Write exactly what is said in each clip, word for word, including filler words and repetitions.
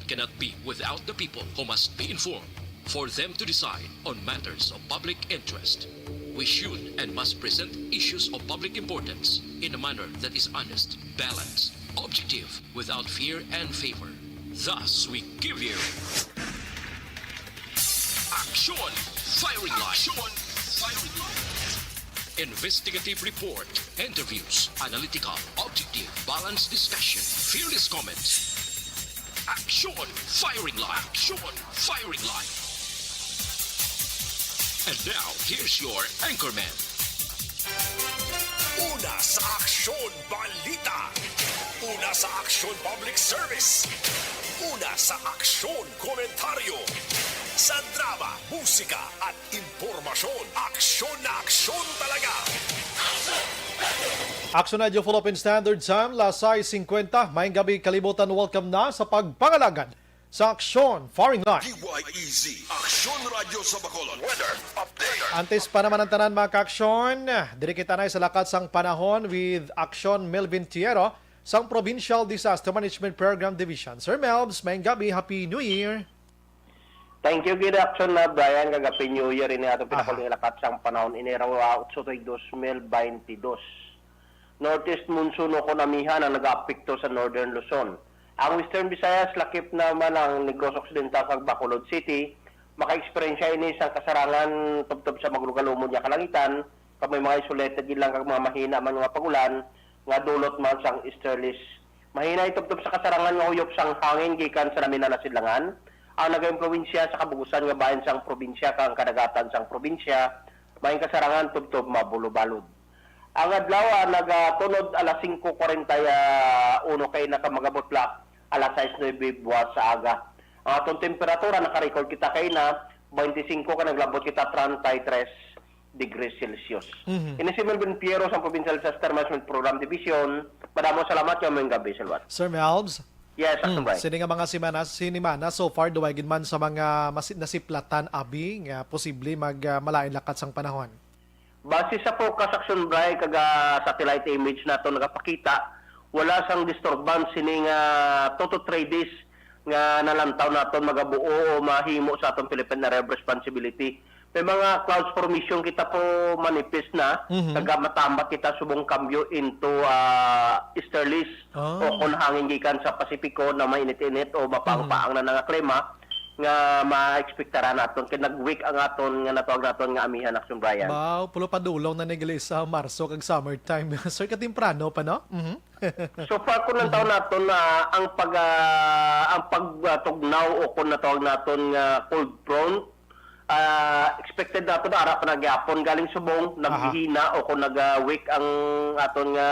cannot be without the people who must be informed for them to decide on matters of public interest. We should and must present issues of public importance in a manner that is honest, balanced, objective, without fear and favor. Thus, we give you Action Firing Line. Action Firing Line. Investigative report, interviews, analytical, objective, balanced discussion, fearless comments. Action Firing Line. Action Firing Line. And now, here's your anchorman. Una sa aksyon, balita. Una sa aksyon, public service. Una sa aksyon, komentaryo. Sa drama, musika, at impormasyon, aksyon na aksyon talaga. Action Radio Philippine Standard Time, las sais singkwenta. Maayong gabi, kalibutan. Welcome na sa pagpangalagad sa Aksyon Firing Line. D Y E Z, Aksyon Radyo sa Bacolod. Weather update. Antes pa naman ang tanan, mga kaaksyon, diri kita na sa lakat sang panahon with Aksyon Melvin Tiero sang Provincial Disaster Management Program Division. Sir Melvs, maayong gabi, Happy New Year! Thank you gid, Aksyon na Brian, kag Happy New Year ini atong Aha. pinakauling lakat sang panahon ini raw, ah, otso tuig dos mil baynte dos. Northeast monsoon o kon amihan ang nagaapekto sa Northern Luzon. Ang Western Visayas, lakip naman ang Negros Occidental kag Bacolod City, maka-eksperyensya ini sang kasarangan tubtob sa maglugalumon nga kalangitan, kag may mga isolated gid lang kag mga mahina man nga pag-ulan nga dulot man sang easterlies. Mahinay tubtob sa kasarangan nga huyop sang hangin gikan sa naminan nga sidlangan ang nagaimpluwensya sa kabug-usan nga bahin sang probinsya kag ang kadagatan sang probinsya, may kasarangan tubtob mabulobalod. Ang adlaw, ah, nagatunod alas singko kwarenta y uno kay nakamagabot la alas sais nuebe buwas sa aga. Ang aton temperatura, naka-record kita kay na twenty-five, kay naglabot kita treinta y tres degrees Celsius. Mhm. Ini si Melvin Piero sa Provincial Disaster Management Program Division. Madamo salamat, nga maayong gabi sa liwat. Sir Melvs? Yes, Sir Mm, Bray. Sini nga mga semana, sinimana, so far, duway gid man sa mga masi-, nasiplatan, abi, nga posible mag, ah, malain lakat sang panahon. Base sa forecast, Action Bray, kag, ah, satellite image nato nagapakita, wala sang disturbance sini nga two to three days nga nalantaw naton magabuo o mahimo sa aton Philippine Area of Responsibility. May mga clouds formation kita po manifest na, Mhm. kag matambat kita subong kambyo into, ah, easterlies Ah. o kon hangin gikan sa Pasipiko na mainit-init o mapaang-paang na nga klima nga maekspektaran naton. Kay nag-weak ang aton nga natawag naton nga amihan, Action Brian. Wow, pulo padulong na ni gali sa Marso kag summertime. Sir, katemprano pa, no? Mhm. So far, kung ang taon naton na ang pag, ah, ang pag, ah, tugnaw o kung natawag naton nga cold front, ah, expected naton na ara pa na gyapon galing subong, Aha. naghihina o kung nag-weak ang aton nga,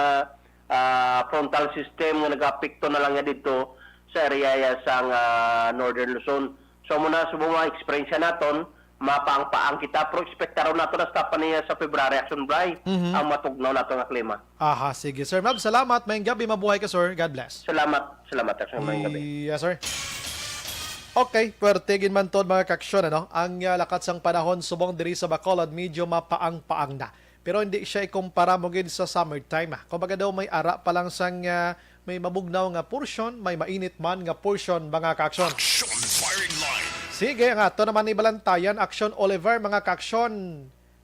ah, frontal system nga nag-apekto na lang niya dito sa area ya sang, ah, Northern Luzon. So, muna subong mga eksperyensya naton, mapaang-paang kita, pero ekspektaron nato na sa pa niya sa February, Action Bray, Mhm. ang matugnaw nato nga klima. Aha, sige, Sir Mab, salamat. Maayong gabi, mabuhay ka, sir. God bless. Salamat, salamat, Action, maayong gabi. Yes, sir. Okay, puwerte gid man to, mga kaaksyon, ano? Ang, ah, lakat sang panahon subong diri sa Bacolod, medyo mapaang-paang na. Pero hindi siya ikumpara mo gid sa summertime, ah. Kumbaga daw, may ara pa lang sang, ah, may mabugnaw nga portion, may mainit man nga portion, mga kaaksyon. Action Firing Line. Sige, nga ato naman ibalantayan, Action Oliver, mga kaaksyon,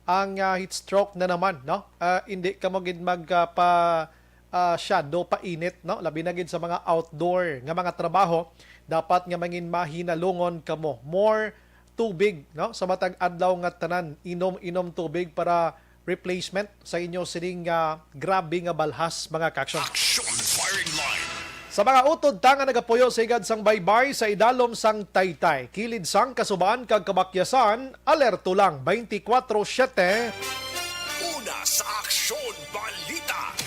ang, ah, heat stroke na naman, no? Ah, hindi ka mo gid mag, ah, pa, ah, shadow, painit, no? Labi na gid sa mga outdoor nga mga trabaho, dapat nga mangin mahinalungon kamo. More tubig, no? Sa matag adlaw nga tanan, inom, inom tubig para replacement sa inyo sining, ah, grabe nga balhas, mga kaaksyon. Action Firing Line. Sa mga utod ta nga nagapuyo sa higad sang baybay sa idalom sang Taytay, kilid sang Kasuban kag Kabakyasan, alerto lang twenty-four seven. Una sa aksyon, balita.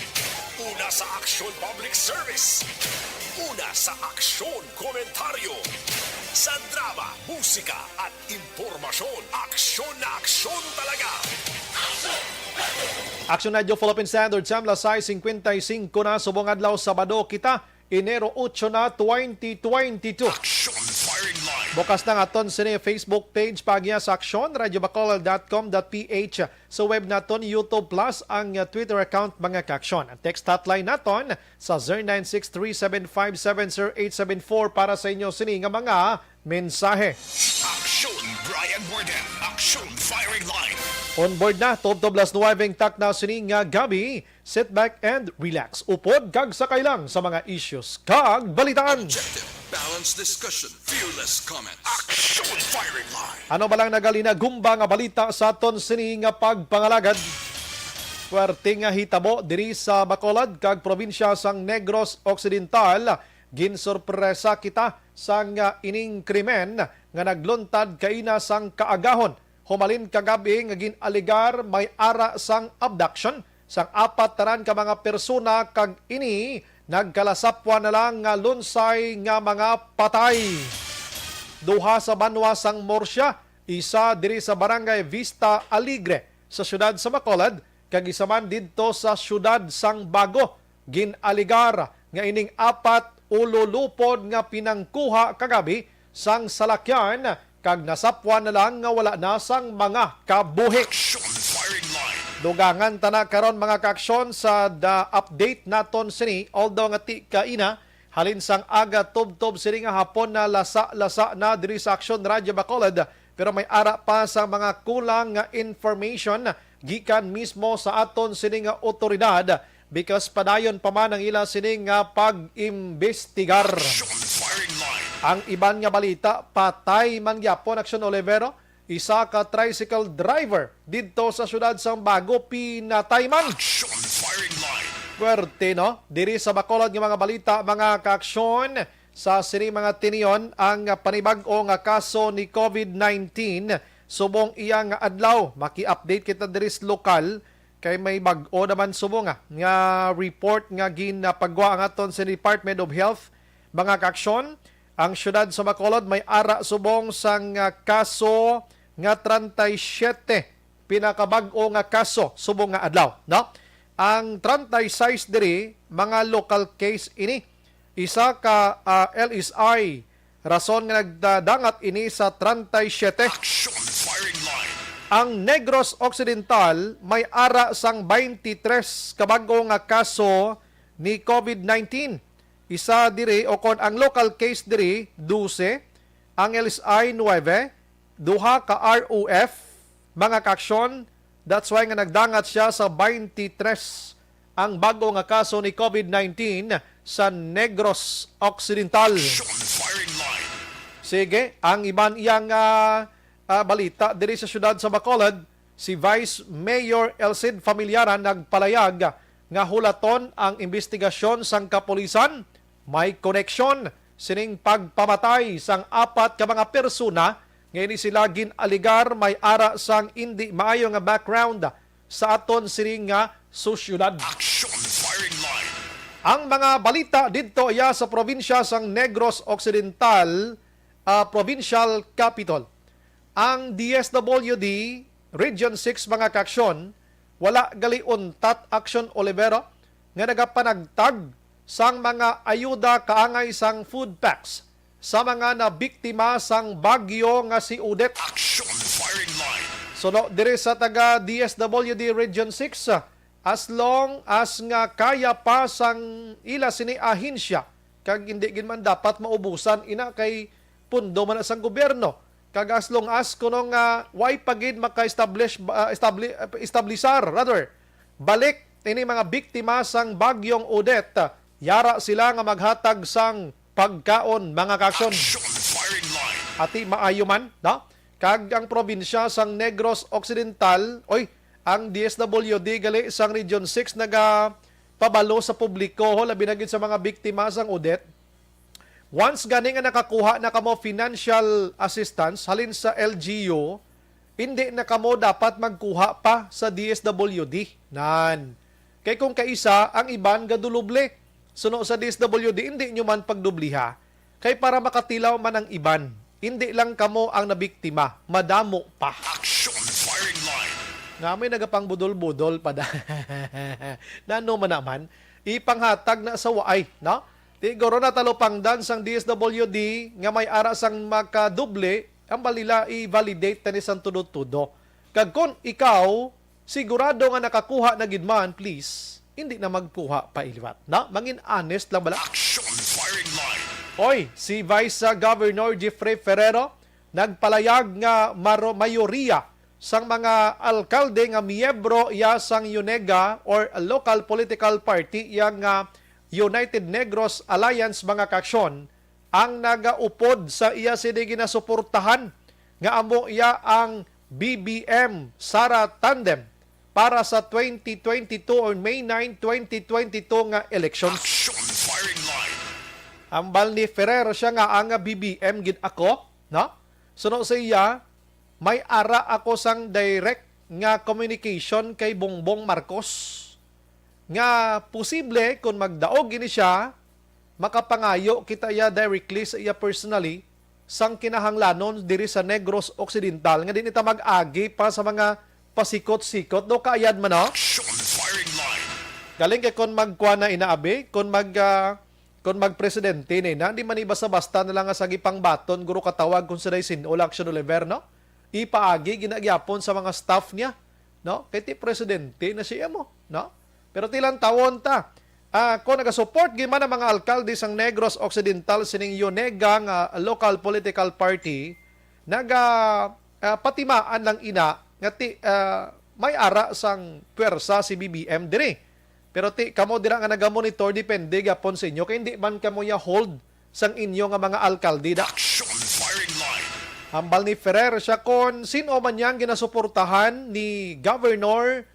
Una sa aksyon, public service. Una sa aksyon, komentaryo. Sa drama, musika, at impormasyon. Aksyon na aksyon talaga. Action Radio Philippine Standard Time, las sais singkwenta y singko na, subong adlaw, Sabado kita, Enero otso na, twenty twenty-two. Action Firing Line. Bukas na nga aton sini Facebook page, pagya sa aksyon, radyo bacolod dot com dot p h. Sa web naton, YouTube Plus, ang, uh, Twitter account, mga kaaksyon. Ang text hotline naton sa zero nine six three seven five seven zero eight seven four para sa inyo sini nga mga mensahe. Aksyon, Brian Warden. Aksyon, Firing Line. On board na, tubtob las nuwebe ang takna sini nga gabi. Sit back and relax. Upod kag sakay lang sa mga issues kag balitaan. Objective, balanced discussion, fearless comments. Aksyon, Firing Line. Ano ba lang nagalinagumba nga balita sa aton sini nga pagpangalagad? Puwerte nga hitabo diri sa Bacolod kag probinsya sang Negros Occidental. Ginsorpresa kita sang, ah, ining krimen nga nagluntad kaina sang kaagahon. Humalin kagab-i nga gin-alegar may ara sang abduction sang apat tanan ka mga persona, kag ini nagkalasapwan na lang nga lunsay nga mga patay. Duha sa banwa sang Murcia, isa diri sa Barangay Vista Alegre sa siyudad sa Bacolod, kag isa man didto sa siyudad sang Bago. Gin-alegar nga ining apat ululupod nga pinangkuha kagabi sang salakyan kag nasapwan na lang nga wala na sang mga kabuhi. Aksyon, Firing Line. Dugangan ta na karon, mga kaaksyon, sa da update naton sini, although nga ti kaina, halin sang aga tubtob sini nga hapon na lasa-lasa na diri sa Aksyon Radyo Bacolod, pero may ara pa sa mga kulang nga information gikan mismo sa aton sini nga awtoridad, because padayon pa man ang ila sini nga pag-imbestigar. Aksyon, Firing Line. Ang iban nga balita, patay man gyapon, Aksyon Olivero, isa ka tricycle driver didto sa siyudad sang Bago, pinatay man. Aksyon, Firing Line. Puwerte, no? Diri sa Bacolod nga mga balita, mga kaaksyon, sa sini mga tinion, ang panibag-o nga kaso ni covid nineteen subong iya nga adlaw. Maki-update kita diri sa lokal kay may bag-o naman subong nga, nga report nga ginapagwa ang aton sa Department of Health. Mga kaaksyon, ang siyudad sa Bacolod may ara subong sang, ah, kaso nga treinta y siete, pinakabag-o nga kaso subong nga adlaw, no? Ang treinta y seis diri, mga local case ini. Isa ka, ah, L S I, rason nga nagdadangat ini sa treinta y siete. Action Firing Line. Ang Negros Occidental may ara sang twenty-three ka bag-o nga kaso ni covid nineteen. Isa diri, o kon ang local case diri, dose, ang L S I, nuwebe, duha ka R O F, mga kaaksyon. That's why nga nagdangat siya sa twenty-three ang bag-o nga kaso ni covid nineteen sa Negros Occidental. Action Firing Line. Sige, ang iban iyang, ah, ah, balita diri sa siyudad sa Bacolod, si Vice Mayor Elcid Familiaran nagpalayag nga hulaton ang imbestigasyon sang kapulisan. May koneksyon sining pagpamatay sang apat ka mga persona nga ini sila gin-alegar may ara sang indi maayo nga background sa aton sini nga sosyedad. Action Firing Line. Ang mga balita didto iya sa probinsya sang Negros Occidental, ah, provincial capital. Ang D S W D Region six, mga kaaksyon, wala gali untat, Action Olivero, nga nagapanagtag sang mga ayuda kaangay sang food packs sa mga nabiktima sang bagyo nga si Odette. Action Firing Line. Suno diri sa taga D S W D Region six, as long as nga kaya pa sang ila sini ahensya, kag hindi gid man dapat maubusan ina kay pundo man na sang gobyerno, kag as long as kuno nga way pa gid maka-establish, ah, establi-, ah, establisar, rather, balik ini mga biktima sang bagyong Odette, yara sila nga maghatag sang pagkaon, mga kaaksyon. Action Firing Line. Ati maayo man, no? Kag ang probinsya sang Negros Occidental, oy, ang D S W D gali sang Region six nagapabalo sa publiko, ho, labi na gid sa mga biktima sang Odette. Once gani nga nakakuha na kamo financial assistance halin sa L G U, hindi na kamo dapat magkuha pa sa D S W D. Nan. Kay kung kaisa, ang iban gaduluble. Suno sa D S W D, hindi nyo man pagdubliha. Kay para makatilaw man ang iban, hindi lang kamo ang nabiktima, madamo pa. Action Firing Line. Nga may nagapangbudol-budol pa da. Nano man naman, ipanghatag na sa waay, no? Ti guro na talupangdan sang D S W D nga may ara sang makadoble, ang balila i-validate tani sang tudo-tudo. Kag kon ikaw sigurado nga nakakuha na gid man, please, hindi na magkuha pa iliwat. Na, mangin honest lang bala. Action firing line. Oy, si Vice, uh, Governor Jeffrey Ferrero nagpalayag nga maro-, mayoriya sang mga alkalde nga miyembro iya sang UNEGA or local political party iya nga United Negros Alliance, mga kaaksyon, ang nagaupod sa iya sini ginasuportahan nga amo iya ang B B M Sara tandem para sa twenty twenty-two or May nine, twenty twenty-two nga election. Action firing line. Ambal ni Ferrer siya nga ang B B M gid ako, no? Suno sa iya, may ara ako sang direct nga communication kay Bongbong Marcos nga posible kon magdaog ini siya, makapangayo kita iya directly sa iya personally sang kinahanglanon diri sa Negros Occidental nga di nita mag-agi pa sa mga pasikot-sikot, no? Kaayad man, no? Action firing line. Galing kay kon magkuha na inaabi, kon mag, ah, kon magpresidente na ina, di man ni basta-basta na lang nga sa gipangbaton, guro, katawag kung sila'y sin-o, Lacson Oliver, no? Ipaagi ginagyapon sa mga staff niya, no? Kay ti presidente na siya mo, no? Pero ti lantawon ta, ah, kung nagasupport gid man ang mga alkalde sang Negros Occidental sining UNEGA nga local political party, naga, ah, patimaan lang ina nga ti, ah, may ara sang pwersa si B B M diri. Pero ti, kamo dira nga nagamonitor, depende gyapon sa inyo, kay hindi man kamo ya hold sang inyo nga mga alkalde da. Action firing line. Hambal ni Ferrer siya kon sin-o man yang ginasuportahan ni Governor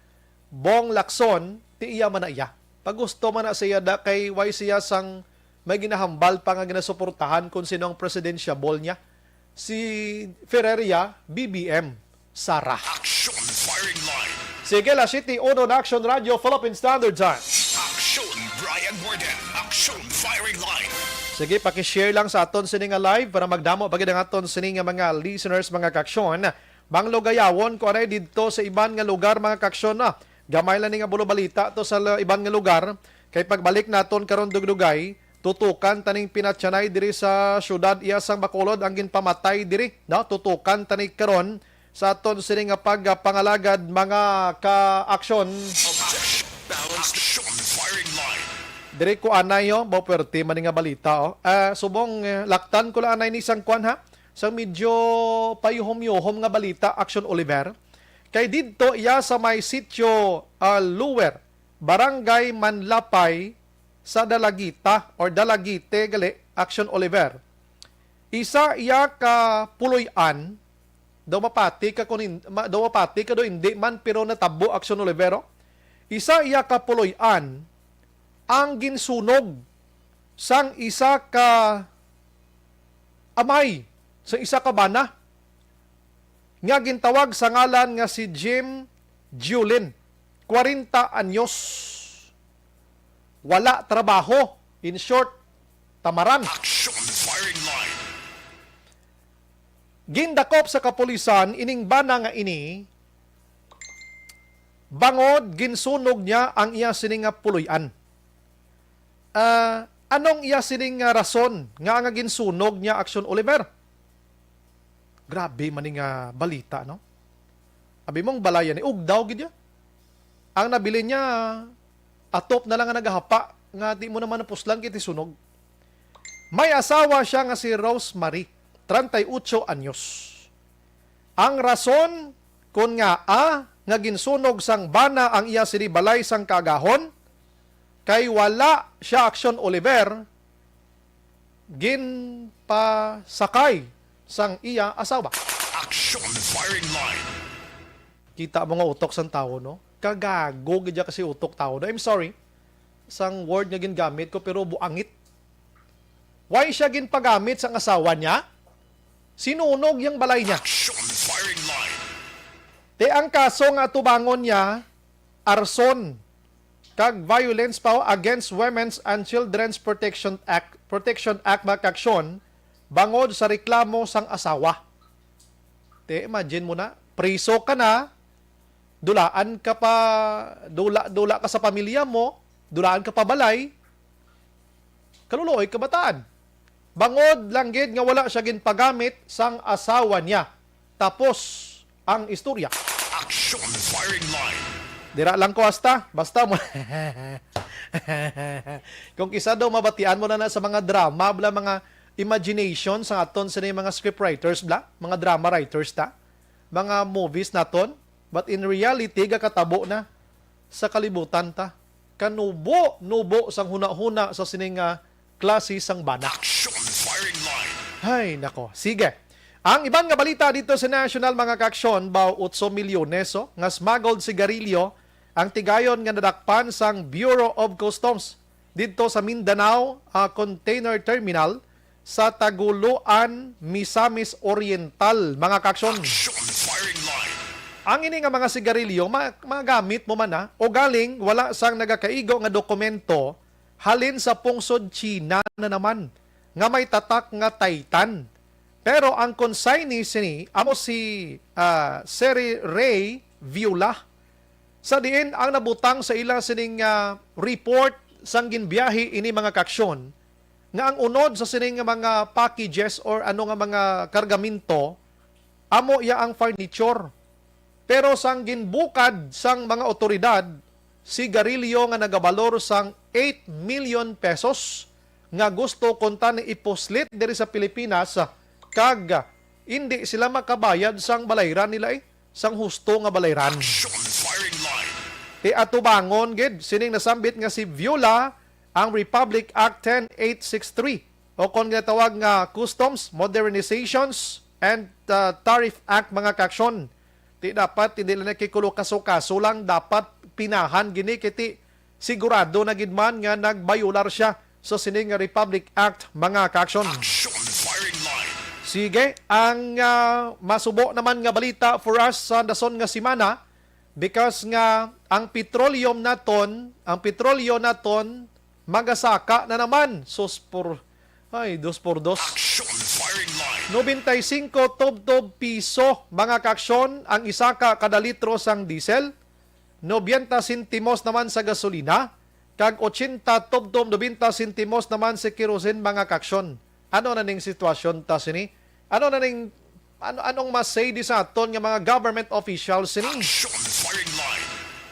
Bong Lacson, ti iya man na iya. Pagusto man na siya da kay way siya sang may ginahambal pa nga ginasuportahan kung sino ang presidentiable niya. Si Ferreria, B B M, Sara. Action firing line. Sige, alas siyete uno na Action Radio, Philippine Standard Time. Action, Brian Warden. Action firing line. Sige, paki-share lang sa aton sini nga live para magdamo pa gid ang aton sini nga mga listeners, mga kaaksyon. Manglugayawon ko anay didto sa iban nga lugar, mga kaaksyon, na gamay lang ni nga bulo balita to sa la-, iban nga lugar. Kay pagbalik naton karon dugdugay, tutukan taning pinatyanay diri sa siyudad iya sang Bacolod ang ginpamatay diri, no? Tutukan tani karon sa aton sini nga pagpangalagad, mga kaaksyon. Action firing line. Diri ko anay, oh, ba, puwerte man ni nga balita, oh. Ah, subong, eh, laktan ko lang anay ni sang kwan, ha? Sang medyo payuhom-yuhom nga balita, Action Oliver. Kay didto iya sa may sitio, ah, Lower, Barangay Manlapay sa Dalagita or Dalaguete gali, Action Oliver. Isa iya ka puloy-an, daw mapati ka kun hin-, ma-, daw mapati ka daw hindi man, pero natabo, Action Olivero. Isa iya ka puloy-an ang ginsunog sang isa ka amay, sa isa ka bana nga gintawag sa ngalan nga si Jim Julin, kwarenta anyos. Wala trabaho. In short, tamaran. Action firing line. Gindakop sa kapulisan ining bana nga ini bangod ginsunog niya ang iya sini nga puloy-an. Ah, anong iya sini nga rason nga nga ginsunog niya, Action Oliver? Grabe man ni nga balita, no? Abi mong balaya ni Ugdaw gid ya. Ang nabilin niya, atop na lang nga nagahapa, nga di mo naman napuslan kay ti sunog. May asawa siya nga si Rosemary, treinta y ocho anyos. Ang rason kon ngaa nga ginsunog sang bana ang iya sini balay sang kaagahon, kay wala siya, Action Oliver, ginpasakay sang iya asawa. Action firing line. Kita mo nga utok sang tawo, no? Kagago gid ya kasi utok tawo, no? I'm sorry sang word nga gingamit ko, pero buangit. Why siya ginpagamit sang asawa niya? Sinunog yang balay niya. Action firing line. Te, ang kaso nga atubangon niya, arson kag violence pa against Women's and Children's Protection Act, Protection Act, mga kaaksyon, bangod sa reklamo sang asawa. Te, imagine mo na, priso ka na, dulaan ka pa, dula, dula ka sa pamilya mo, dulaan ka pa balay, Kaluluoy kabataan. Bangod lang gid nga wala siya ginpagamit sang asawa niya. Tapos ang istorya. Action Firing Line. Dira lang ko hasta, basta mo. Kung kisa daw mabatian mo na na sa mga drama, bla, mga imagination sa aton sa mga scriptwriters, bla, mga drama writers ta, mga movies naton, but in reality gakatabo na sa kalibutan ta. Kanubo-nubo sang hunahuna sa sini nga klase sang bana. Action Firing Line. Hay, nako. Sige. Ang iban nga balita dito sa national, mga kaaksyon, baw otso milyones, oh, nga smuggled sigarilyo ang tigayon nga nadakpan sang Bureau of Customs dito sa Mindanao, ah, Container Terminal sa Tagoloan, Misamis Oriental, mga kaaksyon. Action Firing Line. Ang ini nga mga sigarilyo, ma-, magamit mo man na, o galing wala sang nagakaigo nga dokumento, halin sa pungsod China na naman, nga may tatak nga Titan. Pero ang consignee sini amo si, ah, Seri Ray Viola, sa diin ang nabutang sa ila sining, ah, report sang ginbiyahe ini, mga kaaksyon, nga ang unod sa sining nga mga packages or ano nga mga kargamento, amo iya ang furniture. Pero sang ginbukad sang mga otoridad, sigarilyo nga nagabalor sang eight million pesos nga gusto kuntani ipuslit diri sa Pilipinas, kag indi sila makabayad sang balayran nila, eh, sang husto nga balayran. Action Firing Line. Ti atubangon gid sining nasambit nga si Viola ang Republic Act ten eight six three, o kon ginatawag nga Customs Modernizations and, uh, Tariff Act, mga kaaksyon. Ti dapat hindi lang nakikulo kaso-kaso lang, dapat pinahan gini kay ti sigurado na gid man nga nagbayular siya sa sini nga Republic Act, mga kaaksyon. Action Firing Line. Sige, ang, ah, masubo naman nga balita for us sa dason nga semana, because nga ang petroleum naton, ang petrolyo naton, magasaka na naman. Sus, por-, ay, dos por dos. Action Firing Line. Nobenta y singko tubtob piso, mga kaaksyon, ang isaka kada litro sang diesel. Nobenta sentimos naman sa gasolina, kag ochenta tubtob nobenta sentimos naman sa kerosene, mga kaaksyon. Ano na ning sitwasyon ta sini? Ano na ning, ano, anong ma-say di sa aton nga mga government officials sini? Action Firing Line.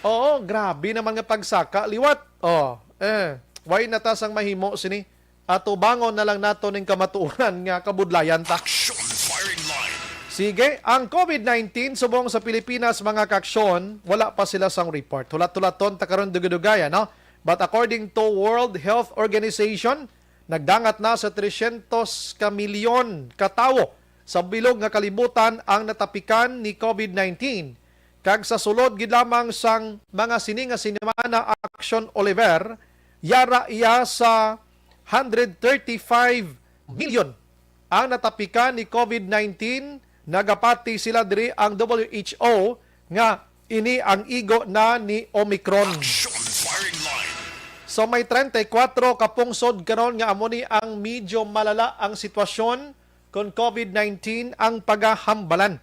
Oo, grabe naman nga pagsaka liwat. Oh, eh, why na ta sang mahimo sini? Atubangon na lang nato ning kamatuoran nga kabudlayan ta. Action Firing Line. Sige, ang COVID nineteen subong sa Pilipinas, mga kaaksyon, wala pa sila sang report. Hulat-hulaton ta karon dugay-dugay, ano? But according to World Health Organization, nagdangat na sa tresyentos ka milyon ka tawo sa bilog nga kalibutan ang natapikan ni COVID nineteen. Kag sa sulod gid lamang sang mga sini nga semana, Action Oliver, yara iya sa hundred thirty-five million ang natapikan ni COVID nineteen. Nagapati sila diri ang W H O nga ini ang igo na ni Omicron. Action Firing Line. So may treinta y cuatro ka pungsod karon nga amo ni ang medyo malala ang sitwasyon kon COVID nineteen ang pagahambalan.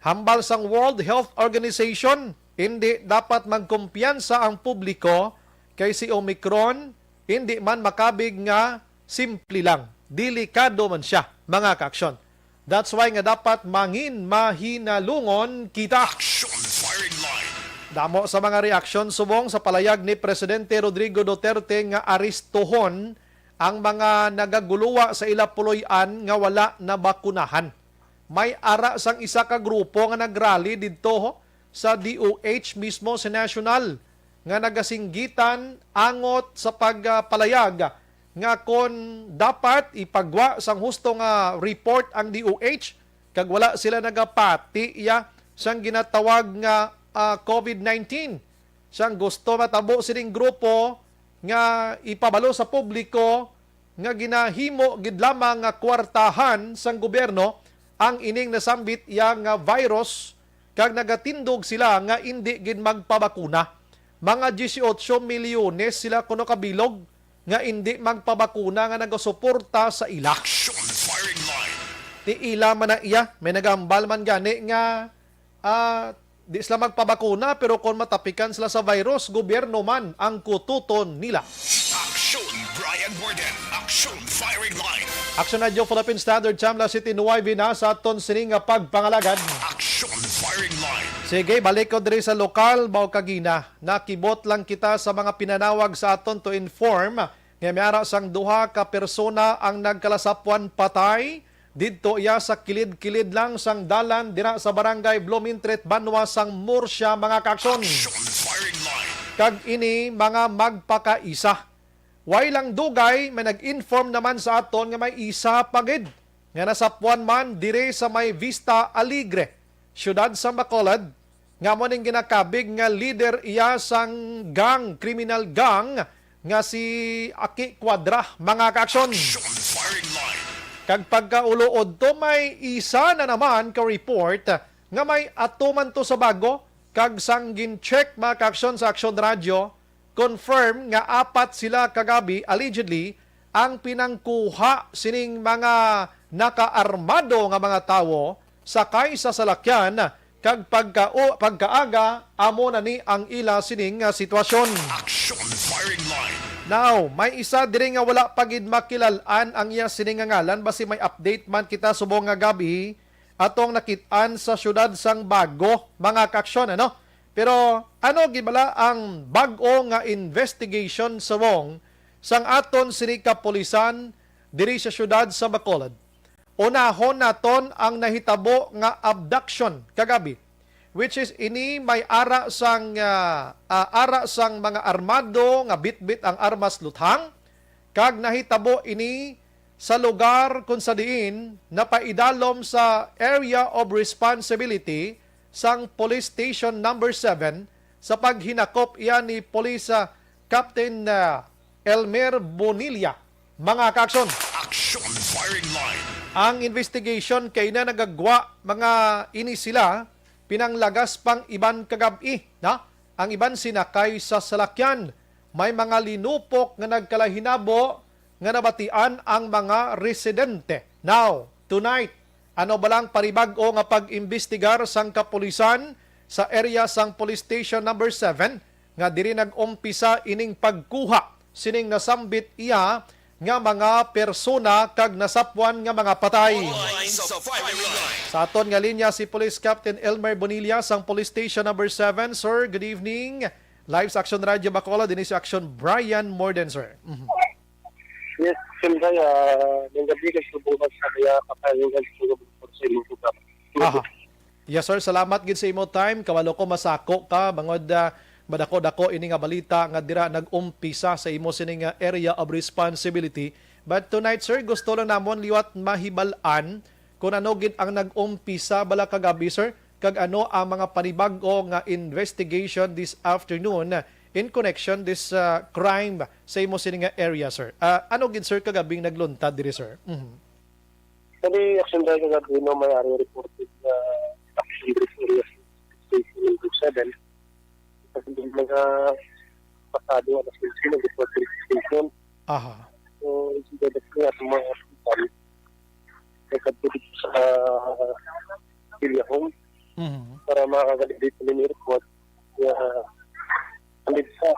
Hambal sang World Health Organization, indi dapat magkumpiyansa ang publiko kay si Omicron indi man makabig nga simple lang. Delikado man sia, mga kaaksyon. That's why nga dapat mangin mahinalungon kita. Action Firing Line. Damo sa mga reaksyon subong sa palayag ni Presidente Rodrigo Duterte nga aristuhon ang mga nagaguluwa sa ila puloy-an nga wala nabakunahan. May ara sang isa ka grupo nga nagrally didto, ho, sa D O H mismo sa national nga nagasinggitan angot sa pagpalayag nga kon dapat ipagwa sang husto nga report ang D O H kag wala sila nagapati iya sang ginatawag nga, ah, COVID nineteen. Sang gusto matabo sining grupo nga ipabalo sa publiko nga ginahimo gid lamang nga kwartahan sang gobyerno ang ining nasambit iya nga virus, kag nagatindog sila nga indi gid magpabakuna. Mga dieciocho milyones sila kuno ka bilog nga indi magpabakuna nga nagasuporta sa ila. Action Firing Line. Ti ila man na iya, may nagambal man gani nga, ah, di sila magpabakuna, pero kon matapikan sila sa virus, gobyerno man ang kututon nila. Action Brian Warden. Action Action Radio Philippine Standard Channel City Nueve na sa aton sini nga pagpangalagad. Action Firing Line. Sige, balik ko diri sa lokal, mao kagina. Nakibot lang kita sa mga pinanawag sa aton to inform nga may ara sang duha ka persona ang nagkalasapwan patay. Didto iya sa kilid-kilid lang sang dalan dira sa barangay Blumentritt, banwa sang Murcia, mga kaaksyon. Action Firing Line. Kag ini mga magpakaisa. Way lang dugay, may nag-inform naman sa aton nga may isa pa gid nga nasapwan man diri sa may Vista Alegre, siyudad sa Bacolod, nga amo ning ginakabig nga leader iya sang gang, criminal gang nga si Aki Cuadra, mga kaaksyon. Action Firing Line. Kag pagkauluod to, may isa na naman ka report nga may atuman to sa bago, kag sang gin-check, mga kaaksyon, sa Action Radio, confirm nga apat sila kagabi, allegedly, ang pinangkuha sining mga nakaarmado nga mga tawo sakay sa salakyan, kag pagka-, pagkaaga, amo na ni ang ila sining, ah, sitwasyon. Action Firing Line. Now, may isa diri nga wala pa gid makilal-an ang iya sining nga ngalan, basi may update man kita subong nga gabi, atong nakit-an sa siyudad sang Bago, mga kaaksyon, ano? Pero ano gid bala ang bag-o nga investigation subong sang aton sini kapulisan diri sa siyudad sa Bacolod? Unahon naton ang nahitabo nga abduction kagabi, which is ini may ara sang, ah, ah, ara sang mga armado nga bitbit ang armas luthang, kag nahitabo ini sa lugar kon sa diin napaidalom sa area of responsibility sang Police Station Number Seven sa paghinakop iya ni Police, ah, Captain, ah, Elmer Bonilla, mga kaaksyon. Action Firing Line. Ang investigation kay na nagagwa, mga ini sila, pinanglagas pang iban kagab-i, na ang iban sinakay sa salakyan. May mga linupok nga nagkalahinabo nga nabatian ang mga residente. Now, tonight, ano ba lang panibag-o nga pag-imbestigar sang kapulisan sa area sang Police Station Number Seven, nga diri nag-umpisa ining pagkuha sining nasambit iya nga mga persona kag nasapwan nga mga patay. All lines of firing line. Sa aton nga linya si Police Captain Elmer Bonilla sang Police Station Number Seven. Sir, good evening. Live sa Action Radio Bacolod, dinhi si Action Brian Morden, sir. Mhm. Yes, siyempre, ah, ngayong gabi, kay subong sa kaya pakayo nga gusto ko sa imong programa. Aha. Yes, sir. Salamat gid sa imo time. Kabalo ko masako ka, bangod, ah, madako-dako ini nga balita nga dira nag-umpisa sa imo sini nga area of responsibility. But tonight, sir, gusto lang namon liwat mahibal-an kung ano gid ang nag-umpisa bala kagabi, sir, kag ano ang mga panibag-o nga investigation this afternoon in connection this, ah, crime sa imo sini nga area, sir. Ah, ano gid, sir, kagabing nagluntad diri, sir? Mhm. Kani, Action Day, kagabi, no, may ari reported na action diri sa area station number seven. Kasi yung mga pasado, alas quince, nag-report sa station. Aha. So, instead of nga sa mga hospital, nagkadto dito sa Villa Home Mhm. para makakalibit sa mini report. Kaya, andito sa,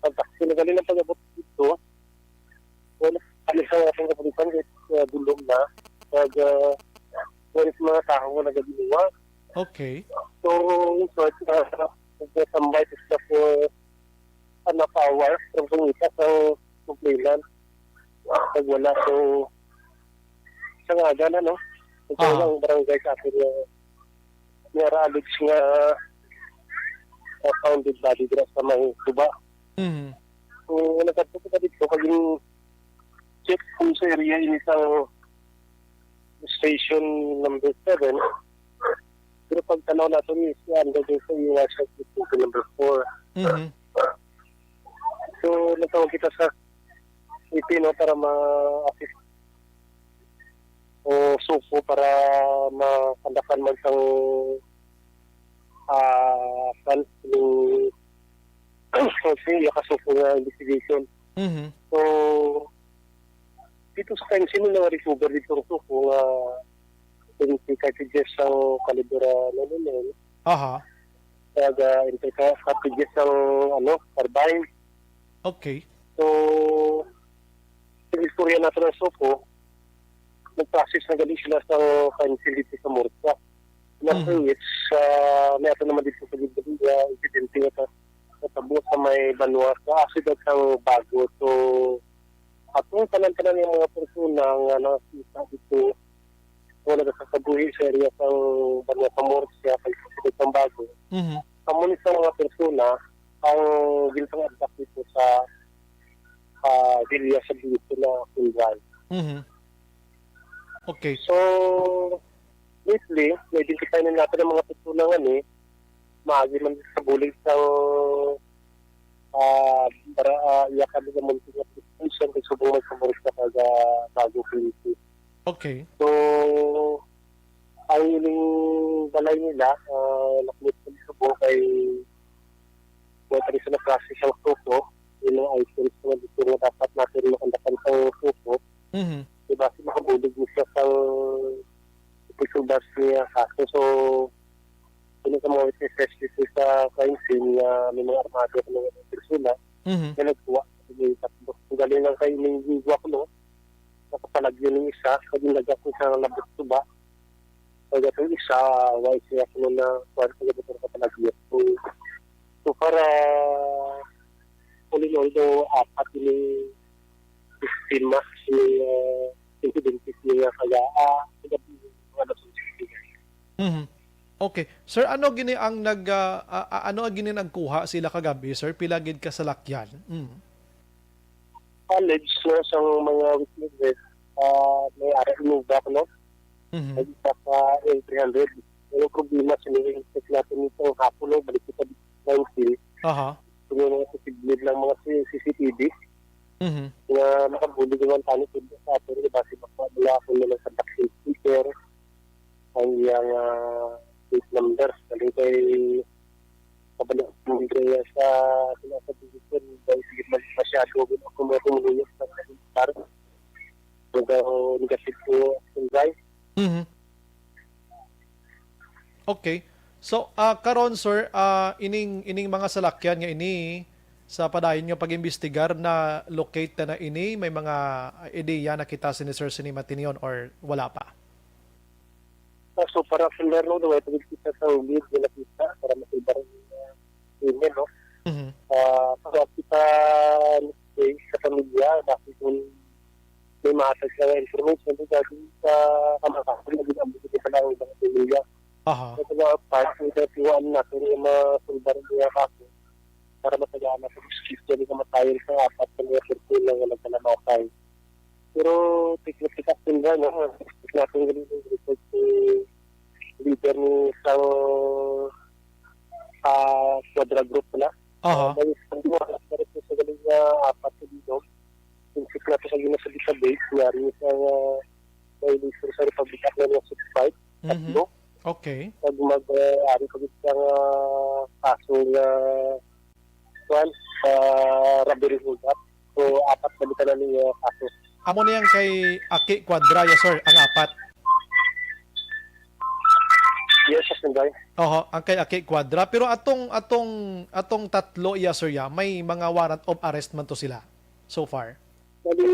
ang taxi na gali ng pag-abot dito, wala, ano sa akong kapulisan, kahit, ah, dulong na, nag, ah, wala sa mga tao nga nagaginuwa. Okay. So, in short, ah, nagkasambay sila for enough hours from kung isa sa complainant. Pag wala, so, sa nga gana, no? Ito Ah. lang ang barangay sa akin nga may ra-, alleged nga, ah, found dead body dira sa may tuba. Mhm. So, nagkadto ko dito, kag yung check kung sa area ini sa station number seven. Pero pag tanaw nato ni si under din sa iwas sa station number four. Mhm. So, nagtawag kita sa C P, no, para ma-assist o suko para makandakan man sang, ah, kan-, yung, kung sino yung kasuko nga investigation. Mhm. So, dito sa time, sino na recover dito ang suko nga twenty cartridges ang kalibra, ano, ano, ano. Aha. Kag, ah, twenty cartridges ang, ano, carbine. Okay. So, Sa istorya nato ng Subo, nag-process na gali sila sa crime scene dito sa Murcia. Na Mhm. Which, ah, may ato naman dito sa Gibali, ah, insidente nga sa, sa Tabo sa may Banwa, sa Asidad sang Bago. So, atong tanan-tanan yung mga persona nga nakita dito, wala na sa kabuhi sa area sang Banwa sa Murcia, kay sa Asidad sang Bago. Mhm. Amo ni sa mga persona ang ginpang-abduct dito sa, ah, Villa sa Bito na Sundral. Mhm. Okay. So, lately, na-identify na natin ang mga persona nga ni, maagi man sa bulig sa, ah, bara, ah, iya kami nga munti nga police station kay subong man sa Morris na taga Bago City. Okay. So, ang ining balay nila, ah, nakulit sa subong kay wala pa rin sa na-process ang Subo, yung mga items nga dito nga dapat natin makandakan sa Subo. Mhm. Diba, si makabulig mo siya sa pagsulbas niya kaso. So, yun sa mga witnesses dito sa crime scene nga may mga armado at mga persona Mhm. na nagkuha. Sige, tapos, ang galing lang kayo ng gigwa ko, no? Nakapalagyo ng isa, pag nilagyan ko sa labot suba, pag itong isa, why siya ko na kuwan sa labot ng kapalagyo. So, so para, all in all, daw, apat yung biktima, yung, uh, incident niya kaya, ah, kagabi, mga nasusunod. Mhm. Okay. Sir, ano gini ang nag, ah, ah, ah, ano ang gini nagkuha sila kagabi, sir? Pila gid ka salakyan? Mm. Alleged na sa mga witnesses, ah, may ara Innova, no? Mhm. Nag-isa ka L three hundred. Pero ang problema, sinuwing check natin nitong hapon, no? Balik kita nineteen. Aha. Kung may mga posible lang mga C-, C C T V Mhm. nga nakabulig naman tani sa atin, di ba? Si Bakwa nila, kung nila sa vaccine sticker, ang iyang, ah, plate number. Kasi kay kabalo mo kaya sa sila sa position, dahil sige man masyado, kung ako mga kumuliyak sa kalimtar, kung daw negative po, kung guys, Mhm. Okay. So, ah, karon, sir, ah, ining, ining mga salakyan nga ini, sa padayon nga pag-imbestigar, na-locate na na ini, may mga ideya na kita sini, sir, sini matinion or wala pa? Ah, so, para sa Lerno, no, wala pa gid kita sa lead nga nakita para masulbar ang, ah, krimen, no? Mhm. Ah, para kita, eh, sa pamilya, bakit kung may mahatag na information regarding sa kamatasan na ginamit nila ang ibang pamilya. Aha. Sa mga part, may natiwaan natin yung mga sulbar niya kaso para masayaan natin yung justice dyan yung kamatayan sa apat na mga persona nga nagkalamatay. Pero take note kita, Sindra, no? Take natin yung report si leader ni isang, ah, Quadra Group na. Aha. May isang mga sa galing nga apat sa bilog. Insik natin sa gina sa database, yari sa, ah, violation sa Republic Act na six five, Mhm. Tatlo. Okay. Pag mag, ah, ari pa gid sa, ah, kaso nga, kuwan, ah, robbery hold up. So, apat na bitaw na niya kaso. Amo na yang kay Aki Quadra, yes, sir, ang apat. Yes, sir, Sir Guy. Oho, ang kay Aki Quadra. Pero atong, atong, atong tatlo, yes, sir, ya, may mga warrant of arrest man to sila so far. Bali,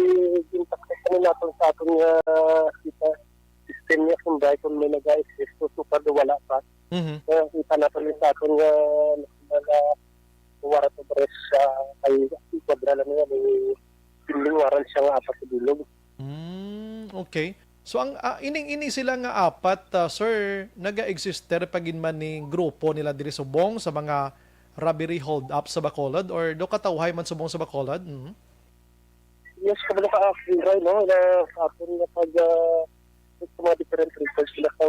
yung taktik naman natin sa ating, ah, kita, system niya kung dahil kung may nag-a-exist, so, so far, wala pa. Mhm. Kaya kita natin yung sa ating, ah, mga warrant of arrest sa kay Quadra lang niya, may pending warrant siya nga apat sa bilog. Mm, okay. So, ang, ah, ining, ini sila nga apat, ah, sir, naga-exist pa gid man ni grupo nila diri subong sa mga robbery hold up sa Bacolod or do katawhay man subong sa Bacolod? Mm. Yes, kabalo ka, ah, Sir Guy, no, na sa aton nga pag, ah, sa mga different records nila sa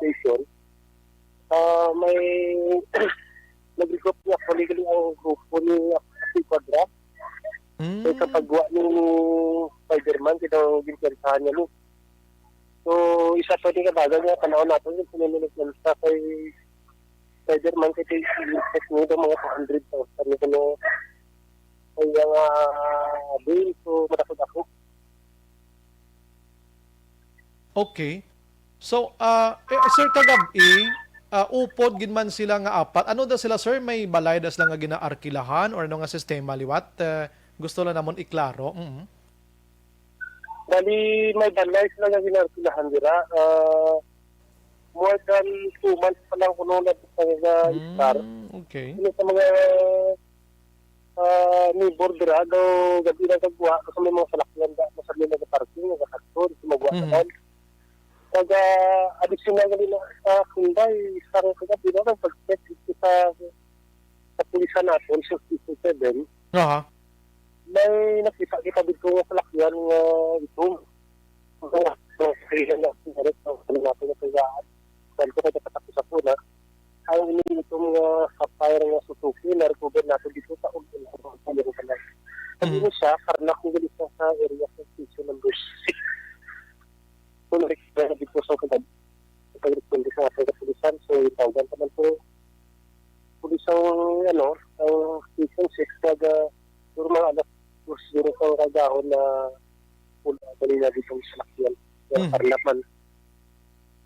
station, ah, may nag-recruit niya actually gali ang grupo ni Apoy Quadra. Mm. Sa pagwa ni Spider-Man, kaya daw ginpwersahan niya, no? So, isa pa din kabagan nga, tanaw natin, yung pinanunod lang sa kay Spider-Man, kay Spider-Man, mga two hundred thousand, ano, kaya nga, bail, so, madako-dako. Okay. So, ah, eh, sir, kagabi, ah, upod gid man sila nga apat. Ano da sila, sir? May balay da sila nga ginaarkilahan or ano nga sistema liwat? Eh, gusto lang namon iklaro. Mm. Bali, may balay sila nga ginarkilahan dira. Ah, more than two months pa lang kuno na sa nga star. Mm, okay. Ano sa mga ah, neighbor dira, daw gabi na gagwa, kasi may mga salakyan da, masabi na parking, nagakadto, di magwa Mhm. naman. Kag additional na nila sa Hyundai, sa kagabi na lang, pag-check dito sa, sa pulisan natin, sa Station seven, Aha. may nakita kita dito nga salakyan nga itom. Ang kaya na, ang kaya na, ang kaya na, ang kaya na, ang kaya na, ang ini itom nga Sapphire nga Suzuki na recover nato dito sa Ugin, sa Ugin. Sabi Mhm. mo siya, karnak ko gali siya sa area sa station number six. Kung na-recover na dito sa kagab-, pag-recover sa ating kapulisan, so, tawagan pa man po. Pulis ang, ano, ang station six, kag, ah, siguro mga alas dos siguro sa kagahon na pula, kanina dito sa salakyan. Kaya Mhm. karnak man.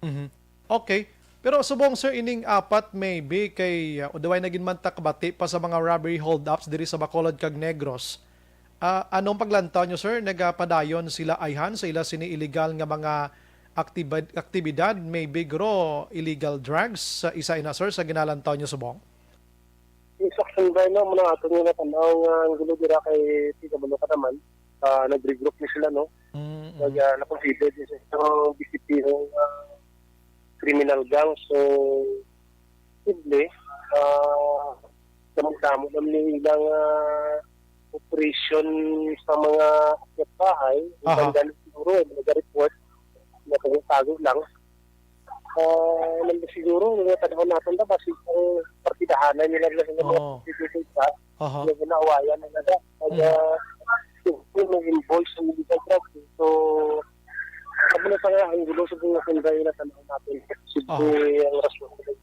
Mhm. Okay. Pero subong, sir, ining apat maybe kay uh, uduway na gid man ta kabati pa sa mga robbery holdups diri sa Bacolod kag Negros. Ah, anong paglantaw nyo, sir? Nagapadayon sila ayhan sa ila sini illegal nga mga aktibad- aktibidad, maybe gro illegal drugs sa isa ina, sir, sa ginalantaw nyo subong? Yung sa Sundai, no, muna ato nga natanaw nga ang gulo dira kay Tigabalo ka naman. Ah, nag-regroup ni sila, no? Mm, Kaya na-consider din sa isang B C P ng ah, criminal gang. So, posible, ah, damo-damo naman yung ilang ah, operation sa mga akyat bahay. Aha. Ang dali siguro, eh, nag-report, nagtago lang. Ah, nang siguro, yung panahon natin na, basi ang partidahanan nila na sila mga Oo. prostitute sa, Aha. yung ginawayan nila na. Kaya, Mm. siguro may involved sa illegal drugs. So, kamo na sa nga, ang gulo sa mga sundalo na tanong natin. Sige, Aha. ang rason nila.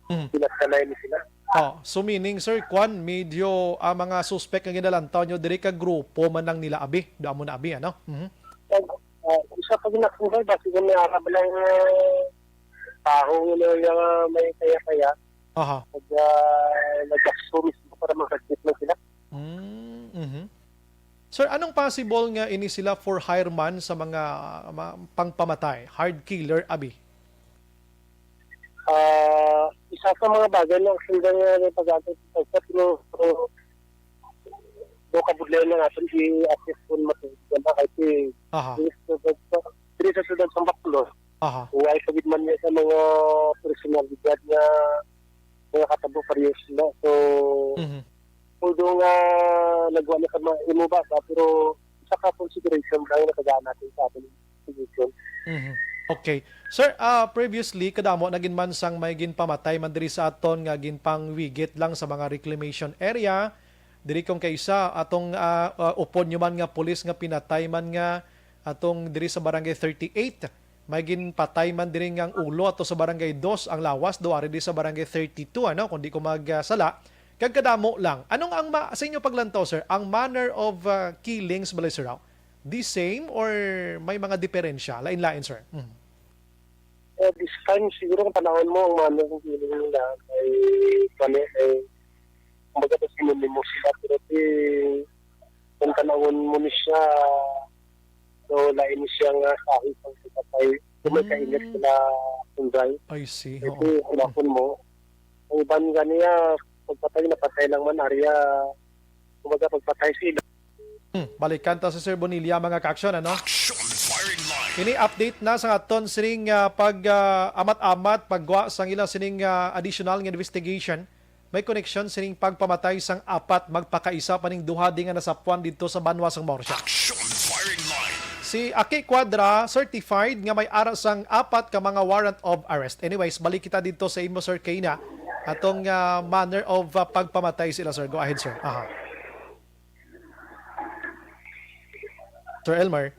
Mm. Pinagkanay mo sila. Oh, so meaning, sir, kwan, medyo ah, mga suspect nga ginalantaw nyo diri ka grupo man lang nila abi, do amo na abi, ano? Mhm. Pag, ah, isa pa ginakungay, basi kung may arab lang uh, taho nga may kaya-kaya, Aha. pag uh, nag-assume mismo para makagit na sila. Mm, mhm. Sir, anong possible nga ini sila for hire man sa mga ma- pangpamatay, hard killer abi? Ah, isa sa mga bagay na sila nga may pag-aantay sa pagkat, no, no, kabudlayan na natin i-assess kung matuod ka na kasi Aha. diri sa syudad sa, diri sa syudad sa Bacolod, Aha. huwag sa gid man niya sa mga personalidad nga mga katabo pareho sila. So, Mhm. although nga nagwa na sa mga imo ba, ba, pero sa ka consideration lang na tagaan natin sa ating institution. Mhm. Okay. Sir, ah, previously, kadamo na gid man sang may ginpamatay man diri sa aton nga ginpangwigit lang sa mga reclamation area. Diri kung kaisa, atong ah, ah, upod nyo man nga pulis nga pinatay man nga atong diri sa barangay thirty-eight. May ginpatay man diri nga ang ulo ato sa barangay dos, ang lawas do ari di sa barangay thirty-two, ano, kung di ko magsala. Kag kadamo lang. Anong ang ma- sa inyo paglantaw, sir? Ang manner of ah, killings, Balisiraw? The same or may mga diferensya? Lain-lain, sir. Mhm. Eh, this time, siguro kung panahon mo, ang manner ng feeling nila ay, kani, ay, kumbaga, mas sinunod mo sila, pero di, kung panahon mo ni siya, so, lain ni siya nga kahit ang kapatay, kung may Mm. kainit sila, kung dry. I see. Ito, Oo. kung mo, ang iban ganiya, pagpatay, napatay lang man, ariya, kumbaga, pagpatay sila. Hmm, balikan ta si Sir Bonilla, mga ka-action, ano? Action firing line. Ini update na sa aton sining ah, pag ah, amat-amat pagwa sang ila sining ah, additional nga investigation. May koneksyon sining pagpamatay sang apat magpakaisa pa ning duha di nga nasapuan didto sa banwa sang Morsha. Action firing line. Si Aki Cuadra certified nga may ara sang apat ka mga warrant of arrest. Anyways, balik kita didto sa imo, Sir Kayna. Atong ah, manner of ah, pagpamatay sila, sir. Go ahead, sir. Aha. Sir Elmer.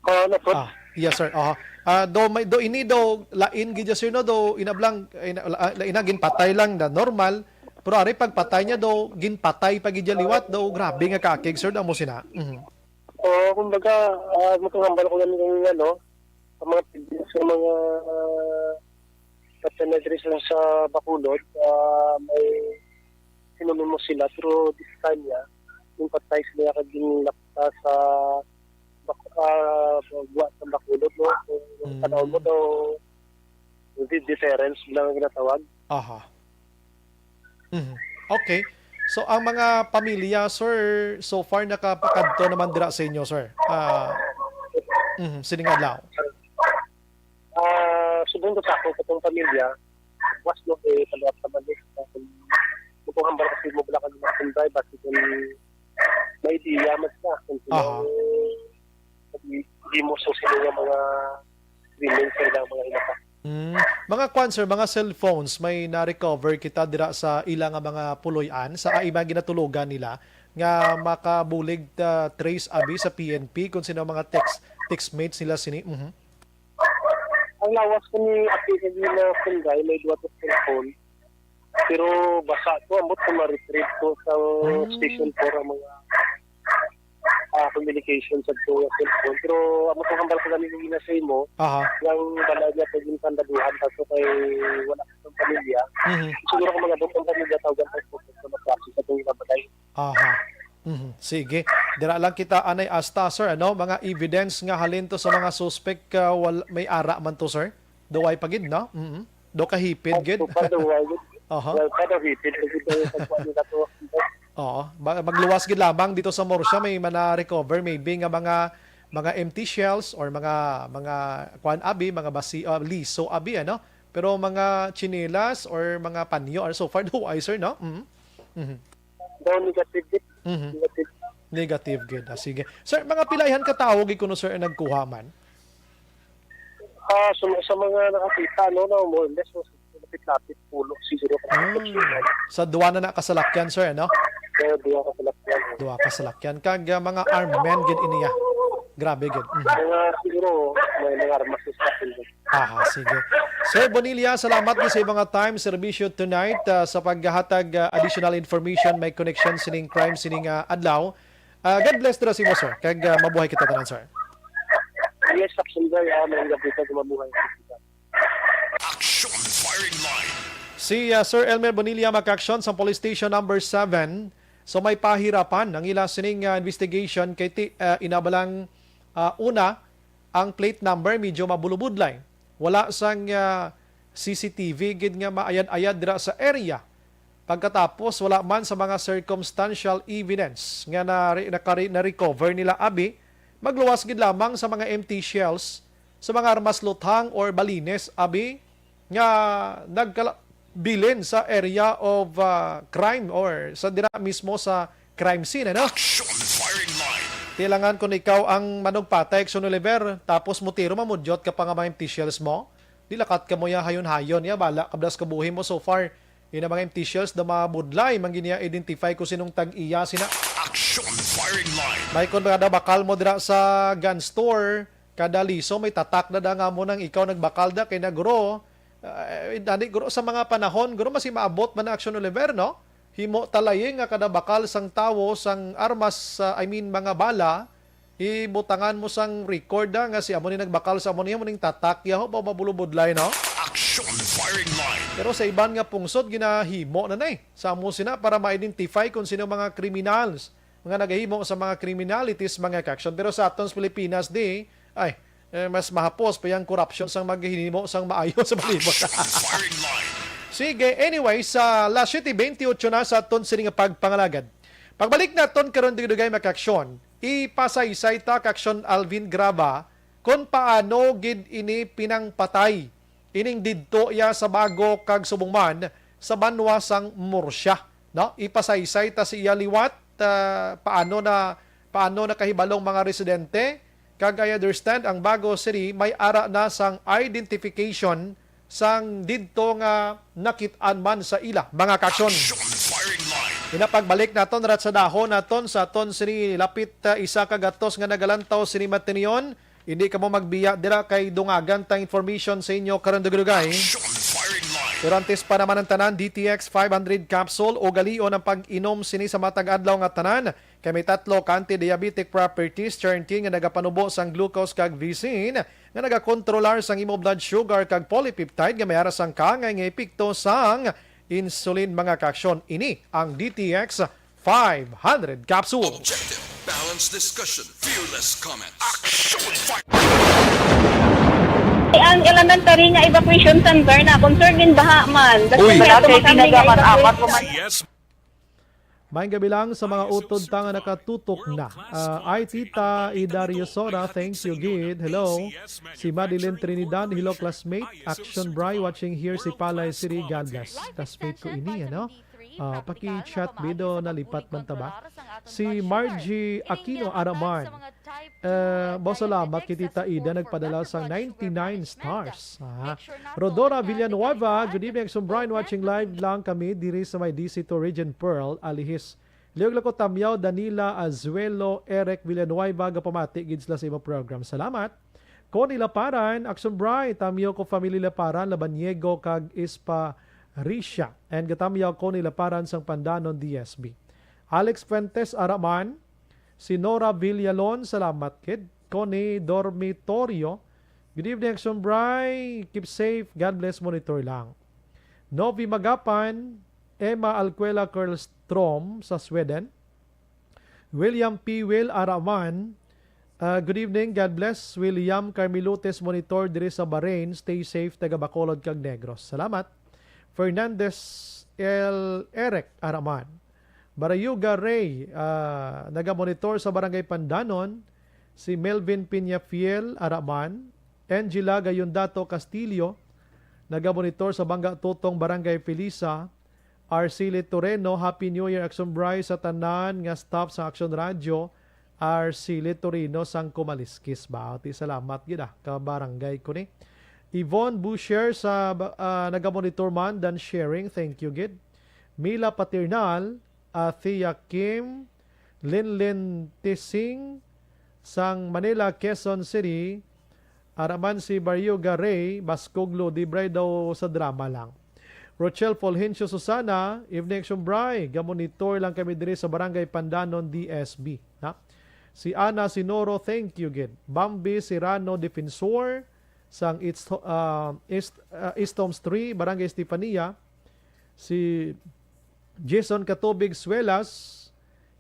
Ah, ano po? Ah, yes, sir. Aha. Ah, do may do ini do lain gid, sir, no, do inablang ina, la- la- ina ginpatay lang na normal, pero ari pagpatay niya do ginpatay pa gid liwat do, grabe nga kakig, sir, damo sina. Mhm. Oo, kumbaga, ah, matungambal ko lang yung ano, sa mga, sa mga uh, sa Bacolod, ah, may sinunod mo sila, pero this time niya, yung patay sila kag ginlakta sa Bac- ah, buwa sa Bacolod, no? Kung Mm. tanaw mo daw, di-, deterrence lang ang ginatawag. Aha. Mhm. Okay. So, ang mga pamilya, sir, so far nakapakadto naman dira sa inyo, sir? Ah, mhm, sining adlaw. Ah, subong ko sa ako, katong pamilya, was no, eh, paliwat naman eh. Kung, kung hambal kasi mo, wala ka naman kung drive, basta kung may idea man siya, kung sino Aha. ang hindi mo sa sino nga mga krimen sa ilang mga hinapa. Mm. Mga kwan, sir, mga cellphones, may na-recover kita dira sa ila nga mga puloy-an, sa ay mga ginatulogan nila, nga makabulig, ah, trace abi sa P N P kung sino ang mga text, textmates nila sini. Mhm. Ang lawas ko ni Ate Regina Funday, may duwa ka cellphone. Pero basa to, ambot ko ma-retrieve ko sa Mm. Station four ang mga, ah, communication sa duwa cellphone. Pero ambot ang hambal ko gani nga sa imo, Aha. Yang wala niya pwedeng pandaduhan, kaso kay wala sa pamilya. Mhm. Siguro kung mga bukang pamilya, tawgan pa po sa mga klase sa itong namatay. Aha. Mhm. Sige. Dira lang kita anay asta, sir, ano? Mga evidence nga halin to sa mga suspect, ah, wal-, may ara man to, sir? Duway pa gid, no? Mhm. Do kahipid gid. Ang super duway gid. Aha. Well, pero hipid na gid ang pagkuha nila to. Oo. Ba-, magluwas gid lamang dito sa Murcia, may mana-recover maybe nga mga, mga empty shells or mga, mga kuan abi, mga basi-, ah, liso abi, ano? Pero mga tsinelas or mga panyo, or so far, duway, sir, no? Mhm. Mhm. Daw negative gid. Mhm. Negative. Negative gid. Ah, sige. Sir, mga pilaihan ka tawo gid kuno, sir, ang nagkuha man? Ah, sa, sa mga nakakita, no, no, more or less, no, lapit-lapit, pulo siguro. Ah. Sa duwa na na kasalakyan, sir, ano? Kaya duwa ka salakyan. Duwa kasalakyan. Kag, ah, mga armed men gid iniya. Grabe gid. Mhm. Mga siguro, may mga armas sa sila. Aha, sige. Sir Bonilla, salamat gid sa imong time, serbisyo tonight, ah, sa paghatag, ah, additional information, may connection sining crime, sining, ah, adlaw. Ah, God bless dira sa imo, sir. Kag, ah, mabuhay kita tanan, sir. Yes, Action Guy, ah, may gabi ka, mabuhay. Action Firing Line. Si, ah, Sir Elmer Bonilla makaaksyon sa Police Station Number Seven. So, may pahirapan ang ila sining, ah, investigation kay ti-, ah, inabalang, ah, una, ang plate number medyo mabulubudlay. Wala sang, ah, C C T V gid nga maayad-ayad dira sa area. Pagkatapos, wala man sa mga circumstantial evidence nga na-, nakari-, na-recover nila abi, magluwas gid lamang sa mga empty shells, sa mga armas luthang or balines abi nga nagkala-, bilin sa area of, ah, crime or sa dira mismo sa crime scene, ano? Action Firing Line. Tilangan kung ikaw ang manugpatay, Action Oliver, tapos mutiro, mamudyot ka pa nga mga empty shells mo. Di lakat ka mo ya hayon-hayon ya, bala kablas kabuhi mo so far. Ina mga empty shells na mabudlay, man gid niya identify kung sinong tag-iya sina. Action Firing Line. May kon kada bakal mo dira sa gun store, kada liso may tatak na da nga mo nang ikaw nagbakal da kay nagro. Ah, dani guro sa mga panahon, guro mas maabot man ang Action Oliver, no? Himo talayi nga kada bakal sang tawo, sang armas, ah, I mean, mga bala, ibutangan mo sang record, ah, nga si amo ni nagbakal sa amo niya, mo ning tatak, yaho ba mabulubudlay, no? Action Firing Line. Pero sa iban nga pungsod, ginahimo na na eh. Sa amo sina para ma-identify kung sino mga criminals, mga nagahimo sa mga criminalities, mga ka-action. Pero sa aton sa Pilipinas, di, ay, eh, mas mahapos pa yung corruption sang maghimo sang maayo sa palibot. Action Firing Line. Sige, anyway, sa alas siyete bentiocho na sa aton sini nga pagpangalagad. Pagbalik naton karon, dugay-dugay, mga ka-action, ipasaysay ta, ka-action Alvin Graba, kung paano gid ini pinangpatay ining didto iya sa Bago kag subong man sa banwa sang Murcia, no? Ipasaysay ta sa iya liwat, ah, paano na, paano nakahibalong mga residente, kag I understand ang Bago City may ara na sang identification sang didto nga nakit-an man sa ila, mga ka-action. Action Firing Line. Ina pagbalik naton, rat sa dahon naton sa aton sini lapit, ah, isa ka gatos nga nagalantaw sini matinion. Hindi kamo magbiya dira kay dungagan ta information sa inyo karon, dugay-dugay. Action Firing Line. Pero antes pa naman ang tanan, D T X five hundred capsule, ugalion ang pag-inom sini sa matag adlaw nga tanan. Kay may tatlo ka anti-diabetic properties, thirteen nga nagapanubo sang glucose kag V C N nga nagakontrolar sang imo blood sugar kag polypeptide nga may ara sang kaangay nga epekto sang insulin, mga ka-action. Ini ang D T X five hundred capsule. Objective, balanced discussion. Fearless comments. Ang elementary nga evacuation center na concern din baha man. Basta Uy. kaya Wala kay tumakam din nga ginagaman evacuation apat ko man. Yes. Maayong gabi lang sa mga utod ta nga nakatutok na. Ah, ay, Tita Ida Riosora, thank you gid. Hello. Si Madeline Trinidad, hello classmate. Action Bry, watching here si Palay City. God bless. Classmate ko ini, ano? Ah, paki-chat, bido nalipat man ta ba? Si Margie Aquino, Araman. Eh, mo salamat kay Tita Ida nagpadala sang ninety-nine stars. Ah. Rodora Villanueva, good evening, Action Bry. Watching live lang kami diri sa may D C two Region Pearl, Alihis. Liog lang ko, Tamyaw, Danila, Azuelo, Eric Villanueva, gapamati gid sila sa imo program. Salamat. Connie Laparan, Action Bry, Tamyaw ko, family Laparan, Labaniego, kag Ispa Risha. And gatamyaw Connie Laparan sang Pandanon D S B. Alex Fuentes, Araman, si Nora Villalon, salamat kid. Connie Dormitorio, good evening, Action Bry. Keep safe. God bless, monitor lang. Novi Magapan, Emma Alcuela Curlstrom sa Sweden. William P. Will Araman, ah, good evening. God bless. William Carmilotes, monitor diri sa Bahrain. Stay safe, taga Bacolod kag Negros. Salamat. Fernandez L. Eric Araman. Barayuga Ray, ah, nagamonitor sa Barangay Pandanon. Si Melvin Peñafiel Araman. Angela Gayondato Castillo, nagamonitor sa Bangga Tutong, Barangay Felisa. R C Litoreno, Happy New Year, Action Bry, sa tanan nga staff sa Action Radio. R C Litoreno sang Kumaliskis ba? Ti salamat gid, ah, ka barangay ko ni. Yvonne Boucher sa, ah, nagamonitor man dan sharing. Thank you gid. Mila Paternal, ah, Thea Kim, Linlin Tising sang Manila, Quezon City. Araman si Baryoga Ray Bascoglo, di bray daw sa drama lang. Rochelle Fulgencio Susana, evening Action Bry, gamonitor lang kami diri sa Barangay Pandanon, D S B. Ha? Si Ana Sinoro, thank you gid. Bambi Serrano Defensor sang East, ah, East, ah, East Homes three, Barangay Estefania. Si Jason Katubig Suelas,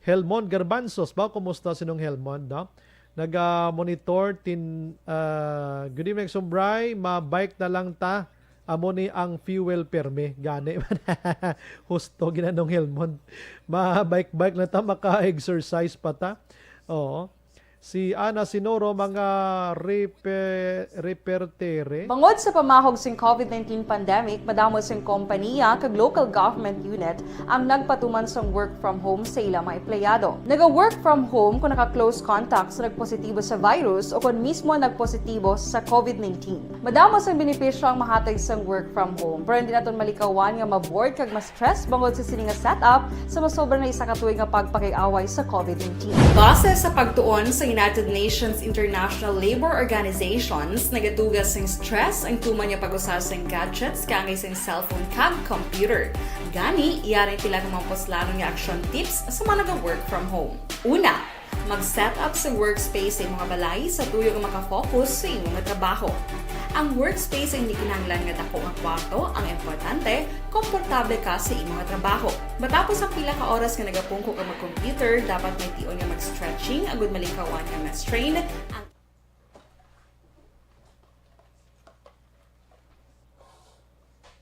Helmond Garbanzos. Ba, kumusta sinong Helmond, no? Naga-monitor tin, ah, good evening, Action Bry. Ma-bike na lang ta. Amo ni ang fuel permi. Gani. Husto ginanong Helmond. Ma-bike-bike na ta, maka-exercise pa ta. Oo. Si Ana Sinoro, mga repe-, repertere. Bangod sa pamahog sing COVID nineteen pandemic, madamo sing kompaniya kag local government unit ang nagpatuman sang work from home sa ila mga empleyado. Naga-work from home kung naka-close contact sa nagpositibo sa virus o kon mismo nagpositibo sa COVID nineteen. Madamo sang benepisyo ang mahatag sang work from home, pero hindi naton malikawan nga ma-bored kag ma-stress bangod sa sini nga setup sa masobra na isa ka tuig nga pagpakig-away sa COVID nineteen. Base sa pagtuon sa United Nations International Labour Organizations, nagaduga sing stress ang tuman nga pag-usa sing gadgets kaangay sing cellphone kag computer. Gani, yari ang pila ka mga puslanon nga action tips sa mga naga-work from home. Una, mag-set up sa workspace sa imo nga balay sa tuyo nga makafocus sa imo nga trabaho. Ang workspace ay hindi kinahanglan nga dako nga kwarto, ang importante, komportable ka sa imo nga trabaho. Matapos ang pila ka oras nga nagapungko ka mag-computer, dapat may tion nga mag-stretching agud malikawan nga ma-strain ang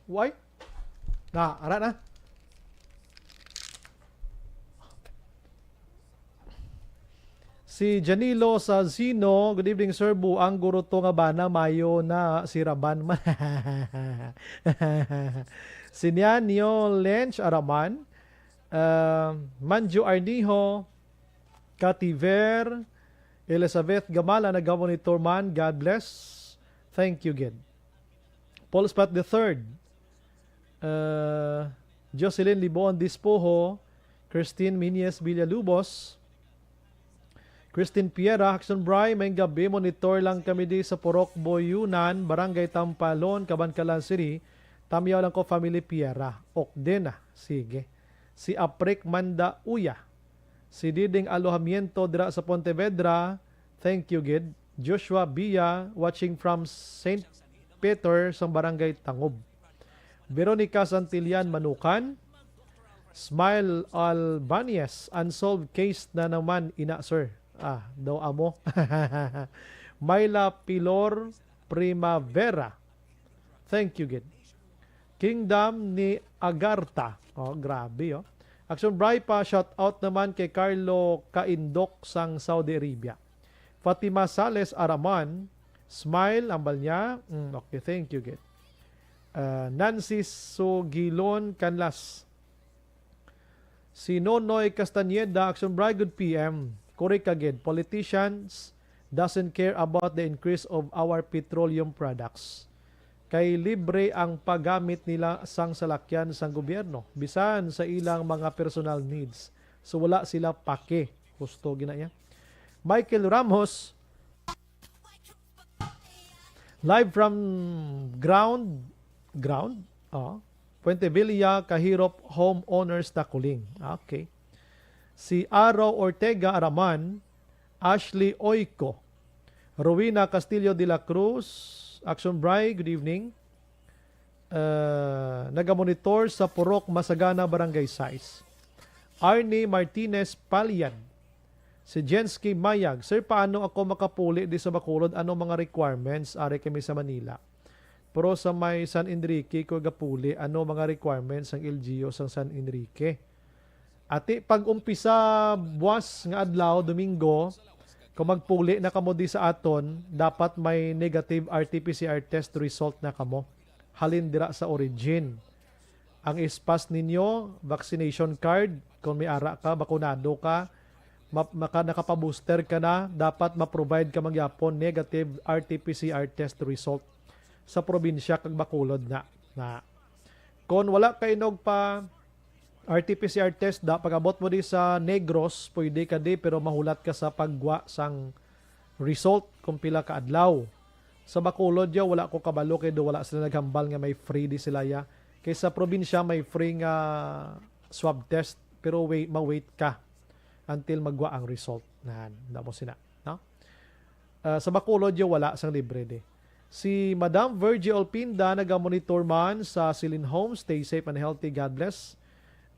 Why? Na, ara na. Si Janilo sa Zino, good evening, sir. Buang guro to nga bana, mayo na si Raban man. Si Nianio Lench Araman, uh, Manjo Arniho, Kativer, Elizabeth Gamala, nagamonitor man. God bless. Thank you, gid. Paul Spot the third, uh, Jocelyn Libon Dispoho, Christine Minies Villalubos, Christine Piera, Action Bry, may gabi, monitor lang kami di sa Purok Boyunan, Barangay Tampalon, Kabankalan City. Tamyaw lang ko, family Piera. Ok din, ah. Sige. Si Aprik Manda Uya. Si Diding Alojamiento dira sa Pontevedra. Thank you, gid. Joshua Bia, watching from Saint Peter, sa Barangay Tangob. Veronica Santillan Manukan. Smile Albanez, unsolved case na naman ina, sir. Ah, daw amo. Myla Pilor Primavera. Thank you, gid. Kingdom ni Agartha. Oh, grabe, oh. Action Bri, pa shout out naman kay Carlo Kaindok sang Saudi Arabia. Fatima Sales Araman, smile, ambal niya. Mm, okay, thank you, gid. Uh, Nancy Sugilon Canlas. Si Nonoy Castañeda, Action Bri, good P M. Correct ka gid, politicians doesn't care about the increase of our petroleum products. Kay libre ang paggamit nila sang salakyan sang gobyerno, bisan sa ilang mga personal needs. So, wala sila pake. Gusto gina iya. Michael Ramos, live from ground, ground? Oh. Puente Villa, Kahirop Homeowners, Taculing. Okay. Si Aro Ortega Araman, Ashley Oico, Rowena Castillo de la Cruz, Action Bri, good evening. Uh, nagamonitor sa Purok Masagana, Barangay Sais. Arnie Martinez Palian, si Jensky Mayag, "Sir, paano ako makapuli di sa Bacolod? Ano mga requirements? Ari kami sa Manila." Pero sa may San Enrique ko gapuli, ano mga requirements sang L G U sang San Enrique? Ati, pag umpisa buwas nga adlaw, Domingo, kung magpuli na kamo di sa aton, dapat may negative R T P C R test result na kamo halin dira sa origin. Ang ispas ninyo, vaccination card, kung may ara ka, bakunado ka, ma-, maka-, nakapabooster ka na, dapat ma-provide ka mangyapon negative R T P C R test result sa probinsya kag Bacolod na. Na. Kung wala ka inog pa R T P C R test da, pag-abot mo di sa Negros, pwede ka di, pero mahulat ka sa paggwa sang result kung pila ka adlaw. Sa Bacolod ya, wala ko kabalo kay do wala sila naghambal nga may free di sila ya. Kay sa probinsya may free nga swab test, pero wait, ma-wait ka until magwa ang result. Nan, namo sina, no? Ah, sa Bacolod ya, wala sang libre di. Si Madam Virgie Olpinda nagamonitor man sa Silin Home. Stay safe and healthy. God bless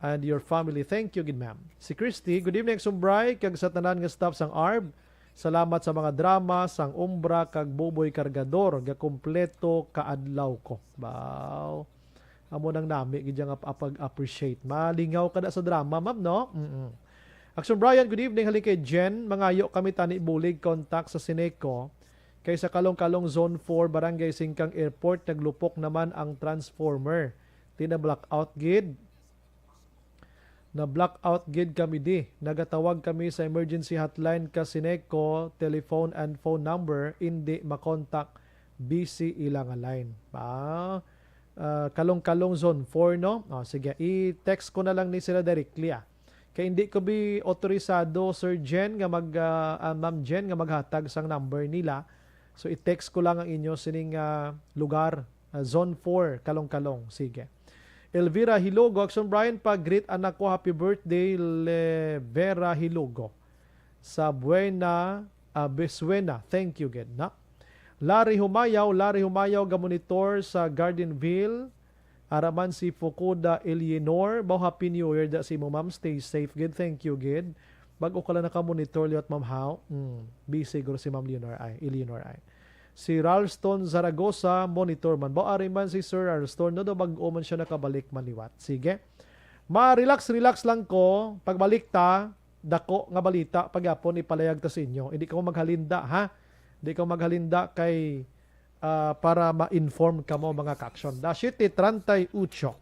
and your family. Thank you gid, ma'am. Si Christy, "Good evening, Action Bri, kag sa tanan nga staff sang ARB. Salamat sa mga drama sang Umbra kag Buboy Cargador. Gakumpleto ka adlaw ko." Baw. Amo nang nami gid nga ap-, pag-appreciate. Malingaw ka na sa drama, ma'am, no? Mm-mm. Action Brian, good evening. Halin kay Jen, mangayo kami tani bulig contact sa Sineco. Kay sa Kalong-Kalong Zone four, Barangay Singkang Airport, naglupok naman ang transformer. Ti na-blackout gid. Na-blackout gid kami di. Nagatawag kami sa emergency hotline ka Sineco, telephone and phone number, indi makontak, busy ila nga line. Ah, ah, Kalong-Kalong Zone four, no? Oh, sige, i-text ko na lang ni sila directly, ah. Kay hindi ko bi autorisado, Sir Jen, nga mag, ah, ah, Ma'am Jen, nga maghatag sang number nila. So, i-text ko lang ang inyo sining, ah, lugar, ah, Zone four, Kalong-Kalong. Sige. Elvira Hilogo, Action Brian, pa-greet anak ko, happy birthday, Levera Hilogo. Sa Buena, ah, Besuena. Thank you gid, na. Larry Humayaw, Larry Humayaw, gamonitor sa Gardenville. Araman si Fukuda Eleanor. Baw, Happy New Year da sa imo, ma'am. Stay safe gid. Thank you gid. Bag-o ka lang nakamonitor liwat, ma'am, haw? Mm, busy siguro si Ma'am Leonor ay, Eleanor ay. Si Ralston Zaragoza, monitor man. Baw, ari man si Sir Ralston, no, daw bag-o man siya nakabalik man liwat. Sige. Ma-relax, relax lang ko. Pagbalik ta, dako nga balita pagyapon ipalayag ta sa inyo. Hindi kamo maghalinda, ha? Hindi kamo maghalinda kay, ah, para ma-inform kamo, mga ka-aksyon. Da siete treinta y ocho.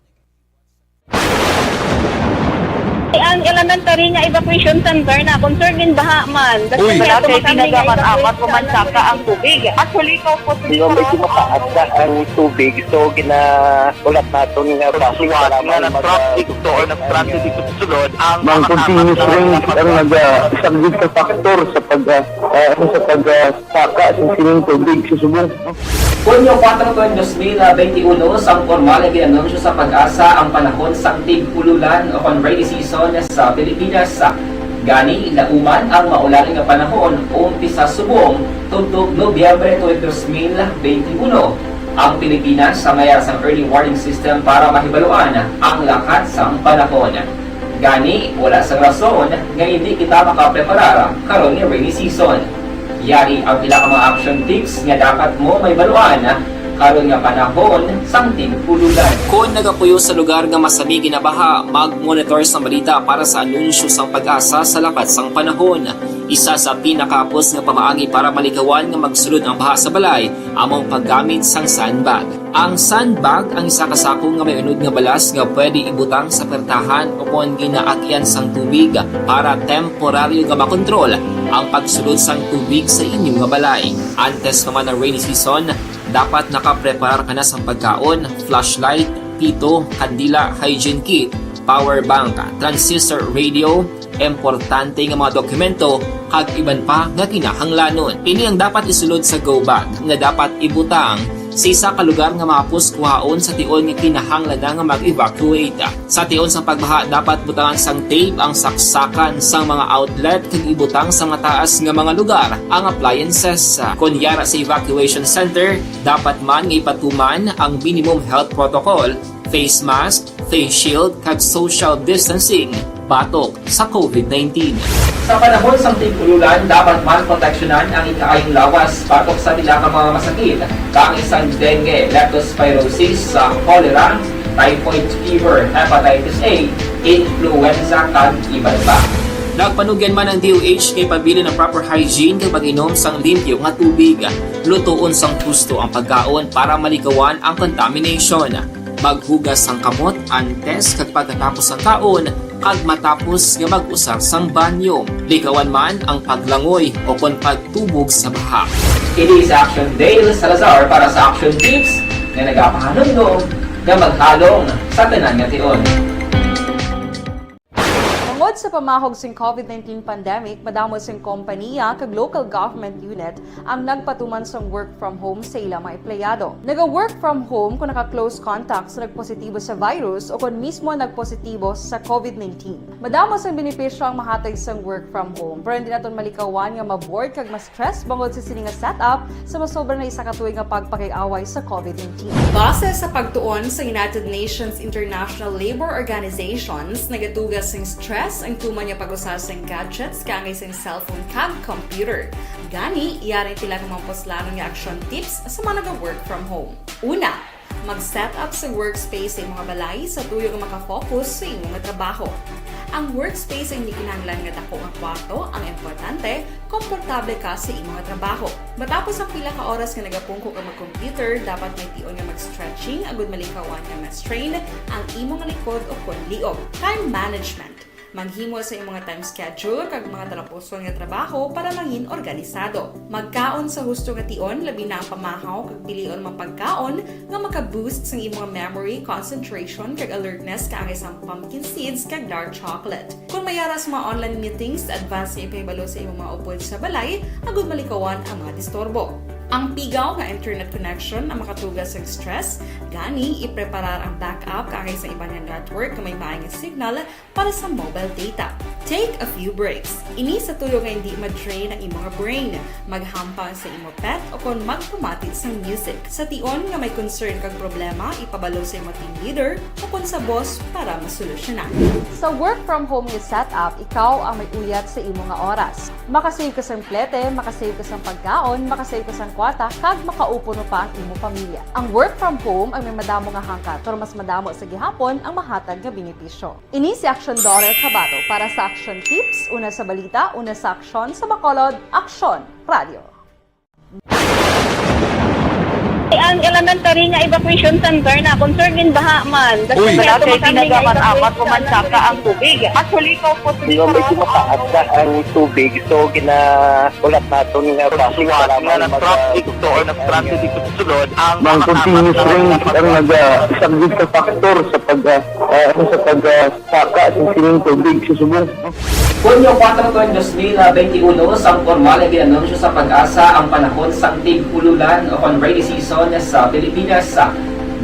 Ang elementary nga evacuation center na concern din baha man. Uy. Wala kay ginagamat-amat ko man saka ang tubig. Actually, ko po. Hindi ko medyo mataas na ang tubig. So, gina-, ulat naton nga traffic, salamat nga mag-, nag-traffic to or nag-traffic dito sa sulod, ang Mang mga continuous tama rain ang naga-, isang big factor sa pag, ah, ah, ano, sa pag, ah, saka sa sining tubig sa subong. Hunyo kuwatro, dos mil benti uno, sang pormal nga gin-anunsyo sa PAGASA ang panahon sang tig-ululan o kon rainy season sa Pilipinas. Gani, lauman ang maulan nga panahon, umpisa subong, tubtob Nobyembre tuig dos mil benti uno. Ang Pilipinas sa mayar sang early warning system para mahibaluan ang lakat sang panahon. Gani, wala sang rason nga hindi kita makapreparar karon nga rainy season. Yari ang pila ka mga action tips nga dapat mo mahibaluan karon nga panahon sang tig-ululan. Kon nagapuyo sa lugar nga masami ginabaha, mag-monitor sang balita para sa anunsyo sang PAGASA sa lakat sang panahon. Isa sa pinakahapos nga pamaagi para malikawan nga magsulod ang baha sa balay amo ang paggamit sang sandbag. Ang sandbag ang isa ka sako nga may unod nga balas nga pwede ibutang sa pertahan o kon ginaagyan sang tubig para temporaryo nga makontrol ang pagsulod sang tubig sa inyo nga balay. Antes pa man ang rainy season, dapat nakapreparar ka na sang pagkaon, flashlight, pito, kandila, hygiene kit, power bank, transistor radio, importante nga mga dokumento, kag iban pa nga kinahanglanon. Ini ang dapat isulod sa go bag nga dapat ibutang sa isa ka lugar nga mahapos kuhaon sa tion nga kinahanglan na nga mag-evacuate. Sa tion sang pagbaha, dapat butangan sang tape ang saksakan sang mga outlet kag ibutang sa mataas nga mga lugar ang appliances. Kon yara sa evacuation center, dapat man nga ipatuman ang minimum health protocol, face mask, face shield, kag social distancing batok sa COVID nineteen. Sa panahon sang tig-ululan, dapat man proteksyonan ang ikaayong lawas batok sa pila ka mga masakit, kaangay sang dengue, leptospirosis, sa cholera, typhoid fever, hepatitis A, influenza, kag iban pa. Nagpanugyan man ang D O H nga ipabilin ang proper hygiene kag pag-inom sang limpyo nga tubig. Lutoon sang husto ang pagkaon para malikawan ang contamination. Maghugas sang kamot antes kag pagkatapos sang kaon kag matapos nga mag-usar sang banyo. Likawan man ang paglangoy o kon pagtubog sa baha. Ini si Action Dale Salazar para sa Action Tips nga nagapahanumdom nga maghalong sa tanan nga tion. Tungod sa pamahog sing COVID nineteen pandemic, madamo sing kompaniya kag local government unit ang nagpatuman sang work from home sa ila mga empleyado. Naga-work from home kung naka-close contact sa nagpositibo sa virus o kon mismo nagpositibo sa COVID nineteen. Madamo sang benepisyo ang mahatag sang work from home, pero hindi naton malikawan nga ma-bored kag ma-stress bangod sa sini nga setup sa masobra na isa ka tuig nga pagpakig-away sa COVID nineteen. Base sa pagtuon sa United Nations International Labour Organizations, nagatuga sing stress ang tuman nga pag-usa sing gadgets kaangay sing cellphone kag computer. Gani, yari ang pila ka mga puslanon nga action tips sa mga naga-work from home. Una, mag-set up sa workspace sa imong balay sa tuyo nga makafocus sa imong trabaho. Ang workspace ay hindi kinahanglan nga dako nga kwarto, ang importante, komportable ka sa imong trabaho. Matapos ang pila ka oras nga nagapungko ka mag-computer, dapat may tion nga mag-stretching agud malikawan nga ma-strain ang imong likod o kon liog. Time management. Maghimo sa imong time schedule kag mga talapuson nga trabaho para mangin organisado. Magkaon sa husto nga tion, labi na ang pamahaw, kag pilion man pagkaon nga maka-boost sang imong memory, concentration, kag alertness kaangay sang pumpkin seeds kag dark chocolate. Kon may ara sa mga online meetings, advance nga ipahibalo sa imong mga upod sa balay agud malikawan ang mga disturbo. Ang pigaw nga internet connection ang makatuga sa stress, gani ipreparar ang backup kaangay sa iban nga network nga may maay nga signal para sa mobile data. Take a few breaks. Ini sa tuyo nga hindi ma-drain ang imong brain. Maghampang sa imo pet o kon magpamati sang music. Sa tion nga may concern kag problema, ipabalo sa imo team leader o kon sa boss para masolusyonan. Sa work from home nga setup, ikaw ang may uyat sa imo nga oras. Makasave ka sang plete, makasave ka sang pagkaon, makasave ka sang kwarta, kag makaupo no pa ang imo pamilya. Ang work from home ang may madamo nga hangkat, pero mas madamo sa gihapon ang mahatag nga benepisyo. Ini si Action Daughter Kabato para sa Action Tips, una sa balita, una sa aksyon, sa Bacolod, Aksyon Radio. Ang elementary nga evacuation center na concern in baha man. Uy. Wala kay ginagamit apat ko man saka ang tubig. Actually, ikaw po, medyo mataas na ang tubig, so gina-, ulat naton nga traffic nga nag-traffic to or nag-traffic dito sa sulod, ang mga continuous rain ang nag-, ah, isang big factor sa pag, ah, ah, ano, sa pag, ah, saka sa sining tubig sa subong. Hunyo kuwatro, tuig dos mil benti uno, sang pormal nga gin-anunsyo sa PAGASA ang panahon sang tig-ululan o kon rainy season sa Pilipinas.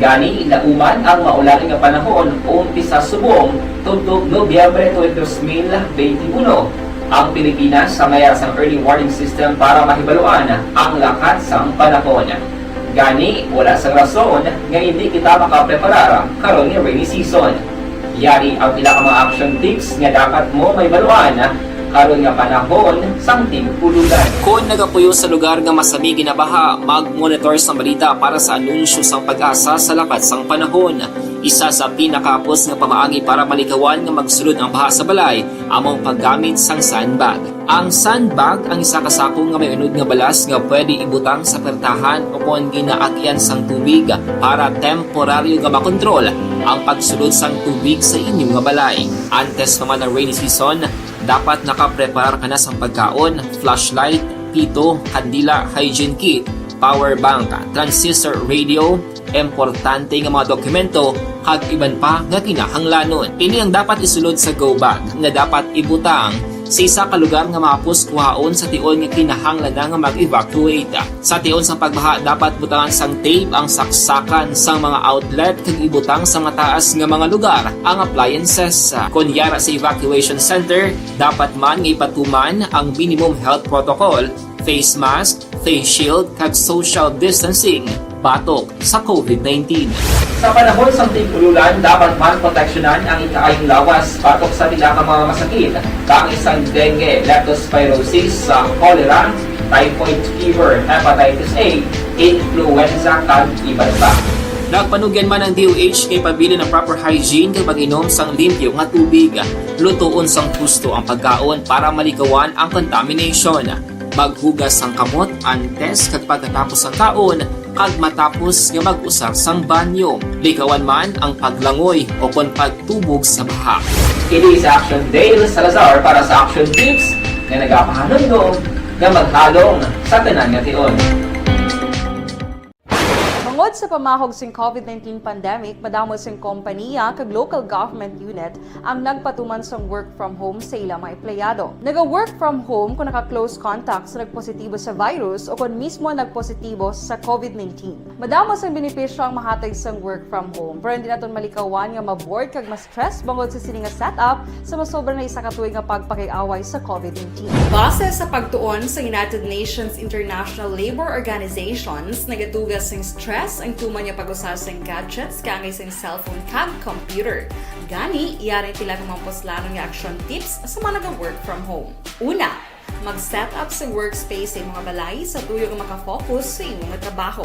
Gani, nauman ang maulan nga panahon umpisa subong tubtob Nobyembre tuig dos mil benti uno. Ang Pilipinas may ara sang early warning system para mahibaluan ang lakat sang panahon. Gani, wala sang rason nga hindi kita makapreparar karon nga rainy season. Yari ang pila ka mga action tips nga dapat mo mahibaluan karon nga panahon sang tig-ululan. Kon nagapuyo sa lugar nga masami ginabaha, mag-monitor sang balita para sa anunsyo sang PAGASA sa lakat sang panahon. Isa sa pinakahapos nga pamaagi para malikawan nga magsulod ang baha sa balay amo ang paggamit sang sandbag. Ang sandbag ang isa ka sako nga may unod nga balas nga pwede ibutang sa pertahan o kon ginaagyan sang tubig para temporaryo nga makontrol ang pagsulod sang tubig sa inyo nga balay. Antes pa man ang rainy season, dapat nakapreparar ka na sang pagkaon, flashlight, pito, kandila, hygiene kit, power bank, transistor radio, importante nga mga dokumento, kag iban pa nga kinahanglanon. Ini ang dapat isulod sa go bag nga dapat ibutang sa isa ka lugar nga mahapos kuhaon sa tion nga kinahanglan na nga mag-evacuate. Sa tion sang pagbaha, dapat butangan sang tape ang saksakan sang mga outlet kag ibutang sa mataas nga mga lugar ang appliances. Kon yara sa evacuation center, dapat man nga ipatuman ang minimum health protocol, face mask, face shield, kag social distancing batok sa COVID nineteen. Sa panahon sang tig-ululan, dapat man proteksyonan ang ikaayong lawas batok sa pila ka mga masakit, kaangay sang dengue, leptospirosis, sa cholera, typhoid fever, hepatitis A, influenza, kag iban pa. Nagpanugyan man ang D O H nga ipabilin ang proper hygiene kag mag-inom sang limpyo nga tubig. Lutoon sang husto ang pagkaon para malikawan ang contamination. Maghugas sang kamot antes kag pagkatapos sang kaon, kag matapos nga mag-usar sang banyo. Likawan man ang paglangoy o kon pagtubog sa baha. Kini si Action Dale Salazar para sa Action Tips nga nagapahanumdom nga maghalong sa tanan nga tion. Bangod sa pamahog sing COVID nineteen pandemic, madamo sing kompaniya kag local government unit ang nagpatuman sang work from home sa ila mga empleyado. Naga-work from home kung naka-close contact sa nagpositibo sa virus o kon mismo nagpositibo sa COVID nineteen. Madamo sang benepisyo ang mahatag sang work from home, pero hindi naton malikawan nga ma-bored kag ma-stress bangod sa sini nga setup sa masobra na isa ka tuig nga pagpakig-away sa COVID nineteen. Base sa pagtuon sa United Nations International Labor Organizations, nagatuga sing stress ang tuman nga pag-usa sing gadgets kaangay sing cellphone kag computer. Gani, yari pila ka mga puslanon nga action tips sa mga naga-work from home. Una, mag-set up sa workspace sa imong balay sa tuyo nga makafocus sa imo nga trabaho.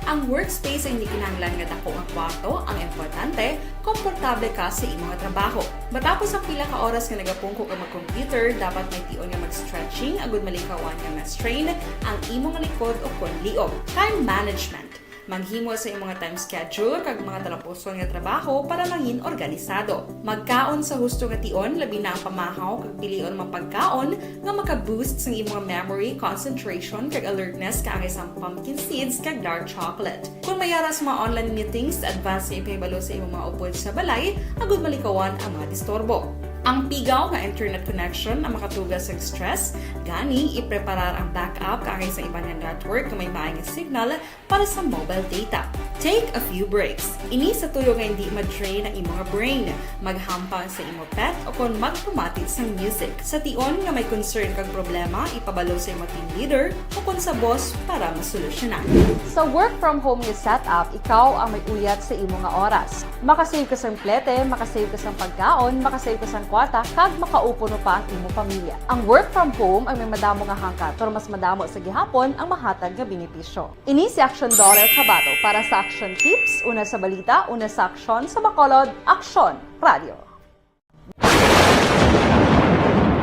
Ang workspace ay hindi kinahanglan nga dako nga kwarto ang importante, komportable ka sa imo nga trabaho. Matapos ang pila ka oras nga nagapungko ka mag-computer, dapat may tion nga mag-stretching agud malikawan nga ma-strain ang imo nga likod o kon liog. Time management. Maghimo sa imo nga time schedule kag mga talapuson nga trabaho para mangin organisado. Magkaon sa husto nga tion, labi na ang pamahaw kag pilion ang mga pagkaon nga maka-boost sang imo nga memory, concentration, kag alertness kaangay sang pumpkin seeds kag dark chocolate. Kung may ara sa mga online meetings, advance nga ipahibalo sa imo mga upod sa balay agud malikawan ang mga disturbo. Ang pigaw nga internet connection ang makatuga sang stress, gani ipreparar ang backup kaangay sa iban nga network nga may maay nga signal para sa mobile data. Take a few breaks. Ini sa tuyo nga hindi ma-drain ang imo nga brain. Maghampang sa imo pet o kon magpamati sang music. Sa tion nga may concern kag problema, ipabalo sa imo team leader o kon sa boss para masolusyonan. Sa work from home nga setup, ikaw ang may uyat sa imo nga oras. Makasave ka sang plete, makasave ka sang pagkaon, makasave ka sang kwarta, kag makaupod pa ang imo pamilya. Ang work from home ang may madamo nga hangkat, pero mas madamo sa gihapon ang mahatag nga benepisyo. Ini si Action Daughter Kabato para sa Action Tips, una sa balita, una sa aksyon, sa Bacolod, Aksyon Radio.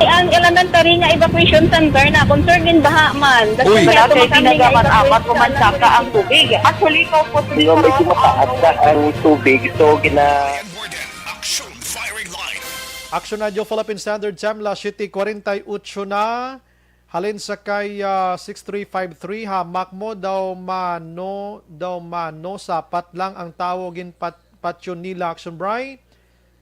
Ang elementary nga evacuation center na concerned in baha man. Uy. Wala kay ginagaman apat o mansaka ang tubig. Actually, ikaw po. Di ba, medyo mataas na ang tubig, so gina- Action Firing Line. Action Radio Philippine Standard Time, las siete cuarenta y ocho na. Halin sa kay, ah, six three five three, hamak mo daw mano, daw mano, sapat lang ang tawo ginpat-, patyon nila, Action Bry,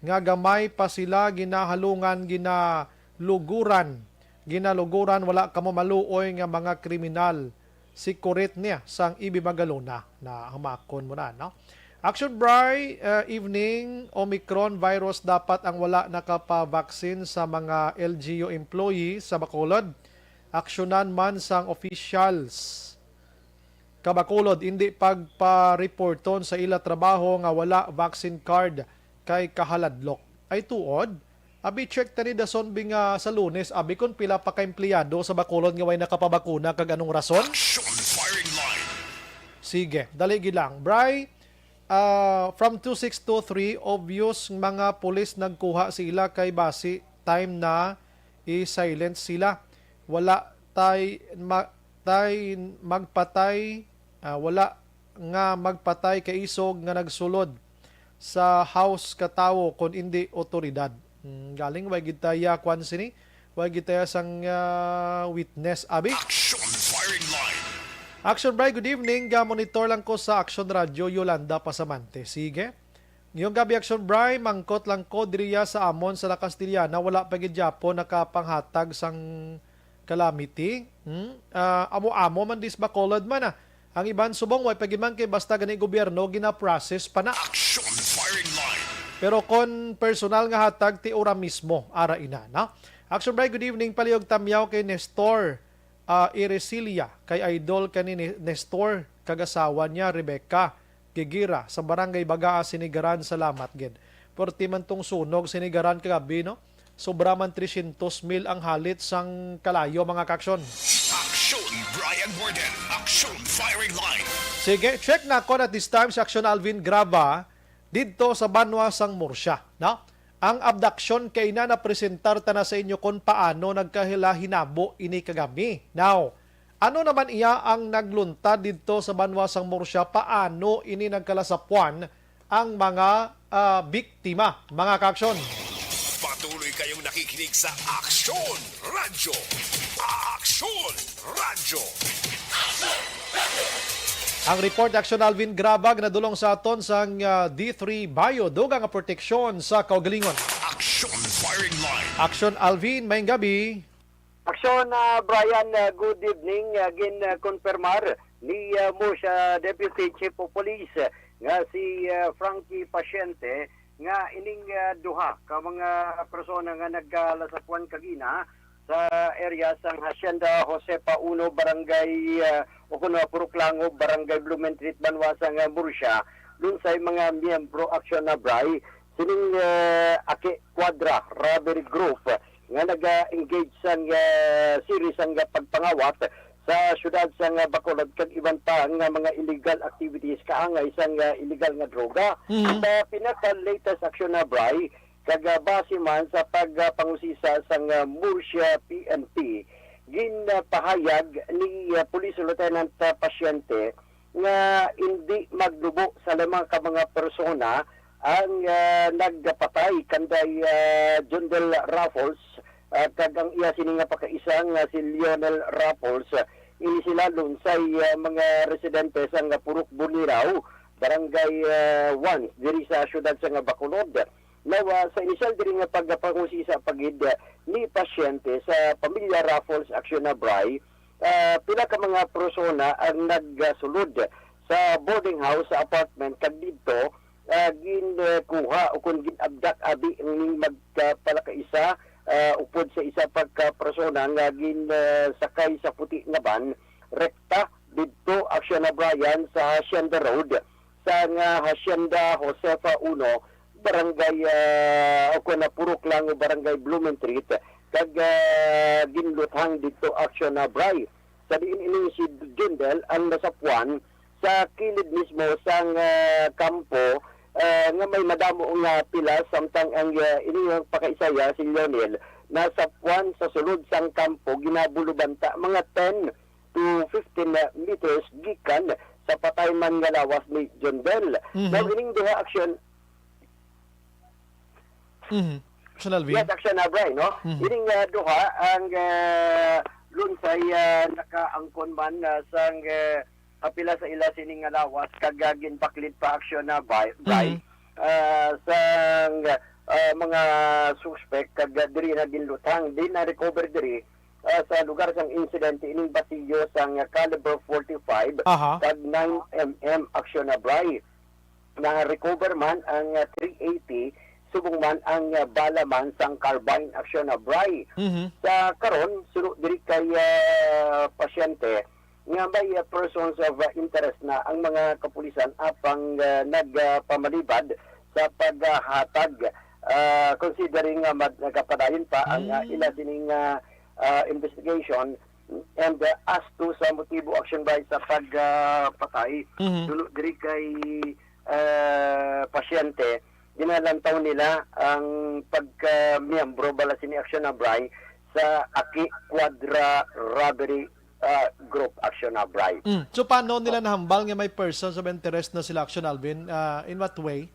nga gamay pa sila ginahalungan, ginaluguran, ginaluguran, wala kamo maluoy nga mga kriminal. Si Kurit niya sang Ibi Magalona na hamakon mo na, no? Action Bry, uh, evening, Omicron virus dapat ang wala nakapavaksin sa mga L G U employee sa Bacolod. Aksyonan man sang officials. Kabacolod, hindi pagpa-reporton sa ila trabaho nga wala vaccine card. kay kahaladlok. Ay tuod? Abi, check tani dason bi nga sa Lunes, abi, kon pila pa ka empleyado sa Bacolod nga way nakapabakuna kag anong rason? Action firing line. Sige, dali gid lang. Bray, ah, from two six two three, obvious mga pulis nagkuha sila kay basi time na i-silence sila. Wala tay ma-, tay magpatay, ah, wala nga magpatay kay isog nga nagsulod sa house ka tawo kon indi otoridad. Hmm, galing, way gid taya kwan sini, way gid taya sang, ah, witness, abi? Action firing line. Action Bray, good evening. Ga-monitor lang ko sa Action Radio, Yolanda Pasamante. Sige. Ngayong gabi, Action Bray, mangkot lang ko diriya sa amon sa La Castellana, wala pa gid gyapon nakapanghatag sang calamity. Hmm? Ah, amo-amo man dis Bacolod man, ah. Ang iban subong, way pa gid man kay basta gani gobyerno, gina-process pa na. Action firing line. Pero kon personal nga hatag, ti ora mismo, ara ina, no? Action Bray, good evening, palihog tamyaw kay Nestor, ah, Iresilia, kay idol kani ni Nestor, kag asawa niya, Rebecca Gigira, sa Barangay Bagaa, Sinigaran. Salamat gid. Perti man tong sunog, Sinigaran, kagabi, no? Sobra man tresyentos mil ang halit sang kalayo, mga kaaksyon. Action, Brian Warden. Action, firing line. Sige, check na ko at this time si Aksyon Alvin Graba didto sa banwa sang Murcia, no? Ang abduction kay na napresentar ta na sa inyo kon paano nagkahila-hinabo ini kagami. Now, ano naman iya ang nagluntad didto sa banwa sang Murcia? Paano ini nagkalasapuan ang mga, ah, biktima, mga kaaksyon? Patuloy kayong nakikinig sa Aksyon Radyo. Aksyon Radyo. Ang report, Aksyon Alvin Grabag, nadulong sa aton sang, ah, D three Bio, dugang nga proteksyon sa kaugalingon. Aksyon Firing Line. Aksyon Alvin, maayong gabi. Aksyon, ah, Brian, ah, good evening. Ah, gin-, ah, konfirmar ni, ah, Murcia Deputy Chief of Police, ah, nga si, ah, Frankie Paciente nga ining, ah, duha ka mga persona nga nagkalasapuan kagina sa area sang Hacienda Josefa Uno, Barangay, ah, o kuno Purok Langob, Barangay Blumentritt, banwa sang, ah, Murcia, lunsay mga miyembro, Aksyon Bray, sining, ah, Aki Quadra Robbery Group nga naga-engage sang, ah, series sang pagpangawat sa siyudad sang Bacolod kag iban pa nga mga illegal activities kaangay sang, ah, illegal nga droga. Mhm. Sa pinaka-latest, Aksyon Bray, kag, ah, base man sa pagpangusisa sang, ah, Murcia P N P, ginpahayag ni, ah, Police Lieutenant, ah, Paciente nga indi magnubo sa lima ka mga persona ang, ah, nagpatay kanday, ah, Jondel Raffles, ah, kag ang iya sini nga pakaisa nga si Lionel Raffles. Ini sila lunsay, ah, mga residente sang Purok Bonirao, Barangay, ah, one, diri sa siyudad sang Bacolod. Now, ah, sa inisyal diri nga pagpangusisa pa gid, ah, ni Paciente sa pamilya Raffles, Aksyon Bray, ah, pila ka mga persona ang nagsulod sa boarding house, sa apartment, kag didto, ah, ginkuha o kon gin-abduct abi ning magpalakaisa, ah, upod sa isa pa ka persona nga gin, ah, sakay sa puti nga van rekta didto, Aksyon Bray, sa Hacienda Road, sa nga Hacienda Josefa Uno, Barangay, ah, o kon Purok Langob, Barangay Blumentritt, kag, ah, ginluthang didto, Aksyon Bray. Sa diin ini si Jondel ang nasapuan sa kilid mismo sang, ah, kampo, ah, nga may madamo nga pilas, samtang ang, ah, ining pakaisa, si Lionel, nasapuan sa sulod sang kampo, ginabulubanta mga ten to fifteen meters gikan sa patay man nga lawas ni Jondel. Mhm. Now, ining duha, Aksyon. Mhm. Aksyon Alvin. Yes, Aksyon Bray, no? Mhm. Ining, ah, duha ang, ah, lunsay, ah, nakaangkon man, ah, sang, ah, apila sa ila sini nga lawas kag, ah, ginpaklit pa, Aksyon Bray, Bray. Mhm. Ah, sang, ah, mga suspek kag, ah, diri na ginluthang, din na-recover diri, ah, sa lugar sang insidente ining basilyo sang, ah, caliber forty-five Aha. kag nine M M, Aksyon Bray. Na-recover man ang, ah, three eighty, subong man ang, ah, bala man sang carbine, Aksyon Bray. Mhm. Sa karon, suno diri kay, ah, Paciente, nga may, ah, persons of, ah, interest na ang mga kapulisan apang, ah, nagpamalibad sa paghatag, ah, considering nga mad-, nagapadayon pa ang, ah, Mm. ila sining, ah, ah, investigation, and, ah, as to sa motibo, Action Bri, sa pag, ah, patay, Mhm. dulo diri kay, ah, pasyente, ginalantaw nila ang pagka-miyembro bala sini, Action Bri, sa Aki Quadra Robbery, ah, Group, Action Bri. Mm. So, paano nila nahambal nga may persons of interest na sila, Action Alvin? Ah, in what way?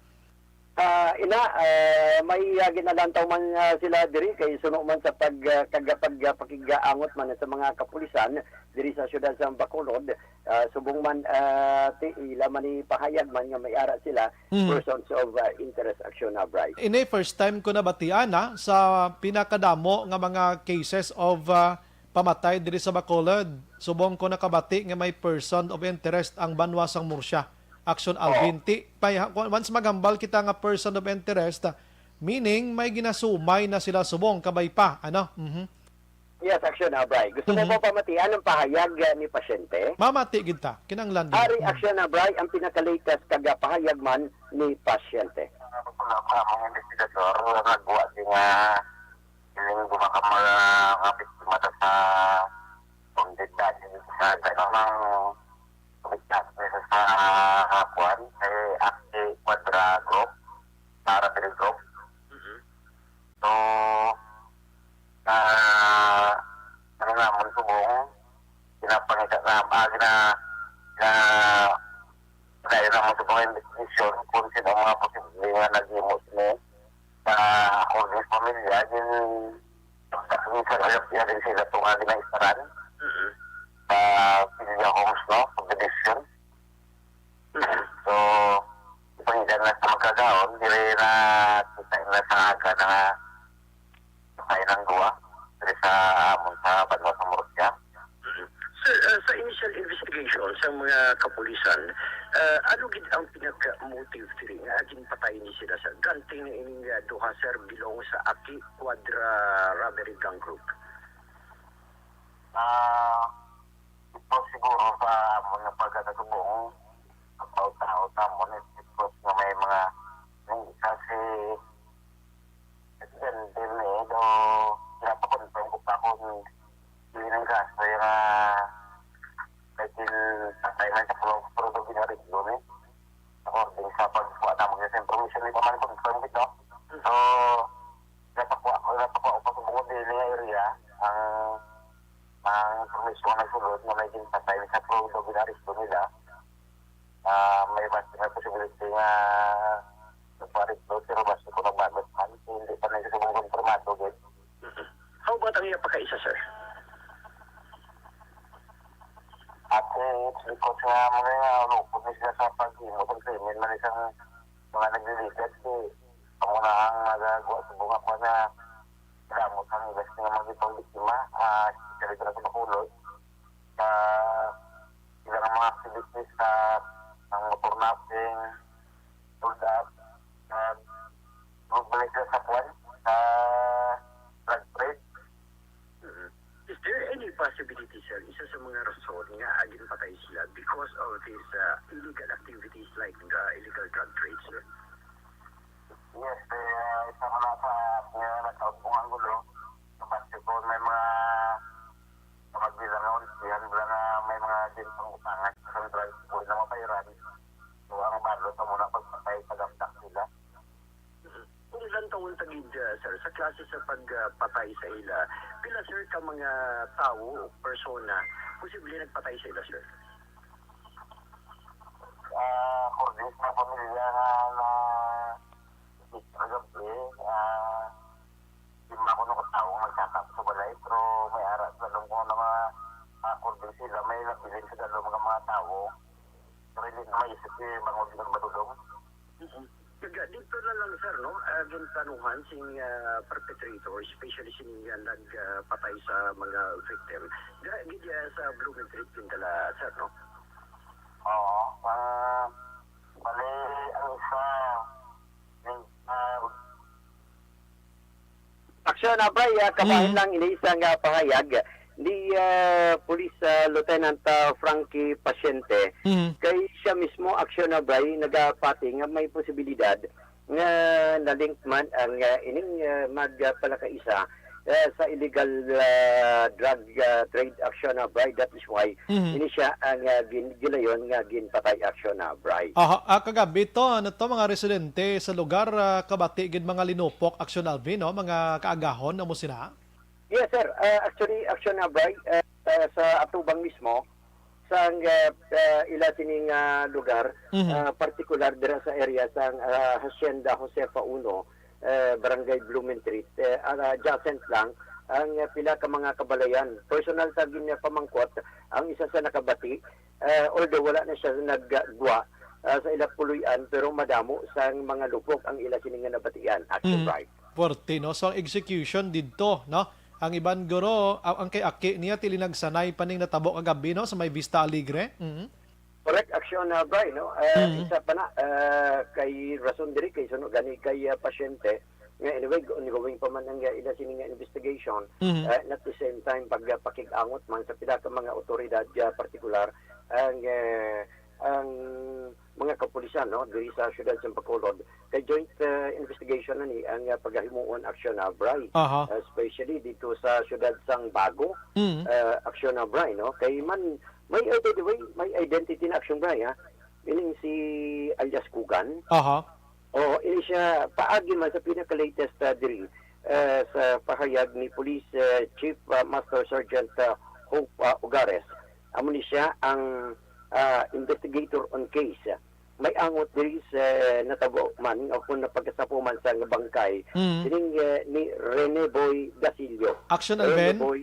Ah, ina, ah, may, ah, ginalantaw man, ah, sila diri kay suno man sa pag, ah, kagapag, ah, pakig-angot man sa mga kapulisan diri sa siyudad sa Bacolod, ah, subong man, ah, ti-, ila man ni pahayag man nga may ara sila, Mhm. persons of, ah, interest, Action Bri. Ini first time ko nabatian, ah, sa pinakadamo nga mga cases of, ah, pamatay diri sa Bacolod. Subong ko nakabati nga may person of interest ang banwa sang Murcia. Action Oo. Alvin. Ti, pay-, once maghambal kita nga person of interest, ah, meaning may ginasumay na sila subong, kabay pa, ano? Mhm. Yes, Action Bri. Gusto mo Mhm. ba pamatian ang pahayag, ah, ni pasyente? Mamati gid ta. Kinahanglan gid. Ari, Mhm. Action Bri, ang pinaka-latest kag pahayag man ni pasyente. Wala pa ang mga investigador, nagwa din nga, yung duha ka mga, mga biktima ta sa wounded body sa, sa, ano, ng bigtas nila sa, ah, kuwan, kay Aki Quadra Group, sa Rapid Group. Mhm. So, ah, ano namon subong, pinapangita na, ah, gina-, gina-, dayon namon subong ang investigation kung sino ang mga posible nga naghimo sini. Sa akong pamilya, din, sa, sa, sa, din sila itong nga ginaistaran. Mhm. Sa Villa Homes, no? Subdivision. Mhm. So, ipangita na sa magkagaon, dire na kita na sa aga na nga patay ng duwa, dire sa amon sa banwa sa Murcia. Mhm. Sir, ah, sa initial investigation sa mga kapulisan, ah, ano gid ang pinaka-motive diri nga ginpatay ni sila, sir? Granting nga ining, ah, duha, sir, belong sa Aki Quadra Robbery Gang Group. Ah, ito siguro sa amon nga pagkakasubong, ang pautaw sa amon, ito nga may mga, may isa si Presidente ni, do, pinapakonfirm ko pa kung yun ang kaso yung, ah, may kin-, patay man sa Pro-, Prodo Binarig doon eh. According sa pagkuha naman sa information ni Paman, confirm ito. So, napakuha ko, napakuha ko pa sa bukod din nga area, ang, ang information nga nagsulod nga may ginpatay sa Prodo Binarig doon nila. Ah, may mas, may possibility nga nagparit doon, pero basta ko nagbagot man, hindi pa na yung subong kompirmado, gid. Mm-mm. How about ang iya pagkaisa, sir? At, eh, it's because nga, mga nga, lupot na sila sa paghimo sa krimen, man isang mga nagliligat, eh, amo na ang nagagawa sa bunga pa na damo sa nila nga mga gipang biktima, ah, especially dito sa Bacolod, sa ilang mga activities sa, ang motor napping, hold up, and magbalik sila sa kwan, sa drug trade. Mhm. Is there any possibility, sir, isa sa mga rason nga ginpatay sila because of this, uh, illegal activities like the illegal drug trade, sir? Yes, eh, uh, isa ko na sa, uh, nagkautbong ang gulo. Sa basketball, may mga kapag bilang nga unsihan, bilang nga may mga ginpangutangan sa drugs, kung na mabayaran. So, ang balot sa muna pagpatay, pagabdak sila. Kung lantawon ta gid, ah, sir, sa klase sa pagpatay sa ila, pila, sir, ka mga tawo o persona posible nagpatay sa ila, sir? Ah, according sa pamilya nga na, sa gabi, ah, lima ko nung tawo magsakap sa balay, pero may ara sa dalom ko nga mga, ah, according sila, may nabilin sa dalom nga mga tawo. Pero hindi na maisip si Bangod ng Badulong. Mm-mm. Kag, ah, dito na lang, sir, no? Ah, ginplanuhan sing, ah, perpetrator, especially sini nga nag, ah, patay sa mga victim. Dira gid, ah, sa Blooming Creek, Pindala, sir, no? Oo. Ah, bali, ang isa, yung, ah, Aksyon, Abray, ah, kabahin Mm. lang ini isang, ah, pahayag ni, ah, Police, ah, Lieutenant, ah, Frankie Pasyente. Mm. Kay siya mismo, Aksyon, Abray, nagapati nga may posibilidad nga na-link man ang, ah, ining, ah, magpalakaisa, ah, sa illegal, ah, drug, ah, trade, Action, ah, Bri. That is why Mhm. ini siya ang, ah, gin-, gilayon nga ginpatay, Action, ah, Bri. Aha, ah, kagabi to, ano to, mga residente sa lugar, ah, kabati gid mga linupok, Action Alvin, no? Mga kaagahon, amo sina? Yes, sir. Ah, actually, Action, ah, Bri, ah, ah, sa atubang mismo, sang, ah, ah, ila sining, ah, lugar, Mhm. ah, partikular dira sa area sang, ah, Hacienda Josefa Uno, eh, Barangay Blumentritt, eh, ah, adjacent lang ang, ah, pila ka mga kabalayan. Personal sa ginpamangkot ang isa sa nakabati, ah, although wala na siya naggwa, ah, sa ila puloy-an, pero madamo sang mga lupok ang ila sini nga nabatian. Action Mm. Bri. Forte, no? So, ang execution didto, no? Ang iban guro, ang, ang kay aki niya, tili nagsanay pa ning natabo kagabi, no? Sa may Vista Alegre. Mhm. Correct, Action, ah, Bri, no? Ah, Mhm. isa pa na, ah, kay rason diri, kay suno gani kay, ah, pasyente, nga anyway, ongoing pa man ang, ah, ila sini nga investigation, Mhm. ah, and at the same time, pag, ah, pakig-angot man sa pila ka mga otoridad, ah, partikular, ang, ah, ang mga kapulisan, no, diri sa siyudad sa Bacolod, kay joint, ah, investigation na ni ang, ah, pagahimuon, Action, ah, Bri, Aha. ah, especially dito sa siyudad sang Bago, Mm. ah, Action, ah, Bri, no? Kay man, may, uh, by the way, may identity na, Action, Bri, ha? Ining si alias Kugan. Aha. Oo, ini siya paagi man sa pinaka-latest, ah, diri, ah, sa pahayag ni Police, ah, Chief, ah, Master Sergeant, ah, Hope, ah, Ugares. Amo ni siya ang, ah, investigator on case. May angot diri sa natabo man o kung napagkasapo man sa bangkay Mm. sining, eh, ni Rene Boy Dasillo. Action Rene Alvin? Boy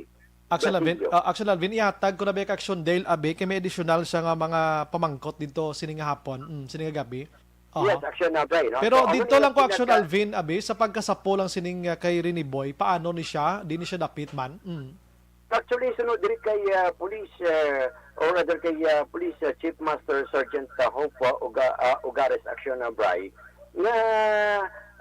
Action Alvin, Dasillo. Ah, Action Alvin, ihatag ko na ba kay Action Dale, abi, kay may additional siya nga mga pamangkot dito sini nga hapon, mm, sini nga gabi. Aha. Yes, Action Alvin, no? Pero So, dito amo lang yung ko, Action pinaka- Alvin, abi, sa pagkasapo lang sining, ah, kay Rene Boy, paano ni siya? Di ni siya dapit man? Mm. Actually, sunod diri kay, ah, Police, ah, or rather kay, ah, Police, ah, Chief Master Sergeant, ah, Hope, ah, Uga-, ah, Ugares Action, ah, Bri, nga,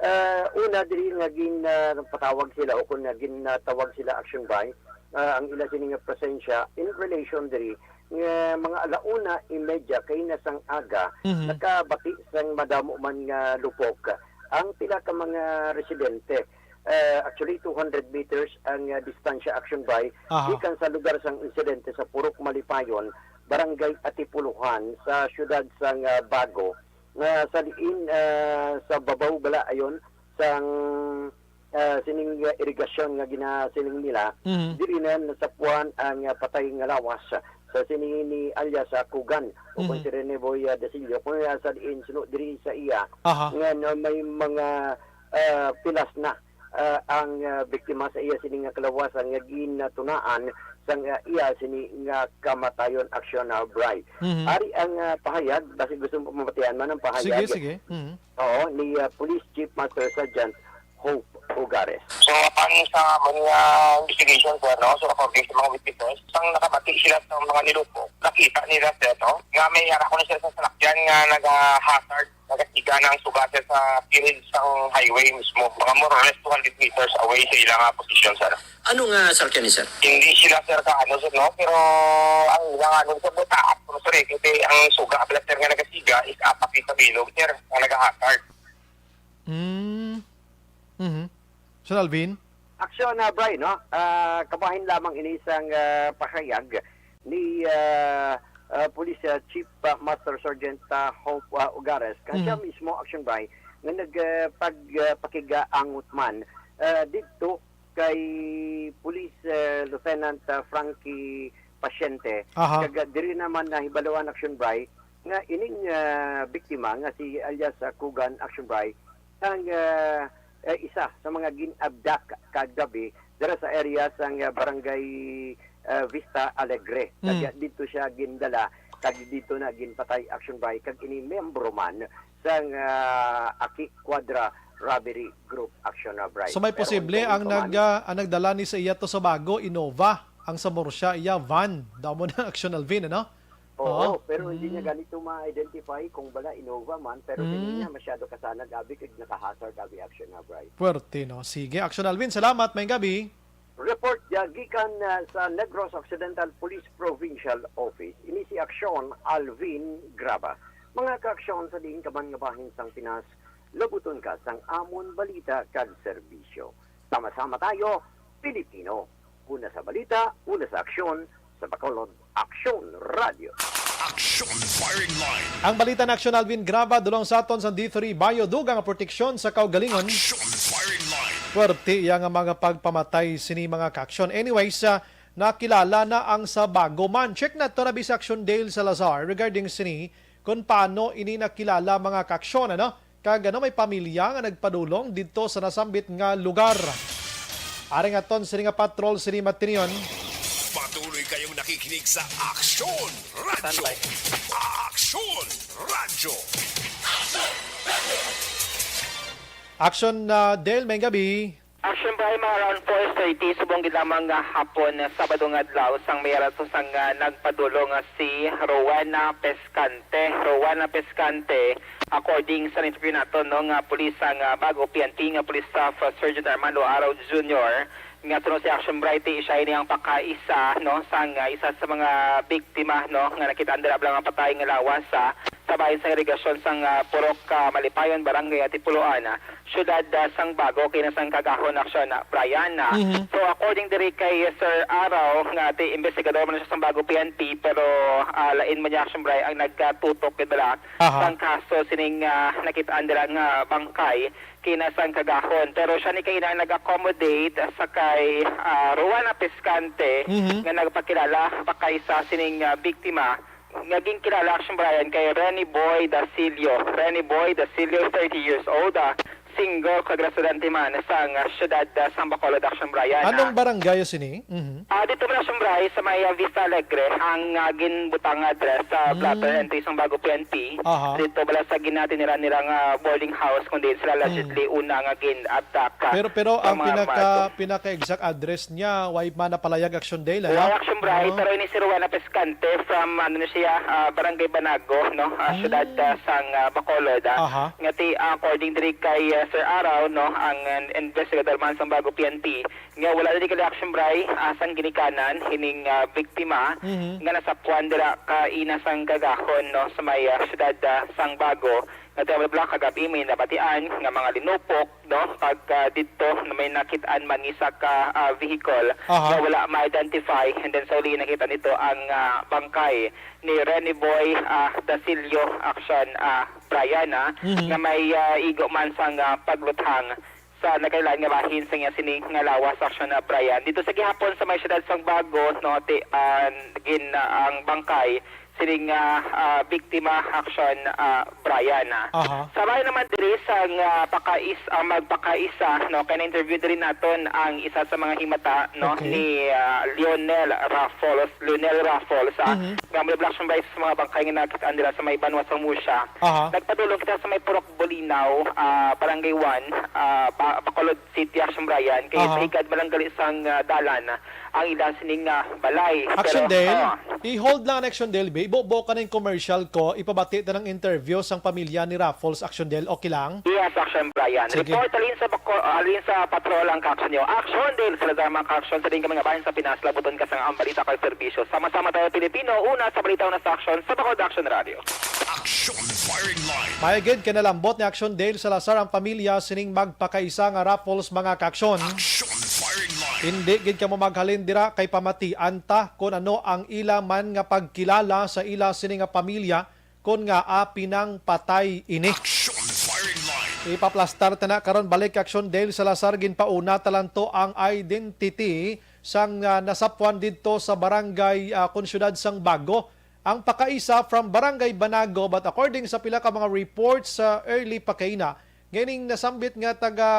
ah, una diri nga gin, ah, patawag sila o kung nga ginatawag sila Action Bri, ah, ang ila sini nga presensya in relation diri nga mga alauna y media kay na sang aga, Mhm. nakabati sang madamo man nga lupok ang pila ka mga residente. Eh, actually, two hundred meters ang, ah, distansya, Action Bri, Aha. gikan sa lugar sang insidente sa Purok Malipayon, Barangay Atipuluhan, sa siyudad sang, ah, Bago, nga sa diin, ah, sa babaw bala ayon sang, ah, sining, ah, irigasyon nga ginasiling nila, Mhm. diri na nasapuan ang, ah, patay nga lawas sa sini ni alias, ah, Kugan o kung Mhm. si Rene Boy, ah, Dasillo, kung, ah, sa diin suno diri sa iya Aha. nga, no, may mga, ah, pilas na, ah, ang, ah, biktima sa iya sini nga kalawasan nga ginatunaan sang, ah, iya sini nga kamatayon, Action, ah, Bri. Mhm. Ari ang, ah, pahayag, basi gusto mo mabatian man ang pahayag. Sige, sige. Mhm. Oo, ni, ah, Police Chief Master Sergeant Hope Ugares. So, upon sa amon nga investigation, sir, no? So, according sa mga witnesses, sang nakabati sila sa mga nilupok, nakita nila, sir, no? Nga may ara ko na sila sa salakyan nga naga-hazard, nagasiga ng suga, sir, sa kilid sang highway mismo. Mga more or less two hundred meters away sa ilang, ah, position, sir. Ano nga salakyan ni sir? Hindi sila, sir, ka ano, sir, no? Pero ang ilang ano, sir, mataas ko, sir, eh. Kasi ang suga, sir, nga nagasiga is apat sa bilog, sir, nga naga-hazard. Mm. Mhm. Sir Alvin? Action, ah, Bri, no? Ah, kabahin lamang ini sang, ah, pahayag ni, ah, ah, Police, ah, Chief, ah, Master Sergeant, ah, Hope, ah, Ugares. Kaya siya Mhm. mismo, Action Bri, nga nag, ah, pag, ah, pakigaangot man, ah, didto kay Police, ah, Lieutenant, ah, Frankie Pasyente. Aha. Kag, ah, diri naman nahibaluan, Action Bri, nga ining, ah, biktima nga si alias, ah, Kugan, Action Bri, ang, ah, eh, isa sa mga gin-abduct kagabi dira sa area sang, ah, Barangay, ah, Vista Alegre. Kag, Mm. ah, dito siya gindala, kag dito na ginpatay, Action Bri, kag ini miyembro man sang, ah, Aki Quadra Robbery Group, Action, ah, Bri. So, may Pero posible ongoing ang pa man. nag-, ah, ang nagdala ni sa iya to sa Bago, Innova. Ang sa Murcia, iya van. Damo na, Action Alvin, ano? Oo, Oo. pero hindi Mm. niya ganito ma-identify kung bala Innova man, pero Mm. hindi niya masyado kasanag, abi, kag naka-hazard, abi, Action, ah, Bri. Puwerte, no? Sige, Action Alvin, salamat. Maayong gabi. Report, ah, gikan, ah, sa Negros Occidental Police Provincial Office. Ini si Action Alvin Graba. Mga ka-aksyon sa diin ka man nga bahin sang Pinas, Labuton ka sang amon balita kag serbisyo. Sama-sama tayo, Pilipino. Una sa balita, una sa aksyon, sa Bacolod Aksyon Radio. Action Firing Line. Ang balita na, Aksyon Alvin Graba, dulong sa aton sa D three Bayo, dugang nga proteksyon sa kaugalingon. Action Firing Line. Puwerte iya nga mga pagpamatay sini, mga kaaksyon. Anyways, ah, nakilala na ang sa bago man. Check na to na si Aksyon Dale Salazar regarding sini, kung paano ini nakilala, mga kaaksyon, ano? Kag ano, may pamilya nga nagpadulong didto sa nasambit nga lugar. Ari nga ton sini nga patrol sini matinion. Patuloy kayong nakikinig sa Aksyon Radyo. Standby. Aksyon Radyo. Action, uh, Del, may gabi. Action by mga around four thirty, subong gid lamang nga hapon, ah, Sabado nga adlaw, sang may rato sang, ah, nagpadulong nga si Rowena Pescante. Rowena Pescante, according sa interview nato, no, nga pulis sang, ah, Bago P N P, nga Police Staff, ah, Sergeant Armando Araw Junior, nga suno si Action Bright, eh, siya ini ang pakaisa, no, sang, ah, isa sa mga biktima, no, nga nakit-an dira bala nga patay nga lawas, ah, sa bahin sang irigasyon sang, ah, Purok, ah, Malipayon, Barangay Atipuluan, ah, siyudad, ah, sang Bago, kina sang kagahon, Aksyon, ah, Brian, ah. Mhm. So, according diri kay Sir Araw, nga ti investigador man siya sang Bago P N P, pero, ah, lain man niya, Aksyon Brian, ang nagkatutok gid bala Aha. sang kaso sining, ah, nakit-an dira nga bangkay kina sang kagahon. Pero siya ni kaina ang nag-accommodate sa kay, ah, Rowena Pescante Mhm. nga nagpakilala pakaisa sining, ah, biktima nga ginkilala, Action Brian, kay Renny Boy Dasilio. Renny Boy Dasilio, thirty years old, ah, single kag residente man sang, ah, siyudad, ah, sang Bacolod, Action Brian, ah. Anong barangay sini? Mhm. Ah, dito bala, Action Brian, sa may, ah, Vista Alegre, ang, ah, ginbutang nga address sa Mm. blotter entry sang Bago P N P. Aha. Dito bala sa ginatiniran nila nga boarding house kung diin sila Mm. allegedly una nga gin-attack, ah, Pero, pero sa ang mga pinaka, armado. pinaka-exact address niya, wala man napalayag, Action Dale, ano? Wala, Action Brian, Oo. pero ini si Rowena Pescante from, ano na siya, ah, Barangay Banago, no? Ah, Mm. siyudad, ah, sang, ah, Bacolod, ah. Aha. Nga ti, ah, according diri kay, ah, Sir Araw, no, ang, ah, investigador man sang Bago P N P, nga wala na di kali, Action Brian, ah, sang ginikanan hining, ah, biktima Mhm. nga nasapwan dira kaina sang kagahon, no, sa may, ah, siyudad, ah, sang Bago. Nga ti, wala kagabi may nabatian nga mga linupok, no, kag, ah, didto na may nakit-an man isa ka, ah, vehicle Aha. nga wala ma-identify, and then sa uli nakita nito ang, ah, bangkay ni Renny Boy, ah, Dasilio, Action, ah, Brian, ah, Mhm. nga may, ah, igo man sang, ah, pagluthang sa nagkalain-lain nga bahin sa iya sini nga lawas, Action, ah, Brian. Dito sa gihapon sa may siyudad sang Bago, no, ti, ah, gin, ah, ang bangkay sini nga, ah, biktima, Action, ah, Brian, ah. Aha. Sa bahin naman diri sang, ah, pakais-, ah, magpakaisa, no, kay na-interview diri naton ang isa sa mga himata, no, Okay. ni, ah, Lionel Raffles. Lionel Raffles, ah, Mhm. nga may black sa mga bangkay nga nakit-an dira sa may banwa sa Musya. Aha. Nagpadulong kita sa may Purok Bulinaw, ah, Barangay one, ah, Ba-, Bacolod City, Action Brian, kay Aha. sa higad man lang gali sang, ah, dalan, ah, ang ila sining, ah, balay. Action Pero, Dale, ah. i-hold lang ang Action Dale, be. Ibubo ka ning commercial ko, ipabati ta ng interview sang pamilya ni Raffles, Action Dale. Okay lang? Yes, Action Brian. Sige. Report, alin sa bako-, alin sa patrol ang ka-action niyo? Action Dale, sa mga ka-action sa din kami nga bahin sa Pinas, labuton ka sa ang balita kag serbisyo. Sama-sama tayo, Pilipino. Una sa balita, una sa aksyon, sa Bacolod Action Radio. Action Firing Line. Mayagid kay nalambot ni Action Dale Salazar ang pamilya sining magpakaisa nga Raffles, mga kaaksyon. Action Firing Line. Hindi gid kamo maghalin dira kay pamatian ta kon ano ang ila man nga pagkilala sa ila sini nga pamilya kon ngaa pinangpatay ini. Action Firing Line. Ipaplastar ta na karon balik kay Action Dale Salazar, ginpauna ta lang to ang identity sang, ah, nasapwan didto sa barangay, ah, kon siyudad sang Bago. Ang pakaisa from Barangay Banago, but according sa pila ka mga reports sa early pa kaina, nga ining nasambit nga taga,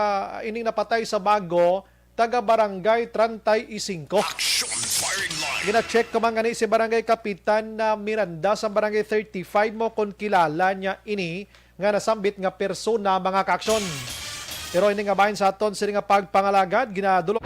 ining napatay sa Bago, taga Barangay treinta y cinco. Action Firing Line. Gina-check ko man gani si Barangay Kapitan na Miranda sa Barangay thirty-five mo kung kilala niya ini nga nasambit nga persona, mga kaaksyon. Pero ini nga bahin sa aton sini nga pagpangalagad, ginadulong.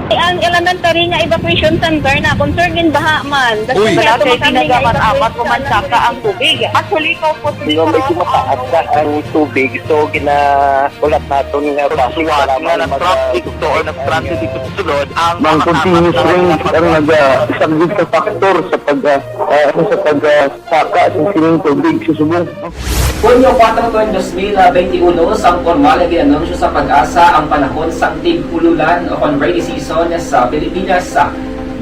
Ang elementary nga evacuation center na, concern gid baha man. Kasi Uy. Wala wala kay kami tinaga man, evacuation apat ko man center. Saka ang tubig. Actually, ikaw po, Di ba, medyo mataas na ang tubig, so ginahulat naton nga basi Suwat para nga may mag-, nag-traffic to or nag-traffic dito sa sulod, ang Mang mga continuous tama rain na ang nag-, ah, isang gid ka factor sa pag, ah, ah, sa pag, ah, saka sa sining tubig sa subong. Hunyo kuwatro tuig dos mil benti uno, sang pormal nga gin-anunsyo sa PAGASA ang panahon sang tig-ululan o kon rainy season sa Pilipinas.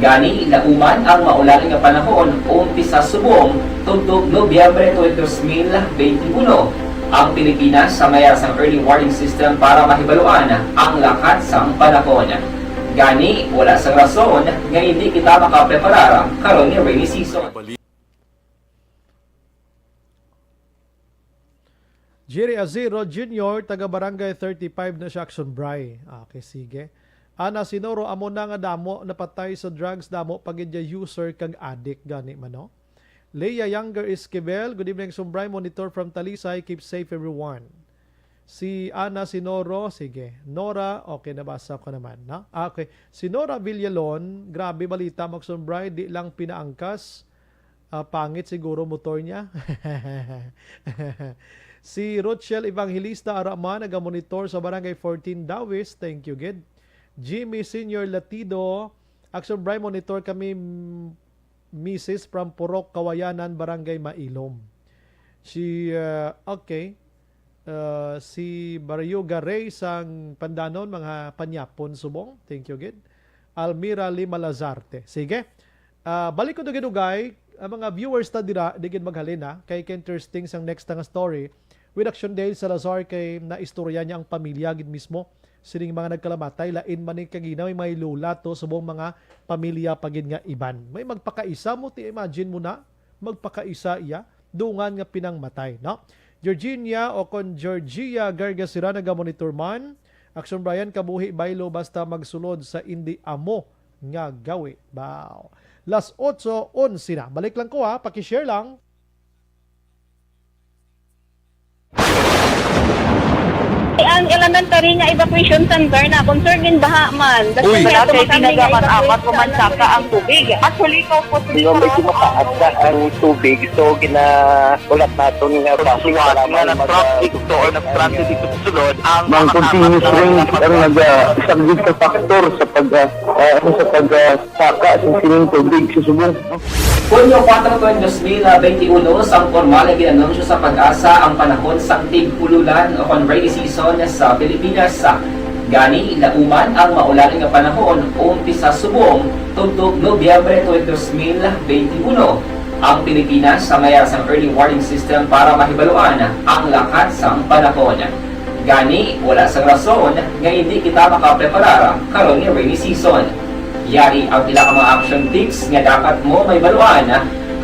Gani, lauman ang maulan nga panahon umpisa subong tubtob Nobyembre tuig dos mil benti uno. Ang Pilipinas may ara sang early warning system para mahibaluan ang lakat sang panahon. Gani, wala sang rason nga hindi kita makapreparar karon nga rainy season. Jerry Aziro Junior, taga Barangay thirty-five na siya, Action Bray. Okay, sige. Ana Sinoro, amo na nga damo napatay sa drugs, damo pa gid ya user kag addict gani man, no? Leia Younger Esquivel, good evening, Sumbray, monitor from Talisay, keep safe everyone. Si Ana Sinoro, sige. Nora, okay, nabasa ko naman, no? Ah, okay. Si Nora Villalon, grabe balita, Max Sumbray, di lang pinaangkas, ah, pangit siguro motor niya. Si Rochelle Evangelista Araman, naga-monitor sa Barangay fourteen Dawis. Thank you gid. Jimmy Senior Latido, Action Bray, monitor kami, mm, Misis from Purok Kawayanan, Barangay Mailom. Si, ah, okay. Ah, si Baryoga Ray sang Pandanon, mga panyapon subong. Thank you gid. Almira Lima Lazarte. Sige. Ah, balik ko dugay-dugay, ang mga viewers ta dira, di gid maghalin, ha, kay ka-interesting sang next nga story. With Action Dale Salazar, kay naistorya niya ang pamilya gid mismo sining mga nagkalamatay, lain man ni kagina, may, may lula to, subong mga pamilya pa gid nga iban. May magpakaisa mo, ti imagine mo na, magpakaisa iya, dungan nga pinangmatay, no? Georgina o kon Georgia Gargasira, naga-monitor man. Action Brian, kabuhi baylo basta magsulod sa indi amo nga gawi. Baw. Las otso onse na. Balik lang ko ha, paki-share lang. Ang elementary nga evacuation center na concern din baha man. Uy! Wala kay tinaga man apat o mansaka ang tubig. At huli ko po Di ba medyo mataas na ang tubig, so ginaulat naton nga Suwat nga nag-transit to or nag-transit dito sa sulod ang Mang continuous rain ang nagasaglit sa factor sa pag ah, ah, ano, sa pag ah, saka sa sining tubig sa subong. Hunyo kuwatro tuig dos mil benti uno, sang pormal nga gin-anunsyo sa PAGASA ang panahon sang tig-ululan o kon rainy season sa Pilipinas. Gani, lauman ang maulan nga panahon umpisa subong tubtob Nobyembre tuig dos mil benti uno. Ang Pilipinas may ara sang early warning system para mahibaluan ang lakat sang panahon. Gani, wala sang rason nga hindi kita makapreparar karon nga rainy season. Yari ang pila ka mga action tips nga dapat mo mahibaluan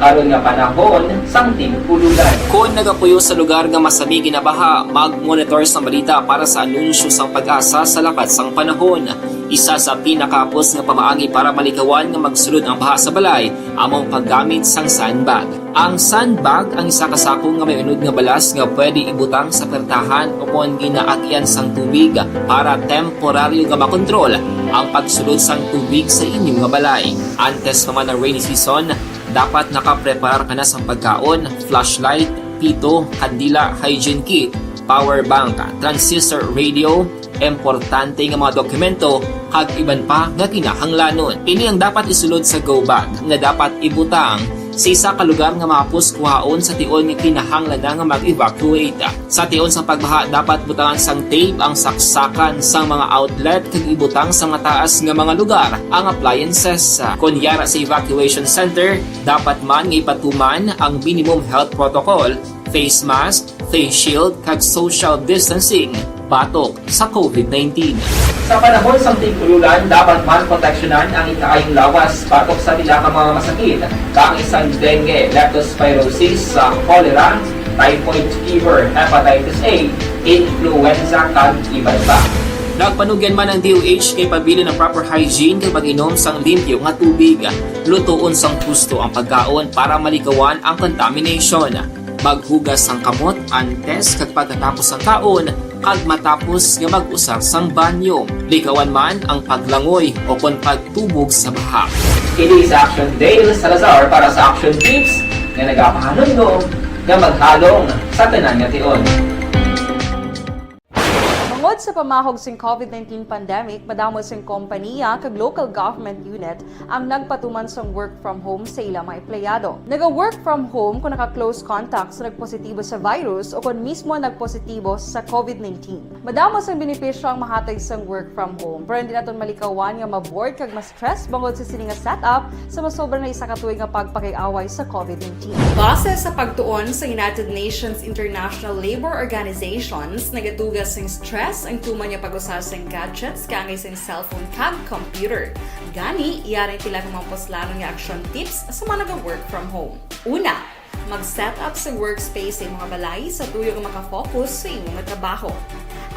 karon nga panahon sang tig-ululan. Kon nagapuyo sa lugar nga masami ginabaha, mag-monitor sang balita para sa anunsyo sang PAGASA sa lakat sang panahon. Isa sa pinakahapos nga pamaagi para malikawan nga magsulod ang baha sa balay amo ang paggamit sang sandbag. Ang sandbag ang isa ka sako nga may unod nga balas nga pwede ibutang sa pertahan o kon ginaagian sang tubig para temporaryo nga makontrol ang pagsulod sang tubig sa inyo nga balay. Antes pa man ang rainy season, dapat nakapreparar ka na sang pagkaon, flashlight, pito, kandila, hygiene kit, power bank, transistor radio, importante nga mga dokumento, kag iban pa nga kinahanglanon. Ini ang dapat isulod sa go bag nga dapat ibutang sa isa ka lugar nga mahapos kuhaon sa tion nga kinahanglan na nga mag-evacuate. Sa tion sa pagbaha, dapat butangan sang tape ang saksakan sang mga outlet kag ibutang sa mataas nga mga lugar ang appliances. Kon yara sa evacuation center, dapat man nga ipatuman ang minimum health protocol, face mask, face shield, kag social distancing batok sa COVID nineteen. Sa panahon sang tig-ululan, dapat man proteksyonan ang ikaayong lawas batok sa pila ka mga masakit, kaangay sang dengue, leptospirosis, sa cholera, typhoid fever, hepatitis A, influenza, kag iban pa. Nagpanugyan man ang D O H kay pabilin ang proper hygiene kag pag-inom sang limpyo nga tubig. Lutoon sang husto ang pagkaon para malikawan ang contamination. Maghugas sang kamot antes kag pagkatapos sang kaon kag matapos nga mag-usar sang banyo. Likawan man ang paglangoy o kon pagtubog sa baha. Kini si Action Dale Salazar para sa Action Tips nga nagapahanumdom nga maghalong sa tanan nga tion. Mga Sa pamahog sing COVID nineteen pandemic, madamo sing kompanya kag local government unit ang nagpatuman sang work from home sa ila mga empleyado. Naga-work from home kung naka-close contact sa nagpositibo sa virus o kon mismo nagpositibo sa COVID nineteen. Madamo sang benepisyo ang mahatag sang work from home, pero hindi naton malikawan nga ma-bored kag ma-stress bangod sa sini nga setup sa masobra na isa ka tuig nga pagpakig-away sa COVID nineteen. Base sa pagtuon sa United Nations International Labour Organizations, nagatuga sing stress ang tuman nga pag-usa sing gadgets kaangay sing cellphone kag computer. Gani, yari ang pila ka mga puslanon nga action tips sa mga naga-work from home. Una, mag-set up sa workspace sa imong balay sa tuyo nga makafocus sa imong trabaho.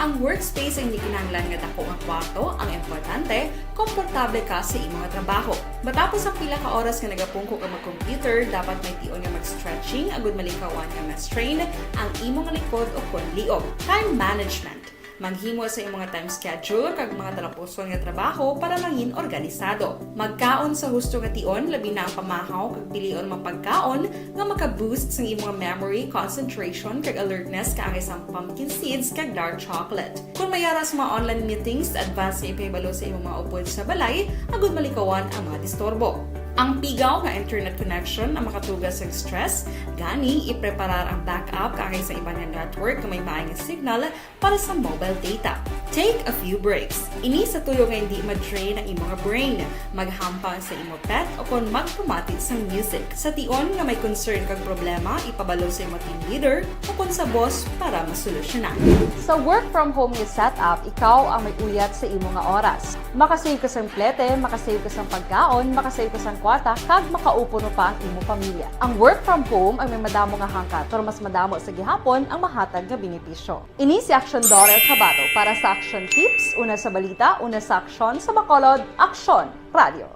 Ang workspace ang hindi kinahanglan nga dako nga kwarto, ang importante, komportable ka sa imong trabaho. Matapos ang pila ka oras nga nagapungko ka mag-computer, dapat may tion nga mag-stretching agud malikawan nga ma-strain ang imong likod o kon liog. Time management. Maghimo sa imong time schedule kag mga talapuson nga trabaho para mangin organisado. Magkaon sa husto nga tion, labi na ang pamahaw kag pilion mga pagkaon nga maka-boost sa imong memory, concentration, kag alertness kaangay sang pumpkin seeds kag dark chocolate. Kung may ara sa mga online meetings, advance nga ipahibalo sa imong mga upod sa balay agud malikawan ang mga disturbo. Ang pigaw nga internet connection ang makatuga sa stress, gani ipreparar ang backup kaangay sa iban nga network nga may maayong signal para sa mobile data. Take a few breaks. Ini sa tuyo nga hindi ma-drain ang imong brain. Maghampang sa imo pet o kon magpamati sang music. Sa tion nga may concern kag problema, ipabalo sa imo team leader o kon sa boss para masolusyonan. Sa work from home nga setup, ikaw ang may uyat sa imo nga oras. Makasave ka sang plete, makasave ka sang pagkaon, makasave ka sang kwarta, kag makaupuno pa ang imo pamilya. Ang work from home ang may madamo nga hangkat, pero mas madamo sa gihapon ang mahatag nga benepisyo. Ini si Action Daughter Kabato para sa Action Tips, una sa balita, una sa aksyon, sa Bacolod, Aksyon Radio.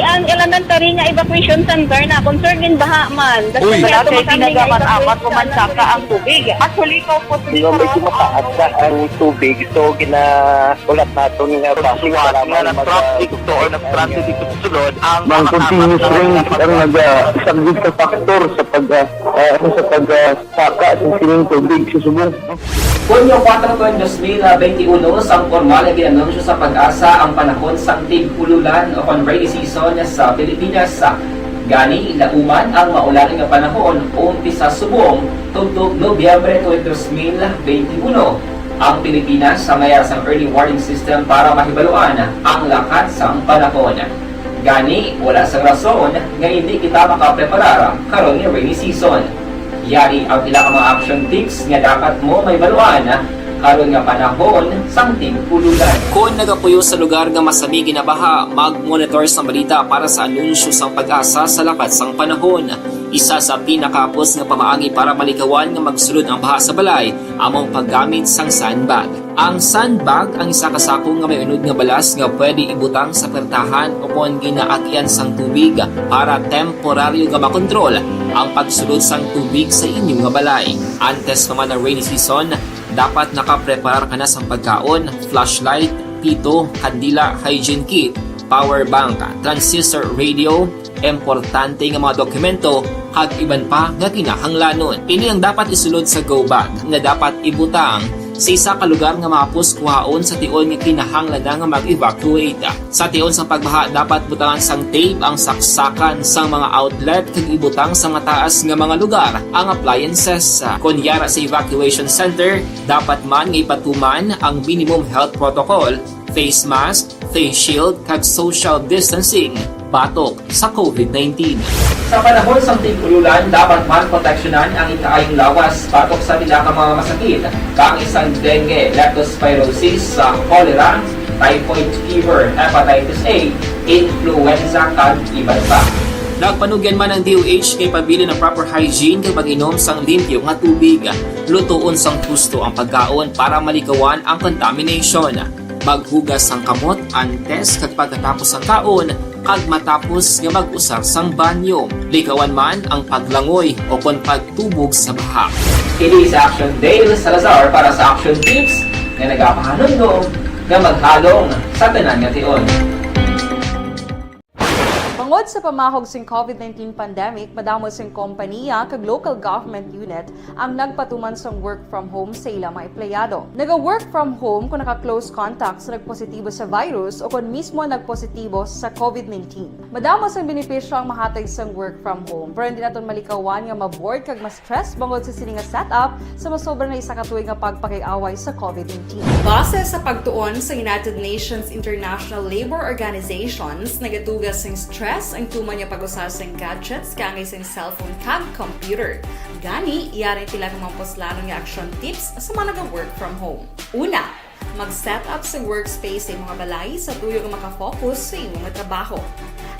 Ang elementary nga evacuation center na concerned in baha man. Uy. Wala kay tinaga man apat o man saka ang tubig. Actually, ikaw po, medyo mataas na ang tubig, so ginaulat naton nga basi suwat nga nag-traffic to or nag-transit dito sa sulod ang mga continuous rain ang nagasaglit sa factor sa pag, ah, ah, sa pag, ah, saka sa sining tubig sa subong. Hunyo kuwatro, dos mil benti uno, sang pormal nga gin-anunsyo sa PAGASA ang panahon sang tig-ululan o kon rainy season sa Pilipinas. Gani, lauman ang maulan nga panahon umpisa subong tubtob Nobyembre twenty, dos mil benti uno. Ang Pilipinas may ara sang early warning system para mahibaluan ang lakat sang panahon. Gani, wala sang rason nga indi kita makapreparar karon nga rainy season. Yari ang pila ka mga action tips nga dapat mo mahibaluan karon nga panahon sang tig-ululan. Kon nagapuyo sa lugar nga masami ginabaha, mag-monitor sang balita para sa anunsyo sang PAGASA sa lakat sang panahon. Isa sa pinakahapos nga pamaagi para malikawan nga magsulod ang baha sa balay amo ang paggamit sang sandbag. Ang sandbag ang isa ka sako nga may unod nga balas nga pwede ibutang sa pertahan o kon ginaagian sang tubig para temporaryo nga makontrol ang pagsulod sang tubig sa inyo nga balay. Antes pa man ang rainy season, dapat nakapreparar ka na sang pagkaon, flashlight, pito, kandila, hygiene kit, power bank, transistor radio, importante nga mga dokumento, kag iban pa nga kinahanglanon. Ini ang dapat isulod sa go bag nga dapat ibutang sa isa ka lugar nga mahapos kuhaon sa tion nga kinahanglan na nga mag-evacuate. Sa tion sa pagbaha, dapat butangan sang tape ang saksakan sang mga outlet kag ibutang sa mataas nga mga lugar ang appliances. Kon yara sa evacuation center, dapat man nga ipatuman ang minimum health protocol, face mask, face shield, kag social distancing batok sa COVID nineteen. Sa panahon sang tig-ululan, dapat man proteksyonan ang ikaayong lawas batok sa pila ka mga masakit, kaangay sang dengue, leptospirosis, sa cholera, typhoid fever, hepatitis A, influenza, kag iban pa. Nagpanugyan man ang D O H kay pabilin ang proper hygiene kag pag-inom sang limpyo nga tubig, lutoon sang husto ang pagkaon para malikawan ang contamination. Maghugas sang kamot antes kag pagkatapos sang kaon, kag matapos nga mag-usar sang banyo. Likawan man ang paglangoy o kon pagtubog sa baha. Kini si Action Dale Salazar para sa Action Tips nga nagapahanumdom nga maghalong sa tanan nga tion. Bangod Sa pamahog sing COVID nineteen pandemic, madamo sing kompaniya kag local government unit ang nagpatuman sang work from home sa ila mga empleyado. Naga-work from home kung naka-close contact sa nagpositibo sa virus o kon mismo nagpositibo sa COVID nineteen. Madamo sang benepisyo ang mahatag sang work from home, pero hindi naton malikawan nga ma-bored kag ma-stress bangod sa sini nga setup sa masobra na isa ka tuig nga pagpakig-away sa COVID nineteen. Base sa pagtuon sa United Nations International Labour Organizations, nagatuga sing stress ang tuman nga pag-usa sing gadgets kaangay sing cellphone kag computer. Gani, yari pila ka mga puslanon nga action tips sa mga naga-work from home. Una, mag-set up sa workspace sa imo nga balay sa tuyo nga makafocus sa imo nga trabaho.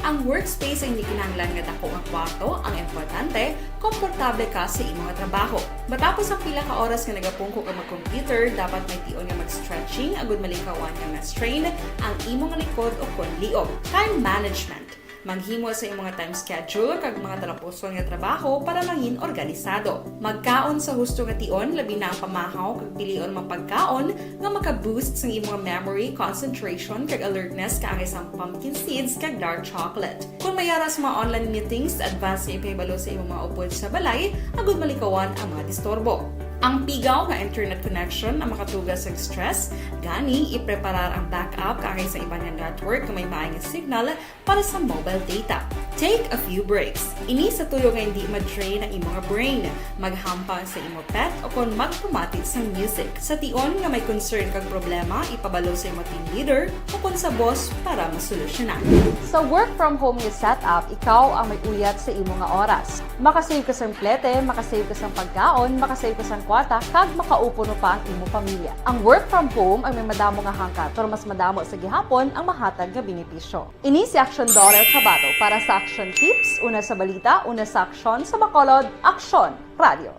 Ang workspace ay hindi kinahanglan nga dako nga kwarto ang importante, komportable ka sa imo nga trabaho. Matapos ang pila ka oras nga nagapungko ka mag-computer, dapat may tion nga mag-stretching agud malikawan nga ma-strain ang imo nga likod o kon liog. Time management. Maghimo sa imong nga time schedule kag mga talapuson nga trabaho para mangin organisado. Magkaon sa husto nga tion, labi na ang pamahaw kag pilion mga pagkaon nga maka-boost sang imong memory, concentration, kag alertness kaangay sang pumpkin seeds kag dark chocolate. Kung may ara sa mga online meetings, advance nga ipahibalo sa imong mga upod sa balay agud malikawan ang mga disturbo. Ang pigaw nga internet connection ang makatuga sa stress, gani ipreparar ang backup kaangay sa iban nga network nga may maay nga signal para sa mobile data. Take a few breaks. Ini sa tuyo nga hindi ma-drain ang imo nga brain. Maghampang sa imo pet o kon magpamati sang music. Sa tion nga may concern kag problema, ipabalo sa imo team leader o kon sa boss para masolusyonan. Sa work from home nga setup, ikaw ang may uyat sa imo nga oras. Makasave ka sang plete, makasave ka sang pagkaon, makasave ka sang kwarta, kag makaupo no pa ang imo pamilya. Ang work from home ang may madamo nga hangkat, pero mas madamo sa gihapon ang mahatag nga benepisyo. Ini si Action Daughter Kabato para sa Action Tips, una sa balita, una sa aksyon, sa Bacolod, Aksyon Radio.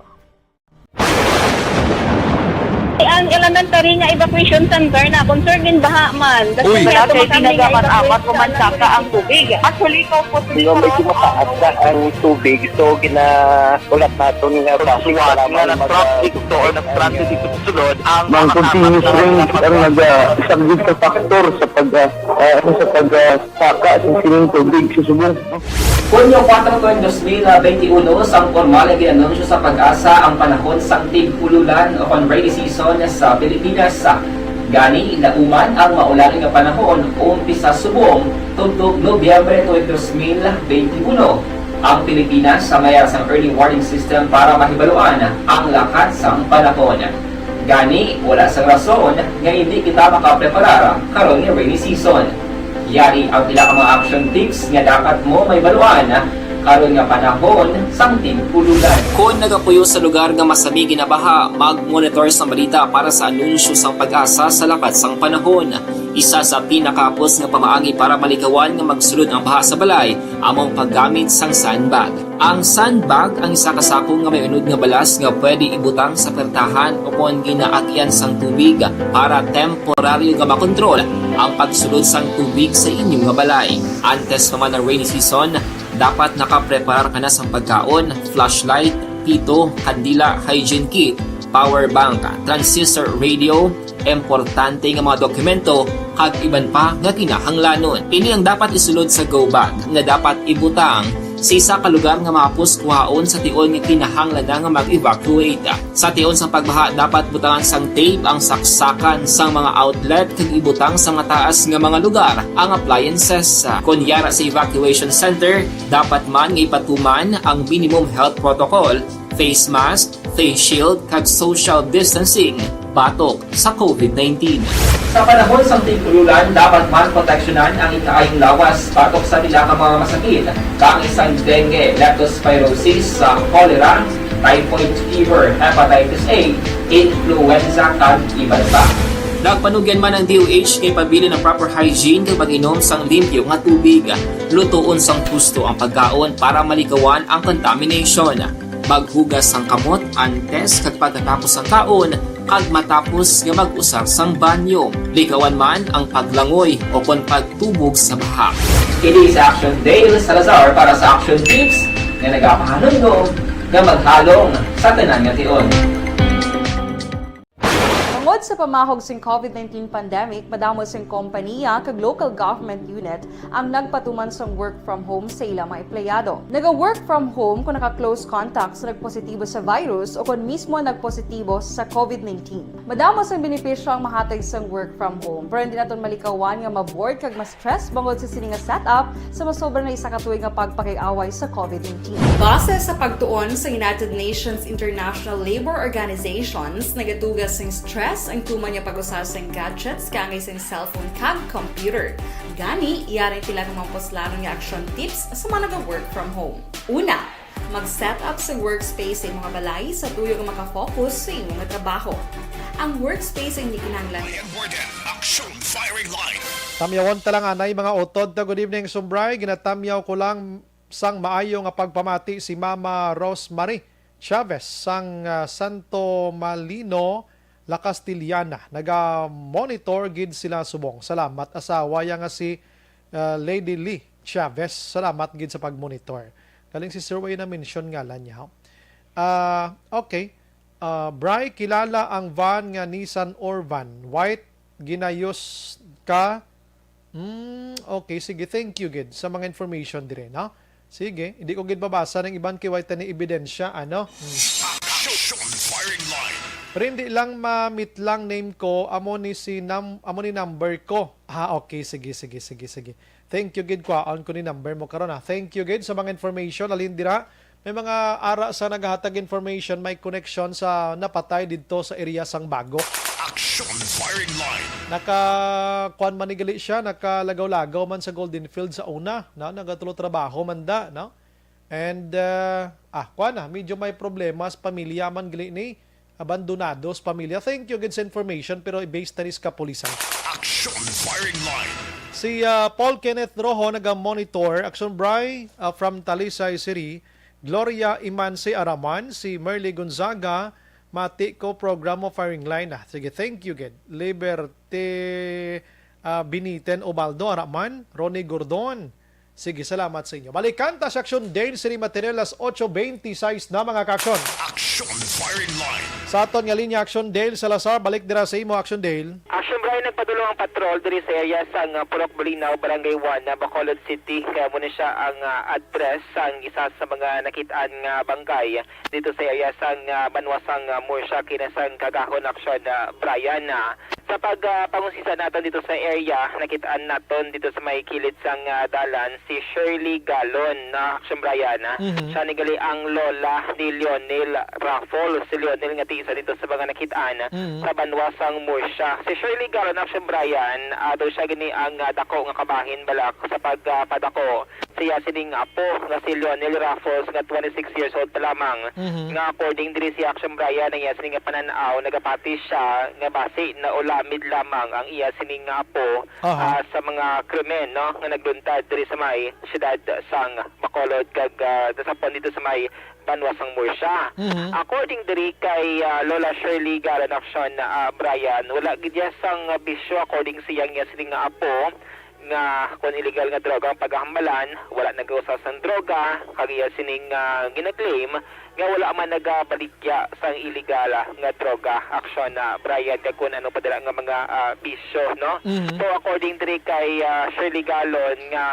Ang elementary nga evacuation center na concerned in baha man. Uy. Dati tinaga man amat o man saka ang tubig. Actually, ikaw po, di ba, medyo mataas na ang tubig, so ginaulat naton nga wala man nag-transit to or nag-transit dito sa sulod ang mga continuous rain ang nag-, ah, isa gid sa factor sa pag, ah, ah, ano, sa pag, ah, saka sa sining tubig sa subong. Hunyo kuwatro tuig dos mil benti uno, sang pormal nga gin-anunsyo sa PAGASA ang panahon sang tig-ululan o kon rainy season sa Pilipinas. Gani, nauman ang maulan nga panahon umpisa subong tubtob Nobyembre tuig dos mil benti uno. Ang Pilipinas may ara sang early warning system para mahibaluan ang lakat sang panahon. Gani, wala sang rason nga hindi kita makapreparar karon nga rainy season. Yari ang pila ka mga action tips nga dapat mo mahibaluan karon nga panahon sang tig-ululan. Kon nagapuyo sa lugar nga masami ginabaha, mag-monitor sang balita para sa anunsyo sang PAGASA sa lakat sang panahon. Isa sa pinakahapos nga pamaagi para malikawan nga magsulod ang baha sa balay amo ang paggamit sang sandbag. Ang sandbag ang isa ka sako nga may unod nga balas nga pwede ibutang sa pertahan o kon ginaagyan sang tubig para temporaryo nga makontrol ang pagsulod sang tubig sa inyo nga balay. Antes pa man ang rainy season, dapat nakapreparar ka na sang pagkaon, flashlight, pito, kandila, hygiene kit, power bank, transistor radio, importante nga mga dokumento, kag iban pa nga kinahanglanon. Ini ang dapat isulod sa go bag nga dapat ibutang sa isa ka lugar nga mahapos kuhaon sa tion nga kinahanglan na nga mag-evacuate. Sa tion sang pagbaha, dapat butangan sang tape ang saksakan sang mga outlet kag ibutang sa mataas nga mga lugar ang appliances. Kon yara sa evacuation center, dapat man nga ipatuman ang minimum health protocol, face mask, face shield, kag social distancing batok sa COVID nineteen. Sa panahon sang tig-ululan, dapat man proteksyonan ang ikaayong lawas batok sa pila ka mga masakit, kaangay sang dengue, leptospirosis, sa cholera, typhoid fever, hepatitis A, influenza, kag iban pa. Nagpanugyan man ang D O H nga ipabilin ang proper hygiene kag pag-inom sang limpyo nga tubig, lutoon sang husto ang pagkaon para malikawan ang contamination. Maghugas sang kamot antes kag pagkatapos sang kaon, kag matapos nga mag-usar sang banyo. Likawan man ang paglangoy o kon pagtubog sa baha. Kini si Action Dale Salazar para sa Action Tips nga nagapahanumdom nga maghalong sa tanan nga tion. Ang Sa pamahog sing COVID nineteen pandemic, madamo sing kompaniya kag local government unit ang nagpatuman sang work from home sa ila mga empleyado. Naga-work from home kung naka-close contact sa nagpositibo sa virus o kon mismo nagpositibo sa COVID nineteen. Madamo sang benepisyo ang mahatag sang work from home, pero hindi naton malikawan nga ma-bored kag ma-stress bangod sa sini nga setup sa masobra na isa ka tuig nga pagpakig-away sa COVID nineteen. Base sa pagtuon sa United Nations International Labour Organizations, nagatuga sing stress ang tuman nga pag-usa sing gadgets kaangay sing cellphone kag computer. Gani, yari ang pila ka mga puslanon nga action tips sa mga naga-work from home. Una, mag-set up sa workspace sa imong balay sa tuyo nga makafocus sa imong trabaho. Ang workspace ang kinahanglan. Action Firing Line. Tamyawon ta lang anay mga utod ta. Good evening, Sumbray. Ginatamyaw ko lang sang maayo nga pagpamati si Mama Rosemary Chavez sang, ah, Santo Malino, La Castellana. Naga-monitor gid sila subong. Salamat, asawa ya nga si, ah, Lady Lee Chavez. Salamat gid sa pag-monitor. Galing si Sir Way na mention ngalan niya, ho? Ah, okay. Ah, Bry, kilala ang van nga Nissan Orvan. White, ginayos ka. Hmm, okay, sige. Thank you gid sa mga information dire, no? Sige, hindi ko gid mabasa ng iban kay way tani ebidensya, ano? Hmm. Action Firing Line. Pero hindi lang mamitlang name ko, amo ni si nam-, amo ni number ko. Ah, okay, sige, sige, sige, sige. Thank you gid, kwaon ko ni number mo karon, ha. Thank you gid sa mga information, alin dira. May mga ara sa naghatag information, may connection sa napatay didto sa area sang Bago. Action Firing Line. Naka, kuwan man ni gali siya, nakalagaw-lagaw man sa Golden Field sa una, no? Nagatulo trabaho man da, no? And, uh, ah, kuwan na, medyo may problema sa pamilya man gali ni, abandonado sa pamilya. Thank you gid sa information, pero i-base na ni sa kapulisan. Action Firing Line. Si, ah, Paul Kenneth Rojo naga-monitor. Action Bry, ah, from Talisay City. Gloria Imansi Araman, si Merly Gonzaga, mati ko programa Firing Line. Ah, sige, thank you gid. Liberty, ah, Biniten Ubaldo Araman, Ronnie Gordon. Sige, salamat sa inyo. Balikan ta si Action Dale, sini material, alas otso beintisais na, mga ka-action. Action Firing Line. Sa aton nga linya, Action Dale Salazar, balik dira sa imo, Action Dale. Action Brian, nagpadulong ang patrol diri sa area sang, ah, Purok Bulinaw, Barangay one, na Bacolod City. Kaya mo na siya ang, ah, address sang isa sa mga nakitaan nga bangkay dito sa area sang, ah, banwa sang, ah, Murcia, kinasang kagahon, Action, ah, Brian. Ah, sa pag, ah, pangusisa naton dito sa area, nakitaan naton dito sa may kilid sang, ah, dalan si Shirley Galon, na Action Brian. Ah. Mhm. Siya ni gali ang lola ni Lionel Raffles. Si Lionel nga ti isa dito sa mga nakitaan Mhm. sa banwa sang Murcia. Si Shirley Galon, Action Brian, ah, daw siya gini ang, ah, dako nga kabahin balak sa pag, ah, padako siya sining apo nga si Lionel Raffles nga twenty-six years old pa lamang, Mhm. nga according diri si Action Brian, ang iya sining nga panan-aw, nagapati siya nga basi naulamid lamang ang iya sining nga apo, Aha. ah, sa mga krimen, no, nga nagluntad diri sa may siyudad sang Bacolod kag, ah, dasapon dito sa may banwa sang Murcia. Mhm. According diri kay, ah, Lola Shirley Galon, Action, ah, Brian, wala gid iya sang bisyo according sa iya nga sining nga apo nga kon illegal nga droga ang paghambalan, wala nagausa sang droga, kag iya sining, ah, gina-claim nga wala man nagabaligya sang illegal, ah, nga droga, Action, ah, Brian, kag kun ano pa dira nga mga, ah, bisyo, no? Mhm. So, according diri kay, ah, Shirley Galon nga,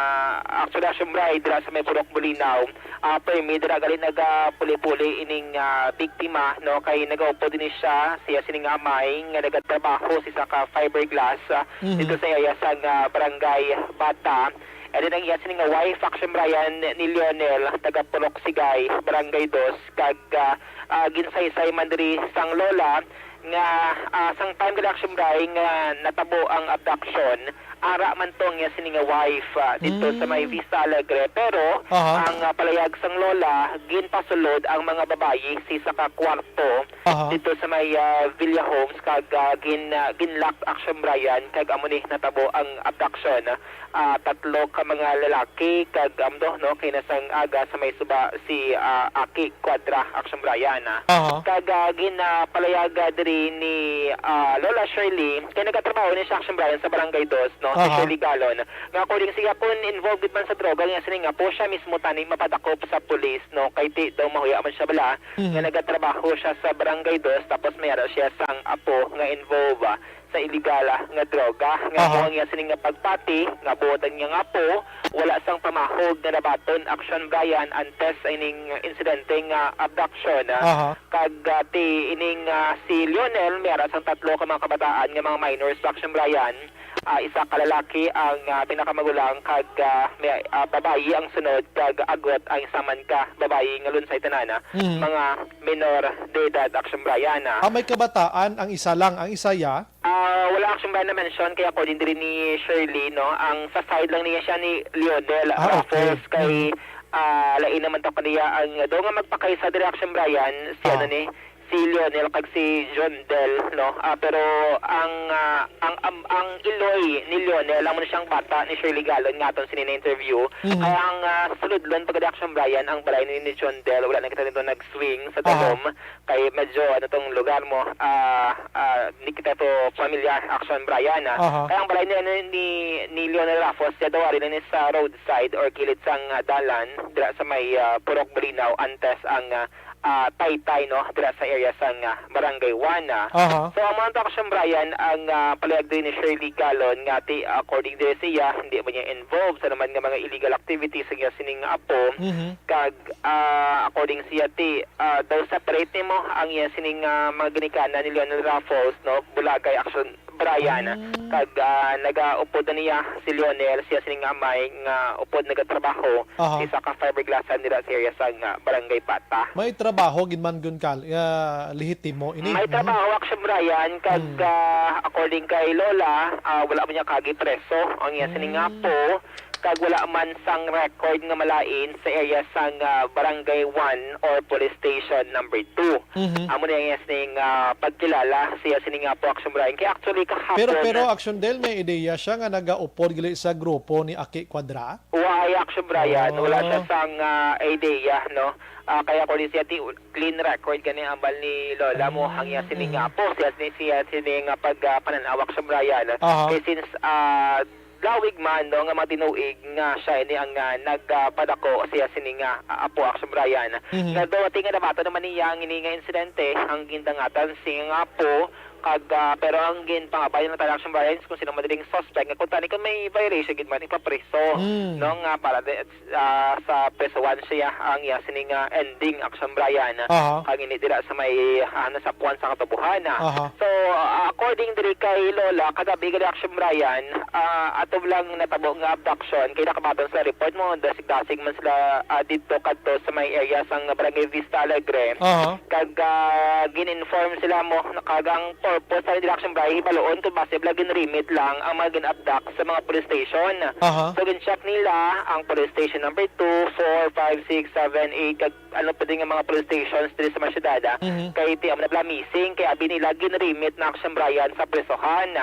actually, Action Brian, dira sa may Purok Bulinaw, ah, permi dira gali nagapuli-puli ining, ah, biktima, no, kay nagaupod ini siya, siya sining amay nga nagatrabaho sa isa ka fiberglass, ah, Mhm. dito sa area sang, ah, Barangay Bata. And then ang iya sining nga wife, Action Brian, ni Lionel, taga Purok Sigay, Barangay Dos, kag, ah, ah, ginsaysay man diri sang lola nga, ah, sang time gid, Action Brian, nga natabo ang abduction, ara man to ang iya sini nga wife, ah, dito sa may Mm. Vista Alegre. Pero Aha. ang, ah, palayag sang lola, ginpasulod ang mga babayi sa isa ka kwarto Aha. dito sa may, ah, Villa Homes kag, ah, gin, ah, ginlock, Action Brian, kag amo ni natabo ang abduction. Ah, tatlo ka mga lalaki kag, um, do, no, kay nasang aga sa may suba si, ah, Aki Cuadra, Action Brian, ah. Aha. Kag, ah, ginapalayaga diri ni, ah, Lola Shirley, kay nagatrabaho ni siya, Action Brian, sa Barangay Dos, no? si Aha. Shirley Galon, nga according siya, kung involved gid man sa droga, nga sining apo, siya mismo tani mapadakop sa pulis, no? Kay ti daw mahuya man siya bala, Mhm. nga nagatrabaho siya sa Barangay Dos, tapos may ara siya sang apo nga involved, ah, sa illegal, ah, nga droga. Nga Aha. Mo ang iya sining nga pagpati, nga buot ang iyang apo, wala sang pamahog nga nabaton, Action Brian, antes ining insidente nga abduction, ah. Aha. Kag, ah, ti ining, ah, si Lionel, may ara sang tatlo ka mga kabataan nga mga minors, Action Brian. Ah, isa ka lalaki ang, ah, pinakamagulang, kag, ah, may, ah, babayi ang sunod, kag agot ang isa man ka babayi nga lunsay tanan, ah, Mhm. mga minor de edad, Action Brian, ah. Ah, may kabataan ang isa lang, ang isa ya? Ah, wala, Action Brian, na-mention, kay according diri ni Shirley, no, ang sa side lang niya siya ni Lionel Ah, okay. Raffles, kay, Mhm. ah, lain naman ta pa niya ang daw nga magpakaisa diri, Action Brian, si Ah. ano ni, si Lionel kag si Jondel, no? Ah, pero ang, ah, ang, ang, ang iloy ni Lionel, amo na siyang bata ni Shirley Galon nga aton sini na-interview. Mhm. Kaya ang, ah, sulodlon pagkadi, Action Brian, ang balay ni, ni Jondel, wala na kita dito nag-swing sa Aha. dalom. Kay medyo, ano tong lugar mo, ah, ah, di kita to familiar, Action Brian, ah. Aha. Kaya ang balay ni, ano, ni, ni Lionel Raffles, siya daw ari na ni sa roadside or kilid sang, ah, dalan, dira sa may, ah, Purok Bulinaw, antes ang, ah, ah, taytay, no, dira sa area sang, ah, Barangay One, ah. Aha. So, amo ang Action Brian, ang, ah, palihag din ni Shirley Galon nga ti, according din siya, hindi man niya involved sa naman nga mga illegal activities sa iya sining apo. Mhm. Kag, ah, according siya ti, ah, daw separate nimo ang iya sining, ah, mga ginikanan ni Lionel Raffles, no, Bulagay, Action Brian. Mm. Kag, ah, nagaupod na niya si Lionel, siya sining amay nga upod nagatrabaho Aha. sa isa ka fiberglassan dira sa area sang, ah, Barangay Pata. May trabaho gid man gun kal-, ah, lehitimo ini. May Mhm. trabaho, Action Brian, kag, Mm. ah, according kay Lola, ah, wala man niya kagi preso ang iya sining Mm. apo, kag wala man sang record nga malain sa area sang, ah, Barangay One or Police Station Number Two. Mhm. Amo na ang iya sining, ah, pagkilala sa iya sining apo, Action Brian. Kay actually, kahapon Pero, pero, Action Del, may ideya siya nga nagaupod gali sa grupo ni Aki Cuadra? Wala, Action Brian. Wala siya Oh. sang, ah, ideya, no? Ah, kaya ko siya ti clean record gani ambal ni Lola mo, ang iya sining Mm. apo, siya ni siya sining, ah, pag, ah, panan-aw, Action Brian. Aha. Kay since, ah, lawig man, no, nga mga tinuig nga siya ini ang, ah, nag, ah, padako siya sining, ah, apo, Action Brian. Mhm. Nga daw, ati nga nabato naman niya ang ini nga insidente, ang gindangatan sing apo, kag, ah, pero ang ginpangabay na talaga, Action Brian, kung sino madaling suspect, nga kung tani kung may violation gid man, ipapriso, Mm. no, nga para di, ah, sa presohan siya ang iya sining, ah, ending, Action Brian. Aha. Kag ini dira sa may, ah, nasapuan sa katubuhan, ah. Aha. So, ah, according diri kay Lola, kagabi gali, Action Brian, ah, ato lang natabo nga abduction, kay nakabaton sa report mo, dasig-dasig man sila, ah, didto kadto sa may area sang Barangay Vista Alegre. Aha. Kag, ah, gin-inform sila mo, kag ang purpose sa reduction by hibaluon kung possible ginrimit lang ang mga gin-abduct sa mga police station. Aha. So, gin-check nila ang police station number two, four, five, six, seven, eight, kag ano pa din nga mga police stations diri sa mga syudad, ah. Mhm. Kay ti amo na bala missing, kay abi nila ginrimit na, Action Brian, sa presohan.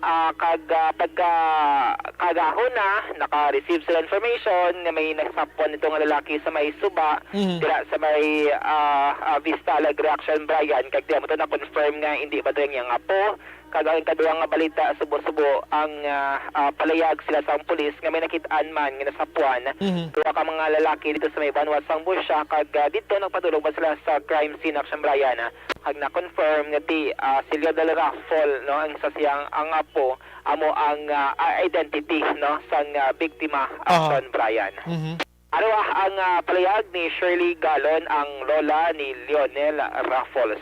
Ah, kag, ah, pagka kagahon na, naka-receive sila information nga may nasapwan nito nga lalaki sa may suba, Mhm. dira sa may, ah, ah, Vista Alegre, Action Brian, kag di mo to na-confirm nga hindi ba to ang iyang apo. Kag ang ikaduha nga balita, subo-subo ang, ah, ah, palayag sila sa pulis nga may nakit-an man nga nasapwan Mhm. duha ka mga lalaki dito sa may Banwa sang Busya, kag, ah, dito nagpadulong pa sila sa crime scene, Action Brian, ah. Kag na-confirm nga ti, ah, si Leo Del Raffol, no, ang isa siyang, ang apo, amo ang, ah, ah, identity, no, sang, ah, biktima, Aha. Action Brian. Mhm. Aro, ah, ang, ah, palayag ni Shirley Galon, ang lola ni Lionel Raffles.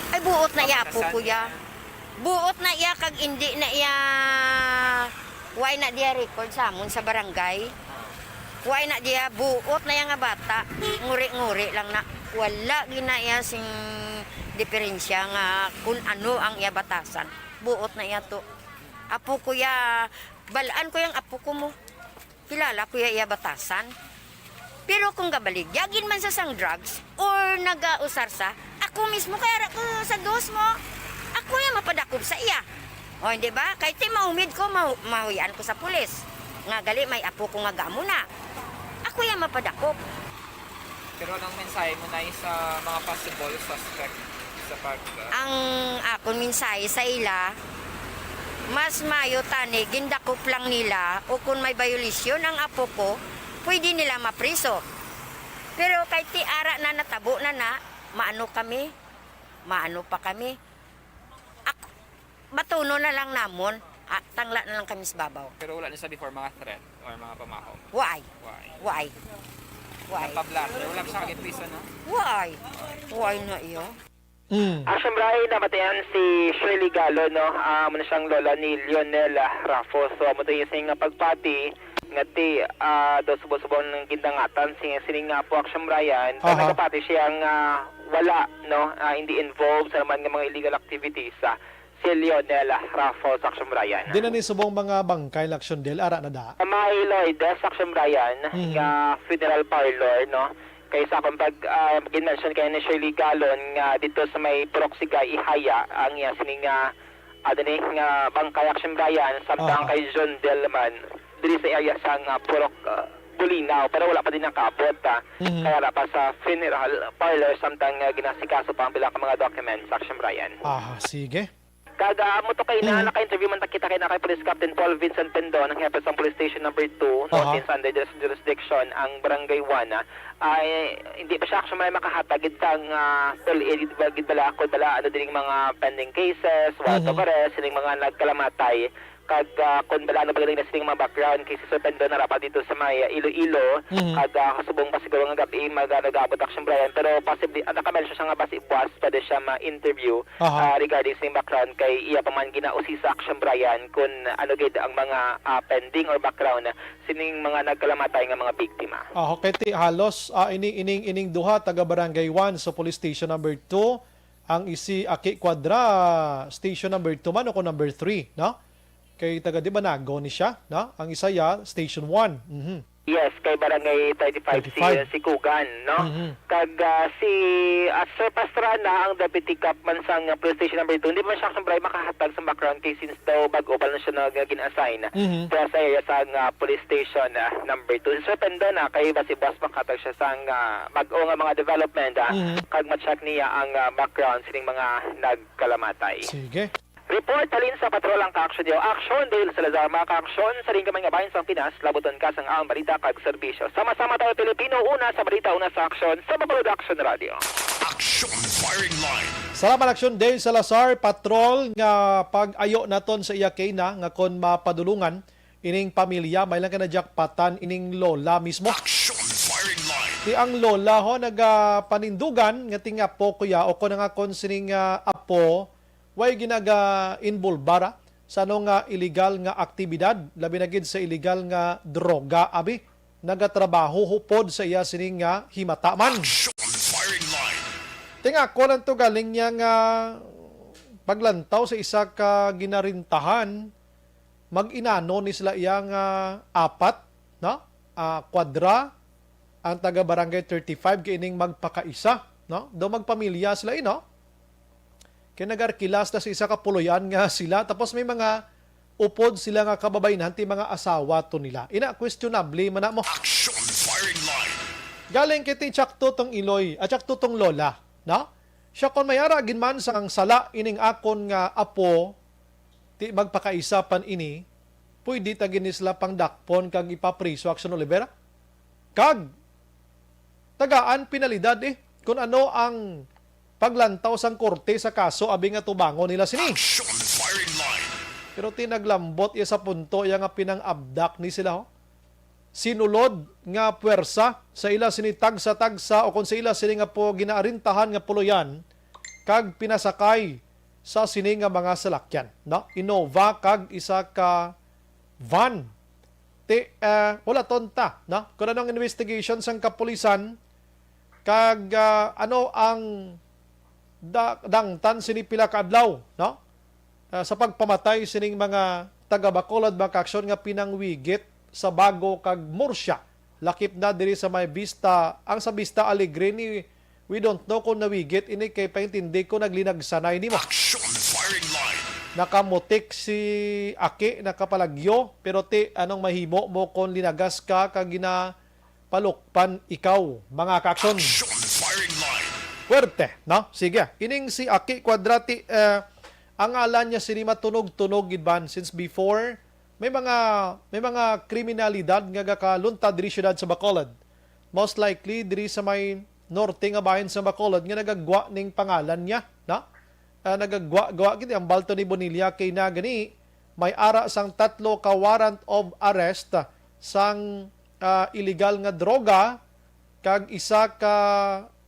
Ay, buot na iya, apo ko ya. Buot na iya, kag indi na iya, why na diya record sa amon sa barangay? Why na diya, buot na iya nga bata. Nguri-nguri lang na. Wala gina iya sing diferensya nga kung ano ang iya batasan. Buot na iya to. Apo ko ya, balaan ko yang apo ko mo. Kilala ko ya iya batasan. Pero kung gabaligya gid man sa sang drugs or nagausar sa, ako mismo kay ara ko sa dos mo. Ako ya mapadakop sa iya. O, hindi ba? Kay ti maumid ko, mahu-, mahuyan ko sa pulis. Nga gali, may apo ko nga gamo na. Ako ya mapadakop. Pero anong mensahe mo na sa mga possible suspect sa pag, ah, Ang akon mensahe sa ila, Mas maayo tani gindakop lang nila, o kon may violation ang apo ko, pwede nila mapriso. Pero kay ti ara na, natabo na na, maano kami? Maano pa kami? Ak-, batunon na lang namon. Ah, tangla na lang kami sa babaw. Pero wala na sa before mga threat or mga pamahom? Waay. Why? Waay. Why? Nagpa-blotter. Wala pa siya kagipriso, no? Waay. Waay na iya. Mm. Action Brian, namatayan si Shirley Galo, no? Ah, amo na siyang lola ni Lionel, ah, Raffo. So, amo to yung sing pagpati nga ti, ah, daw subong-subong ng gindangatan si, sining nga po Action Brian. Kaya Aha. nagapati siya nga wala, no? Ah, hindi involved sa naman nga mga illegal activities, ah, si Lionel, ah, Raffo sa Action Brian. Di na ni subong mga bangkay la Action Del, ara na da? May Lloyd, ah, sa Action Brian, Mhm. nga funeral parlor, no? Kay sa akong pag, ah, gin-mention kayo ni Shirley Galon nga dito sa may Purok Siga, Ihaya, ang iya sining, ah, ano ni, nga bangkay Action Brian, samtang Aha. kay John Del man, diri sa area sa nga Purok, ah, Bulinaw, pero wala pa din nakaabot, ah. Mhm. Kaya wala pa sa funeral parlor, samtang, ah, ginasikaso pa ang pila ka mga documents, Action Brian. Aha, sige. Kag, ah, amo to kay na, Mhm. naka-interview man ta kita kay na kay Police Captain Paul Vincent Pendon, ang hepe sang Police Station Number two, Aha. North East under this jurisdiction, ang Barangay one, ah, ay hindi pa siya actually may makahatag gid sang, ah, full aid gid ba, gid bala, kung bala, ano, dining mga pending cases, warrant of Mhm. arrest, sining mga nagkalamatay, kag, ah, kung bala, ano ba galing na sining mga background cases or Pendon, nara pa dito sa may, ah, Iloilo, Mhm. kag, ah, kasubong pa siguro nga gabi, mag, ah, nag-aabot Action Brian, pero possibly, ah, naka-mention siya nga basi buwas pwede siya ma-interview Aha. ah, regarding sa background kay iya pa man ginausisa Action Brian kung ano gid ang mga, ah, pending or background sining mga nagkalamatay nga mga biktima. Ah, okay, ti, halos, ah, ini, ining, ining duha taga Barangay one sa Police Station Number two, ang isi Aki Cuadra, Station Number two man o kung Number three, no? Kay taga di ba Nago ni siya, no? Ang isa ya, Station one. Mhm. Yes, kay Barangay thirty-five si, Thirty-five. si Kugan, no? Mhm. Kag, ah, si, ah, Sir Pastrana, ang deputy cop man sang, ah, police station number two, hindi man siya, siyempre, makahatag sa background kay since daw bag-o pa lang siya nag-, nag-assign Mhm. sa, sa area sang, ah, police station, ah, number two. Si Sir Pendon, ah, kay basi boss makahatag siya sang, ah, bag-o nga mga development, ah, Mhm. kag ma-check niya ang, ah, background sining mga nagkalamatay. Sige. Report halin sa patrol ang Kaaksyon Yaw Aksyon, Dale Salazar, mga Kaaksyon, sa rin gamay nga bahin sang Pinas, labuton ka sang ang balita kag serbisyo. Sama-sama tayo, Pilipino, una sa balita, una sa aksyon, sa Bacolod Aksyon Radio. Action Firing Line. Salamat, Aksyon Dale Salazar. Patrol nga pag-ayo naton sa iya kay na nga kon mapadulungan ining pamilya, may lang ka na-jackpotan ining lola mismo. Action Firing Line. Ti ang lola ho nagapanindugan nga tingapo kuya o kon nga kon sining, ah, apo, way ginaga-involbara sa ano nga illegal nga aktibidad, labi na gid sa illegal nga droga, abi, nagatrabaho hupod sa iya sining nga himata man. Action Firing Line. Tingako lang to galing niya nga paglantaw sa isa ka ginarintahan, mag-inano ni sila iya nga apat, no? Ah, kwadra, ang taga Barangay thirty-five kay ining magpakaisa, no? Daw magpamilya sila, eh, no? Kay nagarkilas na sa isa ka puloy-an nga sila, tapos may mga upod sila nga kababaynhan, ti mga asawa to nila. Ina, questionable man na mo. Action Firing Line. Galing kay ti Chak Tutong Iloy, ah, Chak Tutong Lola, no? Siya kon may ara gid man sang sala ining akon nga apo, ti magpakaisa pan ini, pwede ta gid ni sila pangdakpon kag ipapriso, Action Olivera. Kag tagaan penalidad, eh, kung ano ang paglantaw sang korte sa kaso, abi nga tubangon nila sini. Action Firing Line. Pero ti naglambot iya sa punto iya nga pinang-abdak ni sila, ho. Sinulod nga puwersa sa ila sini tagsa-tagsa o kon sa ila sini nga po ginaarintahan nga puloyan kag pinasakay sa sini nga mga salakyan, no? Innova kag isa ka van. Ti, eh, wala tonta, no? Kung ano ang investigation sang kapulisan, kag, ah, ano ang da-, dangtan sini pila ka adlaw, no? Ah, sa pagpamatay sining mga taga Bacolod, mga kaaksyon, nga pinangwigit sa Bago kag Murcia, lakip na diri sa may Vista, ang sa Vista Alegre ni, we don't know kung nawigit ini kay paintindi ko naglinagsanay nimo. Action Firing Line. Nakamutik si Aki, nakapalagyo, pero ti, anong mahimo mo kung linagas ka kag gina palukpan ikaw, mga kaaksyon. Action Firing Line. Puwerte, no? Sige. Ining si Aki Cuadra ti, eh, Ang ngalan niya sini matunog-tunog gid man since before may mga may mga kriminalidad nga gakaluntad diri siyudad sa Bacolod. Most likely diri sa may norte nga bahin sa Bacolod nga nagagwa ning pangalan niya, no? Ah, nagagwa-gwa gid ang balto ni Bonilla kay na gani may ara sang tatlo ka warrant of arrest sang, ah, illegal nga droga kag isa ka,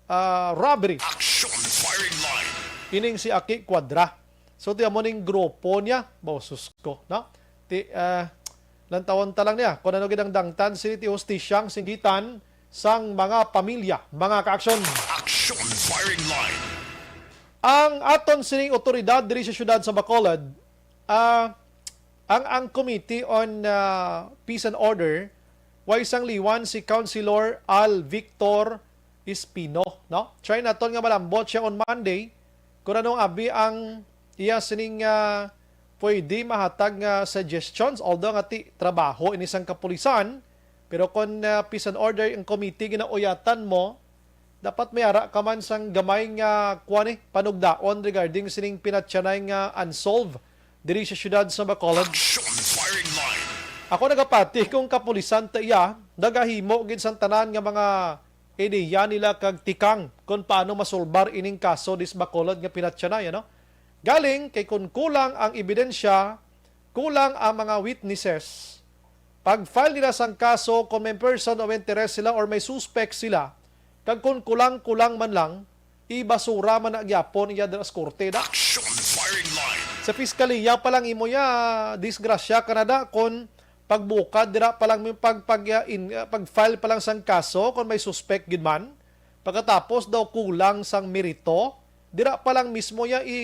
ah, robbery. Action firing line. Ining si Aki Cuadra. So, ti amo ning grupo niya. Bo, sus ko, no? Ti, ah, lantawon ta lang niya. Kung ano gid ang dangtan, sini ti hustisya ang singgitan sang mga pamilya, mga kaaksyon. Action firing line. Ang aton sining otoridad diri sa siyudad sa Bacolod, ah, ang, ang Committee on, ah, Peace and Order, way sang liwan si Councilor Al Victor Espino, no? Try naton nga malambot siya on Monday kung anong abi ang iya sining, ah, pwede mahatag nga suggestions, although nga ti trabaho ini sang kapulisan, pero kung, ah, peace and order ang committee ginauyatan mo, dapat may ara ka man sang gamay nga kuan eh, panugdaon regarding sining pinatyanay nga unsolved diri sa siyudad sa Bacolod. Action firing line. Ako nagapati kung kapulisan ta iya, nagahimo gid sang tanan nga mga ideya nila kag tikang kung paano masulbar ining kaso dis Bacolod nga pinatyanay, ano? Galing kay kung kulang ang ebidensya, kulang ang mga witnesses, pag-file nila sang kaso kung may person of interest sila or may suspect sila, kag kung kulang-kulang man lang, ibasura man na gyapon iya dira sa korte, da. Action firing line. Sa piskaliya pa lang imo ya, disgrasya ka na da kung pagbukad dira pa lang, pag, pag, uh, in, uh, pag-file pa lang sang kaso kung may suspect gid man, pagkatapos daw kulang sang merito, dira pa lang mismo ya i,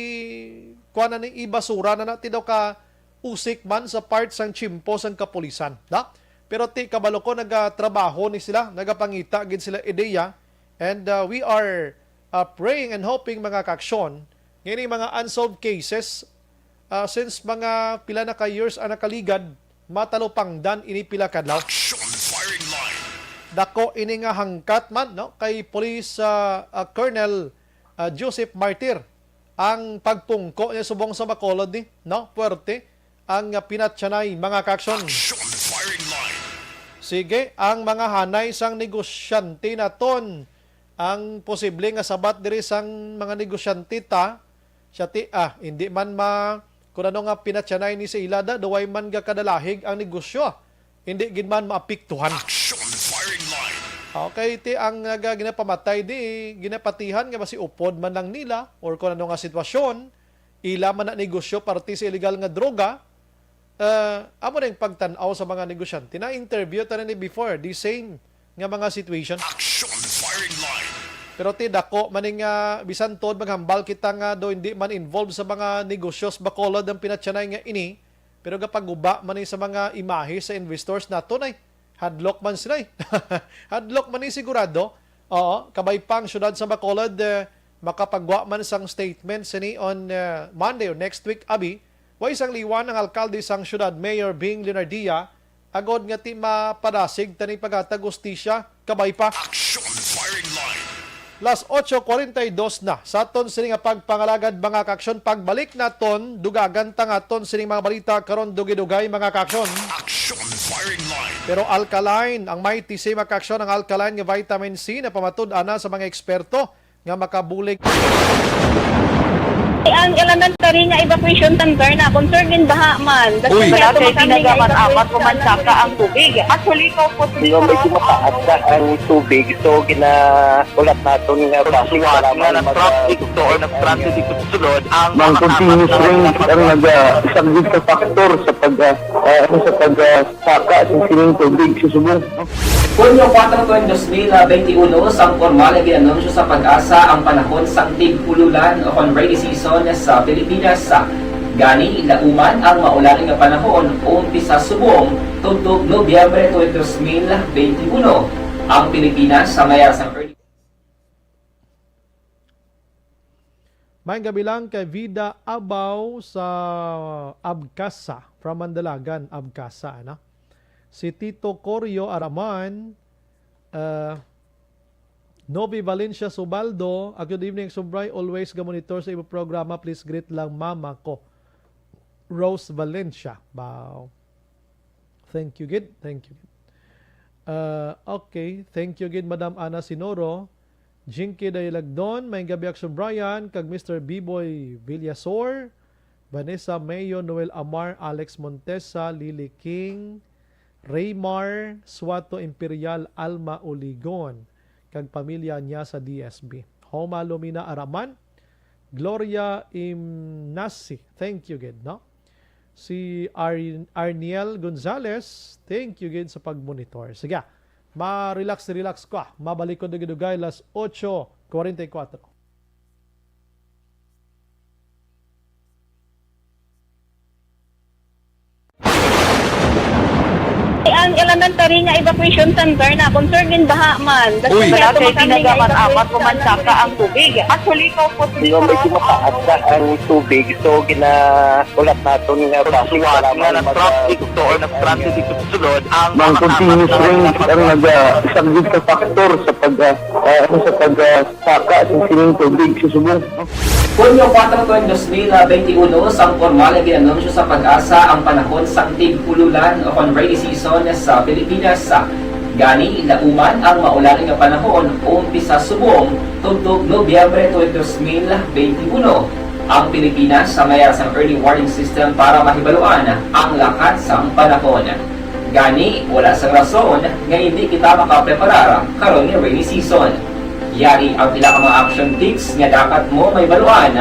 kuan na ni, ibasura na na ti daw ka usik man sa part sang tiyempo sang kapulisan, da? Pero ti kabalo ko nagatrabaho ni sila, nagapangita gid sila ideya, and, uh, we are, uh, praying and hoping, mga kaaksyon, nga ini mga unsolved cases, uh, since mga pila na ka years ang nakaligad, matalupangdan ini pila ka adlaw. Action firing line. Dako ini nga hangkat man, no, kay Police, uh, uh, Colonel, uh, Joseph Martir ang pagpungko niya subong sa Bacolod ni, no? Puwerte ang, ah, pinatyanay, mga kaaksyon. Action firing line. Sige, ang mga hanay sang negosyante naton, ang posible nga sabat diri sang mga negosyante ta, siya ti, ah, hindi man ma-, kun ano nga pinatyanay ni sa ila da, duway man gakadalahig ang negosyo. Hindi gid man maapektuhan. Action firing line. Okay, ti ang naga-, ginapamatay di, ginapatihan nga basi upod man lang nila or kung ano nga sitwasyon, ila man na negosyo parte sa illegal nga droga, eh, amo na yung pagtan-aw sa mga negosyante. Na-interview ta na ni before, the same nga mga situation. Action firing line. Pero ti dako man ni nga bisan tod maghambal kita nga do hindi man involved sa mga negosyo sa Bacolod ang pinatyanay nga ini, pero gapaguba man ni sa mga imahe sa investors naton ay hadlok man sila eh. Hadlok man ni sigurado. Oo, kabay pa ang syudad sa Bacolod, eh, makapagwa man sang statement sini on, eh, Monday or next week, abi. Way sang liwan ang alkalde sang syudad, Mayor Bing Leonardia, agod nga ti mapadasig tani paghatag hustisya, kabay pa. Action firing line. Las ocho cuarenta y dos na sa aton sini nga pagpangalagad, mga kaaksyon. Pagbalik naton, dugagan ta nga aton sining mga balita karon dugay-dugay, mga kaaksyon. Action firing line. Pero alkaline ang Mighty C, mga kaaksyon. Ang alkaline nga vitamin C na pamatud-an na sa mga eksperto nga makabulig. Ang elementary nga evacuation center na concern din baha man. Uy. Wala kay pinagaman apat ko man saka ang tubig. Actually, ikaw po, medyo mataas na ang tubig. So, ginaulat naton nga basi nga nag-traffic to or nag-traffic ito sulod ang mga continuous rain ang nag-, ah, isang sa factor sa pag, ah, ah, ano, sa pag, ah, saka sa sining tubig sa subong. Hunyo kuwatro, dos mil benti uno, sang pormal nga gin-anunsyo sa PAGASA ang panahon sang tig-ululan o kon rainy season sa Pilipinas. Gani, lauman ang maulan nga panahon umpisa subong tubtob Nobyembre twenty, dos mil benti uno. Ang Pilipinas sa may ara sang early Maayong gabi lang kay Vida Abaw sa Abcasa, from Mandalagan, Abcasa, ano? Si Tito Corio Araman, ah, Novi Valencia Subaldo, "A, good evening, Subray. Always ga-monitor sa imo programa. Please greet lang mama ko, Rose Valencia." Wow. Thank you gid. Thank you gid. Uh, okay. Thank you gid, Madam Ana Sinoro. Jinky Dayalagdon, may gabi, Action Brian, kag Mister Biboy Villasor, Vanessa Mayo, Noel Amar, Alex Montesa, Lily King, Raymar Suato Imperial, Alma Uligon, kag pamilya niya sa D S B. Homa Lumina Araman, Gloria Imnasi. Thank you gid, no? Si Ar-, Arniel Gonzalez, thank you gid sa pag-monitor. Sige, ma-relax, relax ka. Mabalik ko dugay-dugay las ocho cuarenta y cuatro. Ang elementary nga evacuation center na concern din baha man. Uy. Wala kay pinagaman apat ko man saka ang tubig. Actually, ikaw po, Hindi, medyo mataas na ang tubig. So, gina-, ulat naton nga traffic, suwat nga nag-traffic to or nag-traffic dito sa sulod, ang Mang mga continuous apat na rain ang nag-, ah, isang gid ka factor sa pag, ah, ah, ano, sa pag, ah, saka sa sining tubig sa subong. Hunyo kuwatro tuig dos mil benti uno, sang pormal nga gin-anunsyo sa PAGASA ang panahon sang tig-ululan o kon rainy season sa Pilipinas. Gani, lauman ang maulan nga panahon, umpisa subong tubtob Nobyembre tuig dos mil benti uno. Ang Pilipinas sa may sang early warning system para mahibaluan ang lakat sang panahon. Gani, wala sang rason nga hindi kita makapreparar karon nga rainy season. Yari ang pila ka mga action tips nga dapat mo mahibaluan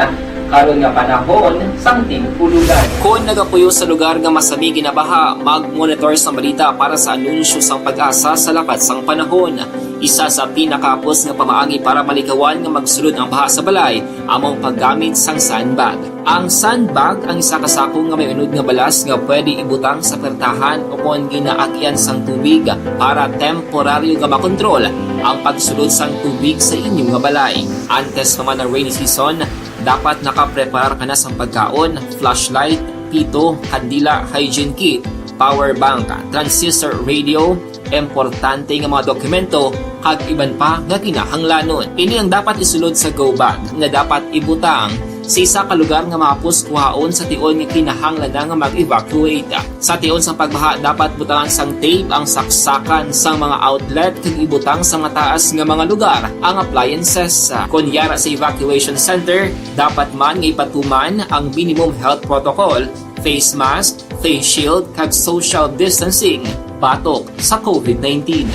karon nga panahon sang tig-ululan. Kon nagapuyo sa lugar nga masami ginabaha, mag-monitor sang balita para sa anunsyo sang PAGASA sa lakat sang panahon. Isa sa pinakahapos nga pamaagi para malikawan nga magsulod ang baha sa balay amo ang paggamit sang sandbag. Ang sandbag ang isa ka sako nga may unod nga balas nga pwede ibutang sa pertahan o kon ginaagyan sang tubig para temporaryo nga makontrol ang pagsulod sang tubig sa inyo nga balay. Antes pa man ang rainy season, dapat nakapreparar ka na sang pagkaon, flashlight, pito, kandila, hygiene kit, power bank, transistor radio, importante nga mga dokumento, kag iban pa nga kinahanglanon. Ini ang dapat isulod sa go bag nga dapat ibutang sa isa ka lugar nga mahapos kuhaon sa tion nga kinahanglan na nga mag-evacuate. Sa tion sang pagbaha, dapat butangan sang tape ang saksakan sang mga outlet kag ibutang sa mataas nga mga lugar ang appliances. Kon yara sa evacuation center, dapat man nga ipatuman ang minimum health protocol, face mask, face shield, kag social distancing batok sa COVID nineteen.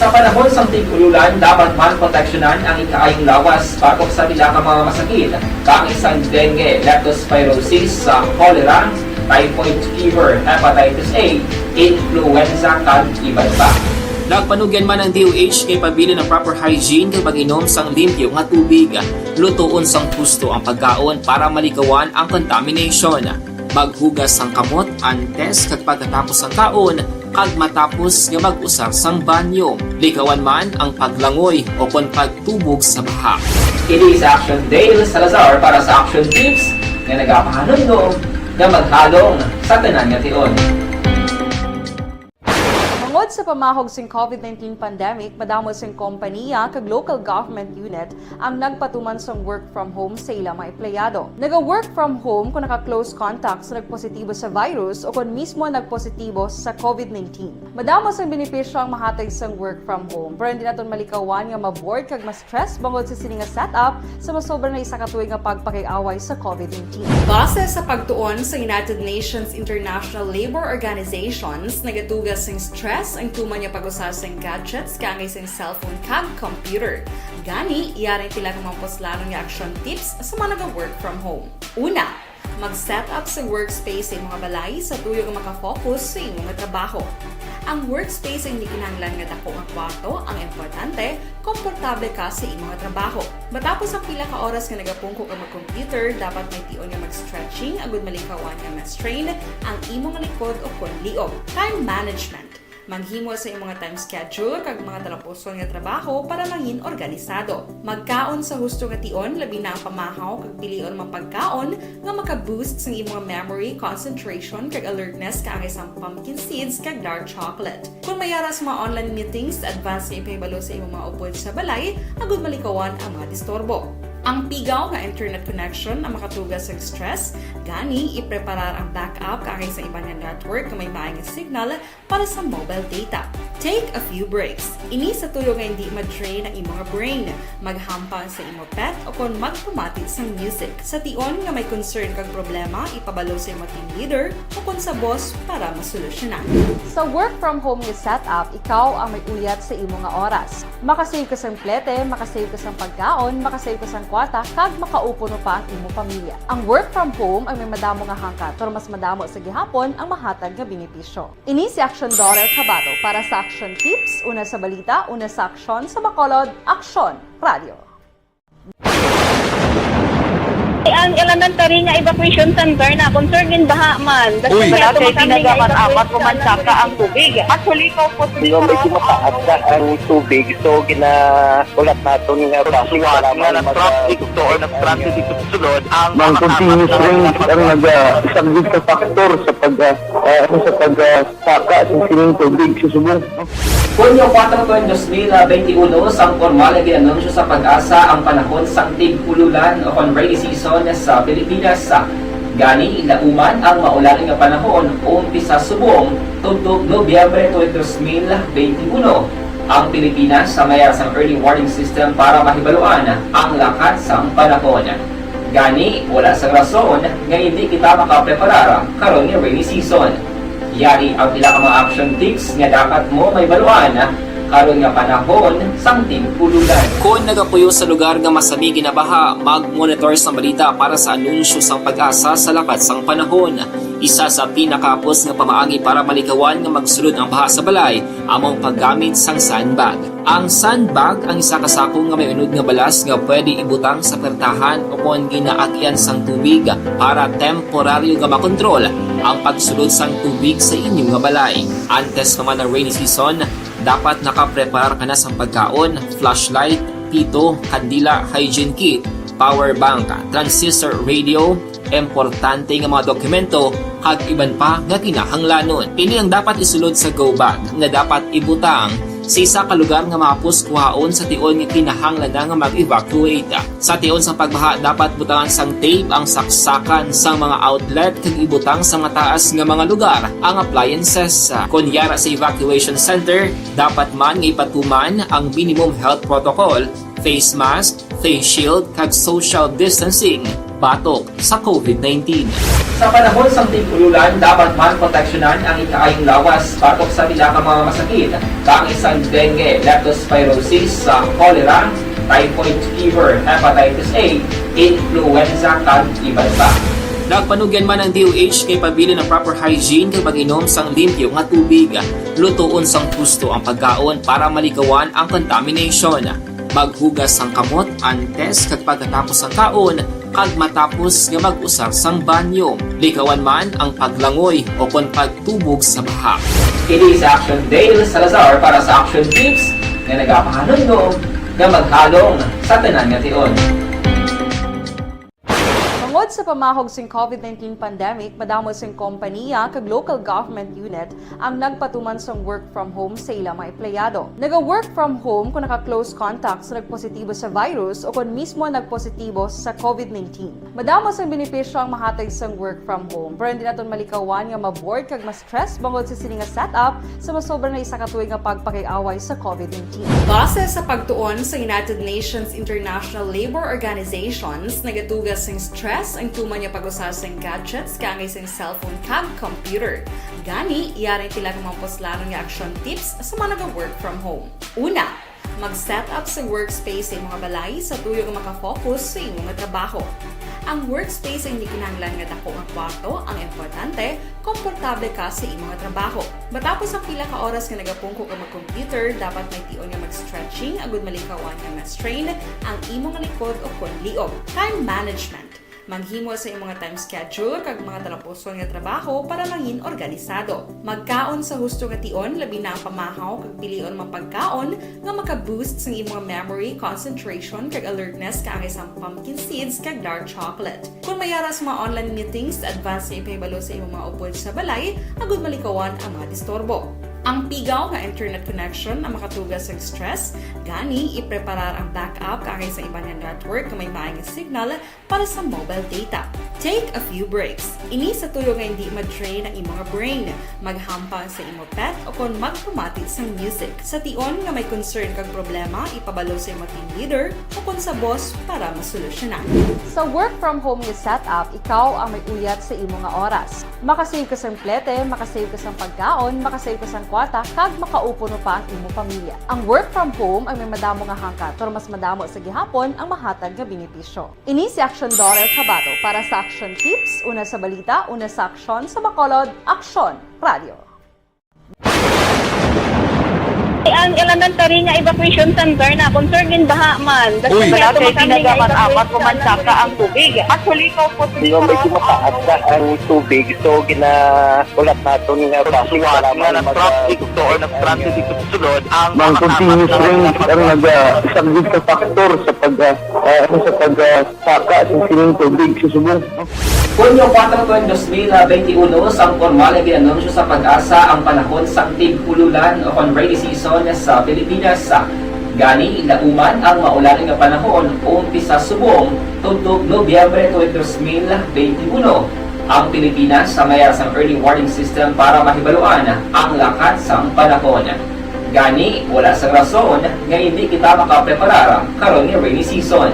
Sa panahon sang tig-ululan, dapat man proteksyonan ang ikaayong lawas batok sa pila ka mga masakit, kaangay sang dengue, leptospirosis, sa cholera, typhoid fever, hepatitis A, influenza, kag iban pa. Nagpanugyan man ang D O H nga ipabilin ang proper hygiene kag mag-inom sang limpyo nga tubig. Lutoon sang husto ang pagkaon para malikawan ang contamination. Maghugas sang kamot antes kag pagkatapos sang kaon, kag matapos nga mag-usar sang banyo. Likawan man ang paglangoy o kon pagtubog sa baha. Ini si Action Dale Salazar para sa Action Tips nga nagapahanumdom nga maghalong sa tanan nga tion. Tungod sa pamahog sing COVID nineteen pandemic, madamo sing kompaniya kag local government unit ang nagpatuman sang work from home sa ila mga empleyado. Naga-work from home kung naka-close contact sa nagpositibo sa virus o kon mismo nagpositibo sa COVID nineteen. Madamo sang benepisyo ang mahatag sang work from home, pero hindi naton malikawan nga ma-bored kag ma-stress bangod sa sini nga setup sa masobra na isa ka tuig nga pagpakig-away sa COVID nineteen. Base sa pagtuon sa United Nations International Labour Organizations, nagatuga sing stress ang tuman nga pag-usa sing gadgets kaangay sing cellphone kag computer. Gani, yari ang pila ka mga puslanon nga action tips sa mga naga-work from home. Una, mag-set up sa workspace sa imong balay sa tuyo nga makafocus sa imong trabaho. Ang workspace ay hindi kinahanglan nga dako nga kwarto, ang importante, komportable ka sa imong trabaho. Matapos ang pila ka oras nga nagapungko ka mag-computer, dapat may tion nga mag-stretching agud malikawan nga ma-strain ang imong likod o kon liog. Time management. Maghimo sa imong time schedule kag mga talapuson nga trabaho para mangin organisado. Magkaon sa husto nga tion, labi na ang pamahaw kag pilion mga pagkaon nga maka-boost sang imong memory, concentration, kag alertness kaangay sang pumpkin seeds kag dark chocolate. Kung may ara sa mga online meetings, advance nga ipahibalo sa imong mga upod sa balay agud malikawan ang mga disturbo. Ang pigaw nga internet connection ang makatuga sa stress, gani ipreparar ang backup kaangay sa iban nga network nga may maay nga signal para sa mobile data. Take a few breaks. Ini sa tuyo nga hindi ma-drain ang imong brain. Maghampang sa imo pet o kon magpamati sang music. Sa tion nga may concern kag problema, ipabalo sa imo team leader o kon sa boss para masolusyonan. Sa work from home nga setup, ikaw ang may uyat sa imo nga oras. Makasave ka sang plete, makasave ka sang pagkaon, makasave ka sang kwarta, kag makaupo pa ang imo pamilya. Ang work from home ang may madamo nga hangkat, pero mas madamo sa gihapon ang mahatag nga benepisyo. Ini si Action Daughter Kabato para sa Action Tips, una sa balita, una sa aksyon, sa Bacolod, Aksyon Radio. Ang elementary nga evacuation center na concern gin baha man. Uy. Wala kay pinagaman apat ko man saka ang tubig. Actually, ikaw po. Nga medyo mataas na ang tubig, so gina-, ulat naton nga basi nga nag-traffic to or nag-traffic dito sa sulod ang mga continuous rain ang nag-, ah, isang big factor sa pag, ah, ah, ano, sa pag, ah, saka sa sining tubig sa subong. Hunyo kuwatro, dos mil benti uno, sang pormal nga gin-anunsyo sa PAGASA ang panahon sang tig-ululan o kon rainy season sa Pilipinas. Gani, lauman ang maulan nga panahon umpisa subong tubtob Nobyembre twenty, dos mil benti uno. Ang Pilipinas sa may sang early warning system para mahibaluan ang lakat sang panahon. Gani, wala sang rason nga hindi kita makapreparar karon nga rainy season. Yari ang pila ka mga action tips nga dapat mo mahibaluan karon nga panahon sang tig-ululan. Kon nagapuyo sa lugar nga masami ginabaha, mag-monitor sa balita para sa anunsyo sang PAGASA sa lakat sang panahon. Isa sa pinakahapos nga pamaagi para malikawan nga magsulod ang baha sa balay amo ang paggamit sang sandbag. Ang sandbag ang isa ka sako nga may unod nga balas nga pwede ibutang sa pertahan o kon ginaagyan sang tubig para temporaryo nga makontrol ang pagsulod sang tubig sa inyo nga balay. Antes pa man ang rainy season, dapat nakapreparar ka na sang pagkaon, flashlight, pito, kandila, hygiene kit, power bank, transistor radio, importante nga mga dokumento, kag iban pa nga kinahanglanon. Ini ang dapat isulod sa go bag nga dapat ibutang sa isa ka lugar nga mahapos kuhaon sa tion nga kinahanglan na nga mag-evacuate. Sa tion sa pagbaha, dapat butangan sang tape ang saksakan sang mga outlet kag ibutang sa mataas nga mga lugar ang appliances. Kon yara sa evacuation center, dapat man nga ipatuman ang minimum health protocol, face mask, face shield, kag social distancing batok sa COVID nineteen. Sa panahon sang tig-ululan, dapat man proteksyonan ang ikaayong lawas batok sa pila ka mga masakit, kaangay sang dengue, leptospirosis, sa cholera, typhoid fever, hepatitis A, influenza, kag iban pa. Nagpanugyan man ang D O H nga ipabilin ang proper hygiene kag mag-inom sang limpyo nga tubig. Lutoon sang husto ang pagkaon para malikawan ang contamination. Maghugas sang kamot antes kag pagkatapos sang kaon, kag matapos nga mag-usar sang banyo. Likawan man ang paglangoy o kon pagtubog sa baha. Ini si Action Dale Salazar para sa Action Tips nga nagapahanumdom nga maghalong sa tanan nga tion. Tungod sa pamahog sing COVID nineteen pandemic, madamo sing kompaniya kag local government unit ang nagpatuman sang work from home sa ila mga empleyado. Naga-work from home kung naka-close contact sa nagpositibo sa virus o kon mismo nagpositibo sa COVID nineteen. Madamo sang benepisyo ang mahatag sang work from home, pero hindi naton malikawan nga ma-bored kag ma-stress bangod sa sini nga setup sa masobra na isa ka tuig nga pagpakig-away sa COVID nineteen. Base sa pagtuon sa United Nations International Labor Organizations, nagatuga sing stress ang tuman nga pag-usa sing gadgets kaangay sing cellphone kag computer. Gani, yari ang pila ka mga puslanon nga action tips sa mga naga-work from home. Una, mag-set up sa workspace sa imong balay sa tuyo nga makafocus sa imong trabaho. Ang workspace ay hindi kinahanglan nga dako nga kwarto, ang importante, komportable ka sa imong trabaho. Matapos ang pila ka oras nga nagapungko ka mag-computer, dapat may tion nga mag-stretching agud malikawan nga ma-strain ang imong likod o kon liog. Time management. Maghimo sa imong time schedule kag mga talapuson nga trabaho para mangin organisado. Magkaon sa husto nga tion, labi na ang pamahaw kag pilion mga pagkaon nga maka-boost sang imong memory, concentration, kag alertness kaangay sang pumpkin seeds kag dark chocolate. Kung may ara sa mga online meetings, advance nga ipahibalo sa imong mga upod sa balay agud malikawan ang mga disturbo. Ang pigaw nga internet connection ang makatuga sa stress, gani ipreparar ang backup kaangay sa iban nga network nga may maay nga signal para sa mobile data. Take a few breaks. Ini sa tuyo nga hindi ma-drain ang imong brain. Maghampang sa imo pet o kon magpamati sang music. Sa tion nga may concern kag problema, ipabalo sa imo team leader o kon sa boss para masolusyonan. Sa work from home nga setup, ikaw ang may uyat sa imo nga oras. Makasave ka sang plete, makasave ka sang pagkaon, makasave ka sang kwarta, kag makaupo pa ang imo pamilya. Ang work from home ay may madamo nga hangkat, pero mas madamo sa gihapon ang mahatag nga benepisyo. Ini si Action Daughter Kabato para sa Action Tips, una sa balita, una sa aksyon, sa Bacolod, Aksyon Radio. Ang elementary nga evacuation center na concern gin baha man. Uy. Wala kay pinagaman apat ko man saka ang tubig. Actually, ikaw po. Di ba, medyo mataas na ang tubig, so gina-, ulat naton nga traffic, nga nag-traffic to or nag-traffic dito sa sulod, ang mga continuous rain ang nag-, ah, isang big factor sa pag, ah, ah, ano, sa pag, ah, saka sa sining tubig sa subong. Hunyo kuwatro, twenty twenty-one, sang pormal nga gin-anunsyo sa PAGASA ang panahon sang tig-ululan o kon rainy season sa Pilipinas. Gani, lauman ang maulan nga panahon umpisa subong tubtob Nobyembre twenty twenty-one. Ang Pilipinas may ara sang early warning system para mahibaluan ang lakat sang panahon. Gani, wala sang rason nga hindi kita makapreparar karon nga rainy season.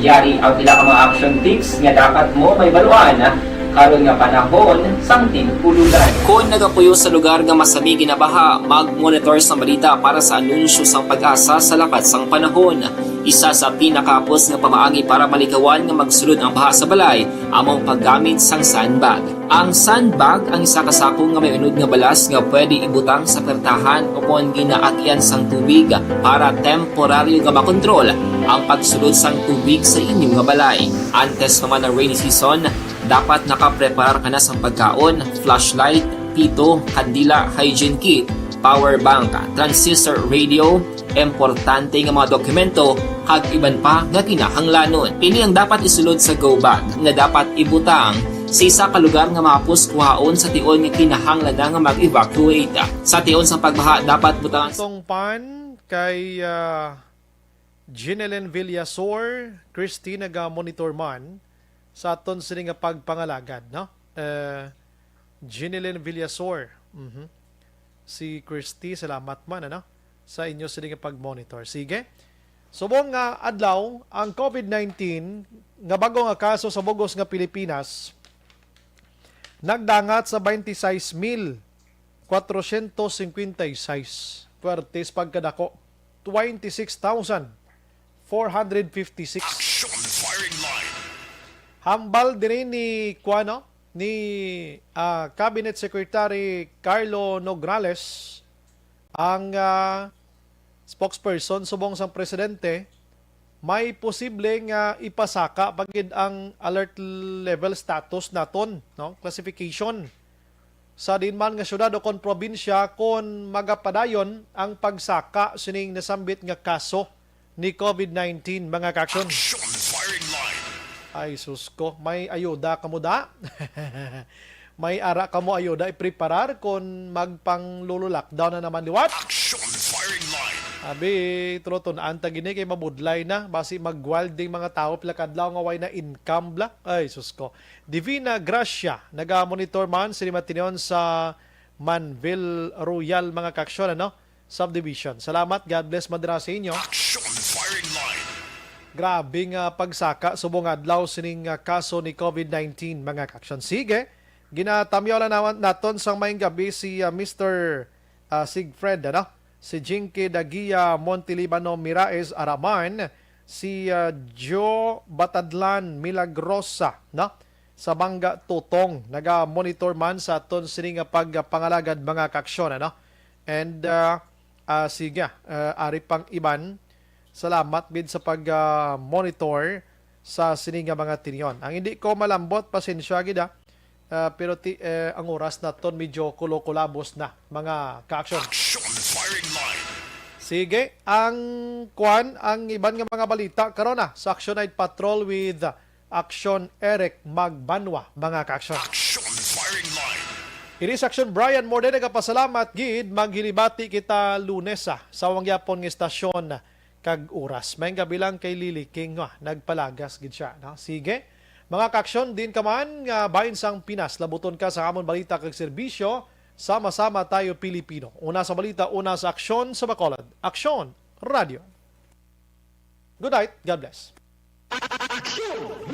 Yari ang pila ka mga action tips nga dapat mo mahibaluan karon nga panahon sang tig-ululan. Kon nagapuyo sa lugar nga masami ginabaha, mag-monitor sa balita para sa anunsyo sang PAGASA sa lakat sang panahon. Isa sa pinakahapos nga pamaagi para malikawan nga magsulod ang baha sa balay amo ang paggamit sang sandbag. Ang sandbag ang isa ka sako nga may unod nga balas nga pwede ibutang sa pertahan o kon ginaagyan sang tubig para temporaryo nga makontrol ang pagsulod sang tubig sa inyo nga balay. Antes pa man ang rainy season, dapat nakapreparar ka na sang pagkaon, flashlight, pito, kandila, hygiene kit, power bank, transistor radio, importante nga mga dokumento, kag iban pa nga kinahanglanon. Ini ang dapat isulod sa go bag nga dapat ibutang sa isa ka lugar nga mahapos kuhaon sa tion nga kinahanglan na nga mag-evacuate. Sa tion sa pagbaha, dapat butangan. Tong pan kay, ah, Ginelen Villasor, Christy, naga-monitor man sa aton sini nga pagpangalagad, no? Eh, Ginelen Villasor. Mhm. Si Christy, salamat man, ano, sa inyo sini nga pag-monitor. Sige. Subong nga adlaw, ang COVID nineteen nga bag-o nga kaso sa bug-os nga Pilipinas nagdangat sa twenty-six mil kwatrocientos cincuenta y seis. Puwertes pagkadako. Twenty-six thousand four hundred fifty-six. Action Firing Line. Hambal diri ni, kuano, ni, ah, Cabinet Secretary Carlo Nograles, ang, ah, spokesperson subong sang presidente, may posible nga ipasaka pa gid ang alert level status naton, no? Classification sa diin man nga syudad o kon probinsya kon magapadayon ang pagsaka sining nasambit nga kaso ni COVID nineteen, mga ka-aksyon. Action Firing Line. Ay, sus ko, may ayuda kamo da? May ara kamo ayuda ipreparar kon magpang-lolo lockdown na naman liwat? Action Firing Line. Abi, tulotun-an ta gini kay mabudlay na. Basi mag-wild ding mga tawo pila ka adlaw nga way na income bla. Ay, sus ko. Divina Gracia, naga-monitor man sini matinon sa Manville Royal, mga ka-aksyon, ano? Subdivision. Salamat, God bless, madra sa inyo. Action Firing Line. Grabe nga pagsaka subong adlaw sining, ah, kaso ni COVID nineteen, mga ka-aksyon. Sige, ginatamyaw lang naman naton sang maayong gabi si, ah, Mister, ah, Sigfred, ano? Si Jinky Dagia Montelibano Miraez Araman, si, ah, Joe Batadlan Milagrosa, no? Sa Manga Tutong, naga-monitor man sa aton sini nga pagpangalagad, mga ka-aksyon, ano? And, ah, ah, sige, ah, ari pang iban. Salamat gid sa pag, ah, monitor. sa sini nga mga tinion. Ang hindi ko malambot, pasensya gid, ah. Ah, pero ti, eh, ang oras naton medyo kulo-kulabos na, mga ka-aksyon. Action firing line. Sige, ang kwan, ang iban nga mga balita karon na sa Action Night Patrol with Action Eric Magbanwa, mga ka-aksyon. Action firing line. Ini sa Action, Brian Morde, nagapasalamat gid, maghilibati kita Lunes, ah, sa wang yapon nga istasyon kag oras. May gabi lang kay Lily King, ah, nagpalagas gid siya, no? Sige. Mga ka-aksyon, din ka man nga bahin sang Pinas, labuton ka sa amon balita kag serbisyo, sama-sama tayo Pilipino. Una sa balita, una sa aksyon sa Bacolod. Aksyon, Radyo. Good night, God bless. Aksyon!